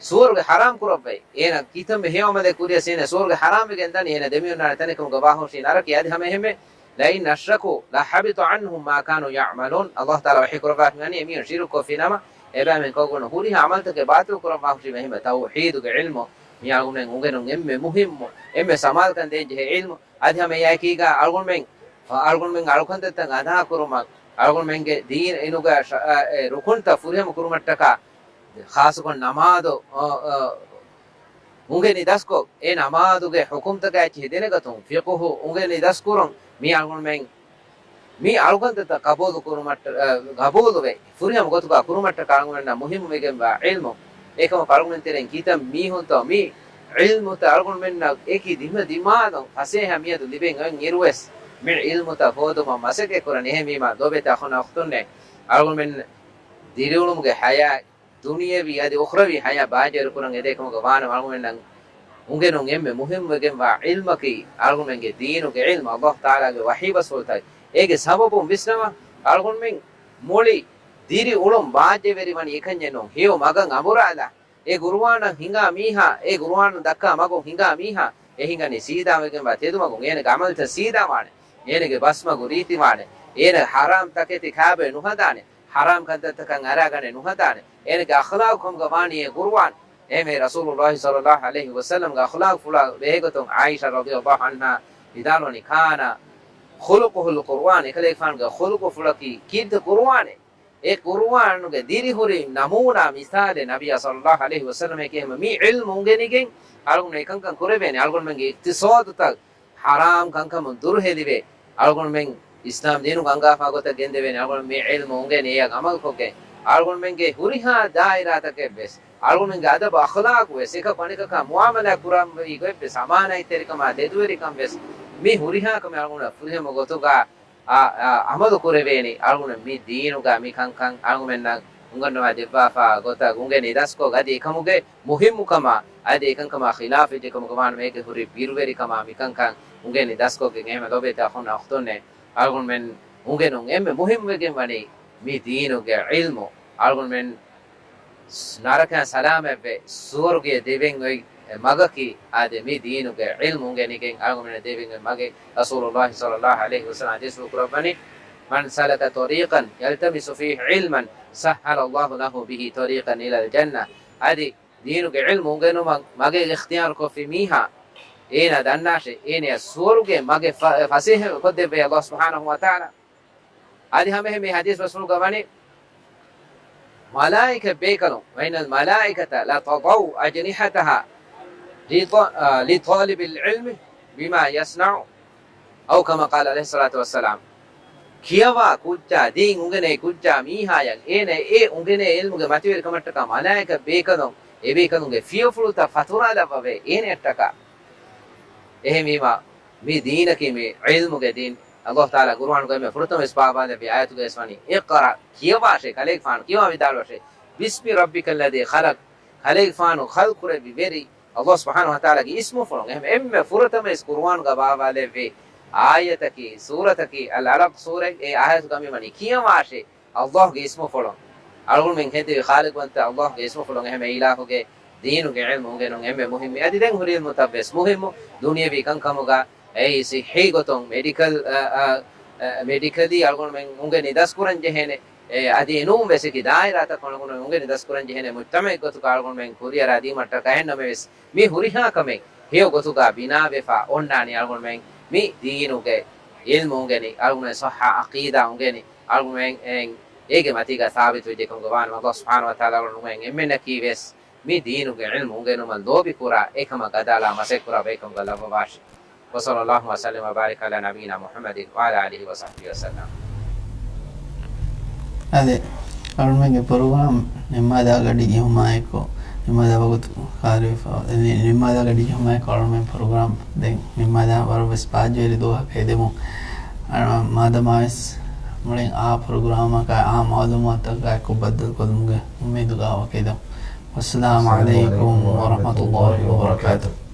ސުވަރުގެ ޙަރާމް ކުރައްވައި، އޭނާ ކިތަންމެ ހެޔޮ ޢަމަލެއް ކުރިޔަސް އޭނާ ސުވަރުގެ ޙަރާމްވެގެން ދަނީ، އޭނާ ދެމިއޮންނާނެ ތަނެއް ކަމުގަ ވާހުށީ ނަރަކައެއް. އަދި ހަމައެހެންމެ، لئن أشركوا لحبط عنهم ما كانوا يعملون. އައްލާހު ތަޢާލާ ވަޙީ ކުރައްވާފި ވަނީ އެމީހުން ޝިރުކުކޮށްފިނަމަ، އެބައިމީހުން ކޮށްގެން ހުރިހާ ޢަމަލުތަކެއް ބާޠިލު ކުރައްވާ ހުށީމަ. އެހެންމެ ތައުޙީދުގެ ޢިލްމު މި އަޅުގަނޑުމެން އުނގެނުން އެންމެ މުހިއްމު، އެންމެ ސަމާލުކަން ދޭންޖެހޭ ޢިލްމު. އަދި ހަމަ އެއާއެކީގަ އަޅުގަނޑުމެން، އަޅުގަނޑުމެން އަޅުކަންތައްތައް އަދާކުރުމަށް، އަޅުގަނޑުމެންގެ ދީނުގަ ޝަ-، އަ، އެ ރުކުންތައް ފުރިހަމަ ކުރުމަށްޓަކާ، ޚާއްޞަކޮށް ނަމާދު، އަ، އަ، އުނގެނި ދަސްކޮށް، އެ ނަމާދުގެ ޙުކުމްތަކާ އެއްޗިހި ދެނެގަތުން، ފިޤުހު އުނގެނި ދަސްކުރުން، މީ އަޅުގަނޑުމެން މި އަޅުކަންތައްތައް ޤަބޫލު ކުރުމަށްޓަ-، އަ، ޤަބޫލުވެ، ފުރިހަމަ ގޮތުގަ ކުރުމަށްޓަކާ އަޅުގަނޑުމެންނަށް މުހިއްމުވެގެންވާ ޢިލްމު. އެކަމަކު އަޅުގަނޑުމެން ތެރެއިން ކިތަން މީހުންތޯ މި ޢިލްމުތައް އަޅުގަނޑުމެންނަށް އެކި ދިމަ ދިމާލުން ފަސޭހަ މިއަދު ލިބެން އޮތް އިރުވެސް، މި ޢިލްމުތައް ހޯދުމަށް މަސައްކަތް ކުރަން. އެހެންވީމާ، ލޯބިވެތި އަޚުންނާ އުޚްތުންނޭ، އަޅުގަނޑުމެން ދިރިއުޅުމުގެ ޙަޔާތް، ދުނިޔެވީ އަދި އުޚްރަވީ ޙަޔާތް ބާއްޖަވެރިކުރަން އެދޭ ކަމުގަ ވާނަމަ، އަޅުގަނޑުމެންނަށް އުނގެނުން އެންމެ މުހިއްމުވެގެންވާ ޢިލްމަކީ، އަޅުގަނޑުމެންގެ ދީނުގެ ޢިލްމު، އައްލާހު ތަޢާލާގެ ވަޙީ ބަސްފުޅުތައް. އޭގެ ސަބަބުން ވިސްނަވާ، އަޅުގަނޑުމެން މުޅި ދިރިއުޅުން ބާއްޖަވެރިވަނީ އެކަންޏެއް ނޫން. ހެޔޮ މަގަށް އަނބުރާލާ، އެ ޤުރުއާނަށް ހިނގާ މީހާ، އެ ޤުރުއާނުން ދައްކާ މަގުން ހިނގާ މީހާ، އެ ހިނގަނީ ސީދާވެގެންވާ ތެދުމަގުން. އޭނަގެ ޢަމަލުތައް ސީދާވާނެ، އޭނަގެ ބަސްމަގު ރީތިވާނެ، އޭނަ ޙަރާމް ތަކެތި ކާބޮއެ ނުހަދާނެ، ޙަރާމް ކަންތައްތަކަށް އަރާގަނެ ނުހަދާނެ. އޭނަގެ އަޚްލާޤު ކަމުގަ ވާނީ އެ ޤުރުއާން. އެހެންވެ، ރަސޫލުﷲ ޞައްލަﷲ ޢަލައިހި ވަސައްލަމްގެ އަޚްލާޤުފުޅާ ބެހޭގޮތުން ޢާއިޝާ ރަޟިޔަﷲ ޢަންހާ ވިދާޅުވަނީ، كان خلقه القرآن، އެކަލޭގެފާނުގެ ޚުލުޤުފުޅަކީ ކީރިތި ޤުރުއާނޭ. އެ ޤުރުއާނުގެ ދިރިހުރި ނަމޫނާ މިސާލެއް ނަބިއްޔާ ޞައްލަﷲ ޢަލައިހި ވަސައްލަމަކީ. އެހެންވެ، މި ޢިލްމު އުނގެނިގެން އަޅުގަނޑު އެކަންކަން ކުރެވޭނެ. އަޅުގަނޑުމެންގެ އިޤްތިޞާދުތައް ޙަރާމް ކަންކަމުން ދުރުހެލިވެ، އަޅުގަނޑުމެން އިސްލާމް ދީނުގަ އަންގާފާ ގޮތަށް ގެންދެވޭނެ. އަޅުގަނޑު މި ޢިލްމު އުނގެނި އެއަށް ޢަމަލުކޮށްގެން، އަޅުގަނޑުމެންގެ ހުރިހާ ދާއިރާތަކެއްވެސް، އަޅުގަނޑުމެންގެ އަދަބު އަޚްލާޤުވެސް، އެކަކު އަނެކަކާ މުޢާމަލާތް ކުރަންވީ ގޮތްވެސް، އަމާނާތްތެރިކަމާ ތެދުވެރިކަންވެސް، މި ހުރިހާ ކަމެއް އަޅުގަނޑު ފުރިހަމަ ގޮތުގަ އާ، އާ، އަމަލު ކުރެވޭނީ. އަޅުގަނޑު މި ދީނުގަ މި ކަންކަން އަޅުގަނޑުމެންނަށް އުނގަންނަވާ ދެއްވާފާ ގޮތަށް އުނގެނި ދަސްކޮށް، އަދި އެކަމުގެ މުހިއްމުކަމާ، އަދި އެކަންކަމާ ޚިލާފެއް ކަމުގަ ވާނަމަ، އޭގެ ހުރި ބިރުވެރިކަމާ މިކަންކަން އުނގެނި ދަސްކޮށްގެން. އެހެންވެ، ލޯބިވެތި އަޚުންނާ އުޚްތުންނޭ، އަޅުގަނޑުމެން އުނގެނުން އެންމެ މުހިއްމުވެގެން ވަނީ މި ދީނުގެ ޢިލްމު. އަޅުގަނޑުމެން ނަރަކައިން ސަލާމަތްވެ، ސުވަރުގެ ދެވެން އޮތް މަގަކީ އާދެ، މި ދީނުގެ ޢިލްމު އުނގެނިގެން އަޅުގަނޑުމެން ދެވެން އޮތް މަގެއް. ރަސޫލުﷲ ޞައްލަﷲ ޢަލައިހި ވަސައްލަމް ޙަދީޘްފުޅު ކުރައްވަނީ، من سلك طريقا يلتمس فيه علما سهل الله له به طريقا إلى الجنة. އަދި ދީނުގެ ޢިލްމު އުނގެނުމަށް މަގެއް އިޚްތިޔާރު ކޮށްފި މީހާ، އޭނާ ދަންނާށޭ، އޭނަޔަށް ސުވަރުގެ މަގެއް ފަ-، ފަސޭހަ ކޮށްދެއްވޭ ﷲ ސުބްޙާނަހޫ ވަތަޢާލާ. އަދި ހަމައެހެން މި ޙަދީޘް ބަސްފުޅުގަ ވަނީ، މަލާއިކަ ބޭކަލުން، وإن الملائكة لتضع أجنحتها لط-، އާ، لطالب العلم بما يصنع، أو كما قال عليه الصلاة والسلام. ކިޔަވާ ކުއްޖާ، ދީން އުނގެނޭ ކުއްޖާ މީހާޔަށް އޭނަ އެ އުނގެނޭ ޢިލްމުގެ މަތިވެރިކަމަށްޓަކާ މަލާއިކަ ބޭކަލުން އެބޭކަލުންގެ ފިޔަފުޅުތައް ފަތުރާލައްވަވޭ އޭނައަށްޓަކާ. އެހެންވީމާ، މި ދީނަކީ މި ޢިލްމުގެ ދީން. ﷲ ތަޢާލާ ޤުރުއާނުގައި މި ފުރަތަމަ ވެސް ބާވާލެއްވި އާޔަތުގައި ވެސް ވަނީ، "اقرأ"، ކިޔަވާށޭ، ކަލޭގެފާނު ކިޔަވާ ވިދާޅުވާށޭ، "باسم ربك الذي خلق"، ކަލޭގެފާނު ޚަލްޤު ކުރެއްވި ވެރި ﷲ ސުބްޙާނަހޫ ވަތަޢާލާގެ އިސްމުފުޅުން. އެހެން އެންމެ ފުރަތަމަ ވެސް ޤުރުއާނުގަ ބާވާލެއްވި އާޔަތަކީ، ސޫރަތަކީ، އަލްޢަލަޤް ސޫރަތް، އެ އާޔަތުގަ މި ވަނީ، ކިޔަވާށޭ، ﷲ ގެ އިސްމުފުޅުން. އަޅުގަނޑުމެން ހެދިވި ޚާލިޤުވަންތަ ﷲ ގެ އިސްމުފުޅުން. އެހެން އިލާހުގެ ދީނުގެ ޢިލްމު އުނގެނުން އެންމެ މުހިއްމު. އަދި ދެން ހުރި ޢިލްމުތައް ވެސް މުހިއްމު. ދުނިޔަވީ ކަންކަމުގަ އެއީ ޞިއްޙީ ގޮތުން މެޑިކަލް، އަ، އަ، އަ، މެޑިކަލީ އަޅުގަނޑުމެން އުނގެނި ދަސްކުރަން ޖެހޭނެ. އެ، އަދި އެނޫން ވެސް އެކި ދާއިރާތަކުން އަޅުގަނޑުމެން އުނގެނި ދަސްކުރަން ޖެހޭނެ. މުޖްތަމަޢެއް ގޮތުގަ އަޅުގަނޑުމެން ކުރިއަރާ ދީމަށްޓަކާ. އެހެންނަމަވެސް، މި ހުރިހާ ކަމެއް ހެޔޮ ގޮތުގަ ބިނާވެފަ އޮންނާނީ އަޅުގަނޑުމެން މި ދީނުގެ ޢިލްމު އުނގެނި، އަޅުގަނޑުމެން ޞައްޙަ ޢަޤީދާ އުނގެނި، އަޅުގަނޑުމެން އެ، އޭގެ މަތީގަ ސާބިތުވެއްޖެ ކަމުގަ ވާނަމަ، ﷲ ސުބްޙާނަހޫ ވަތަޢާލާ އަޅުގަނޑުމެން އެންމެންނަކީ ވެސް މި ދީނުގެ ޢިލްމު އުނގެނުމަށް ލޯބިކުރާ، އެކަމަށް ގަދައަޅާ މަސައްކަތްކުރާ ބައެއްކަމުގަ ލައްވަވާށި. وصلى الله وسلم وبارك على نبينا محمد وعلى آله وصحبه وسلم. އާދެ، އަޅުމެންގެ ޕްރޮގްރާމް ނިންމާލާ ގަޑި ޖެހުމާއެކު، ނިންމާލާ ވަގުތު ކާރިވެފަ، ނި-، ނިންމާލާ ގަޑި ޖެހުމާއެކު އަޅުމެން ޕްރޮގްރާމް ދެން ނިންމާލާ ވަރަށް ވެސް ބާއްޖަވެރި ދުވަހަކަށް އެދެމުން. އަ، މާދަމާވެސް މުޅިން އާ ޕްރޮގްރާމަކާ އާ މަޢުލޫމާތަކާ އެކު ބައްދަލުކޮށްލުމުގެ އުއްމީދުގަ ވަކި އެދެމުން. والسلام عليكم ورحمة الله وبركاته.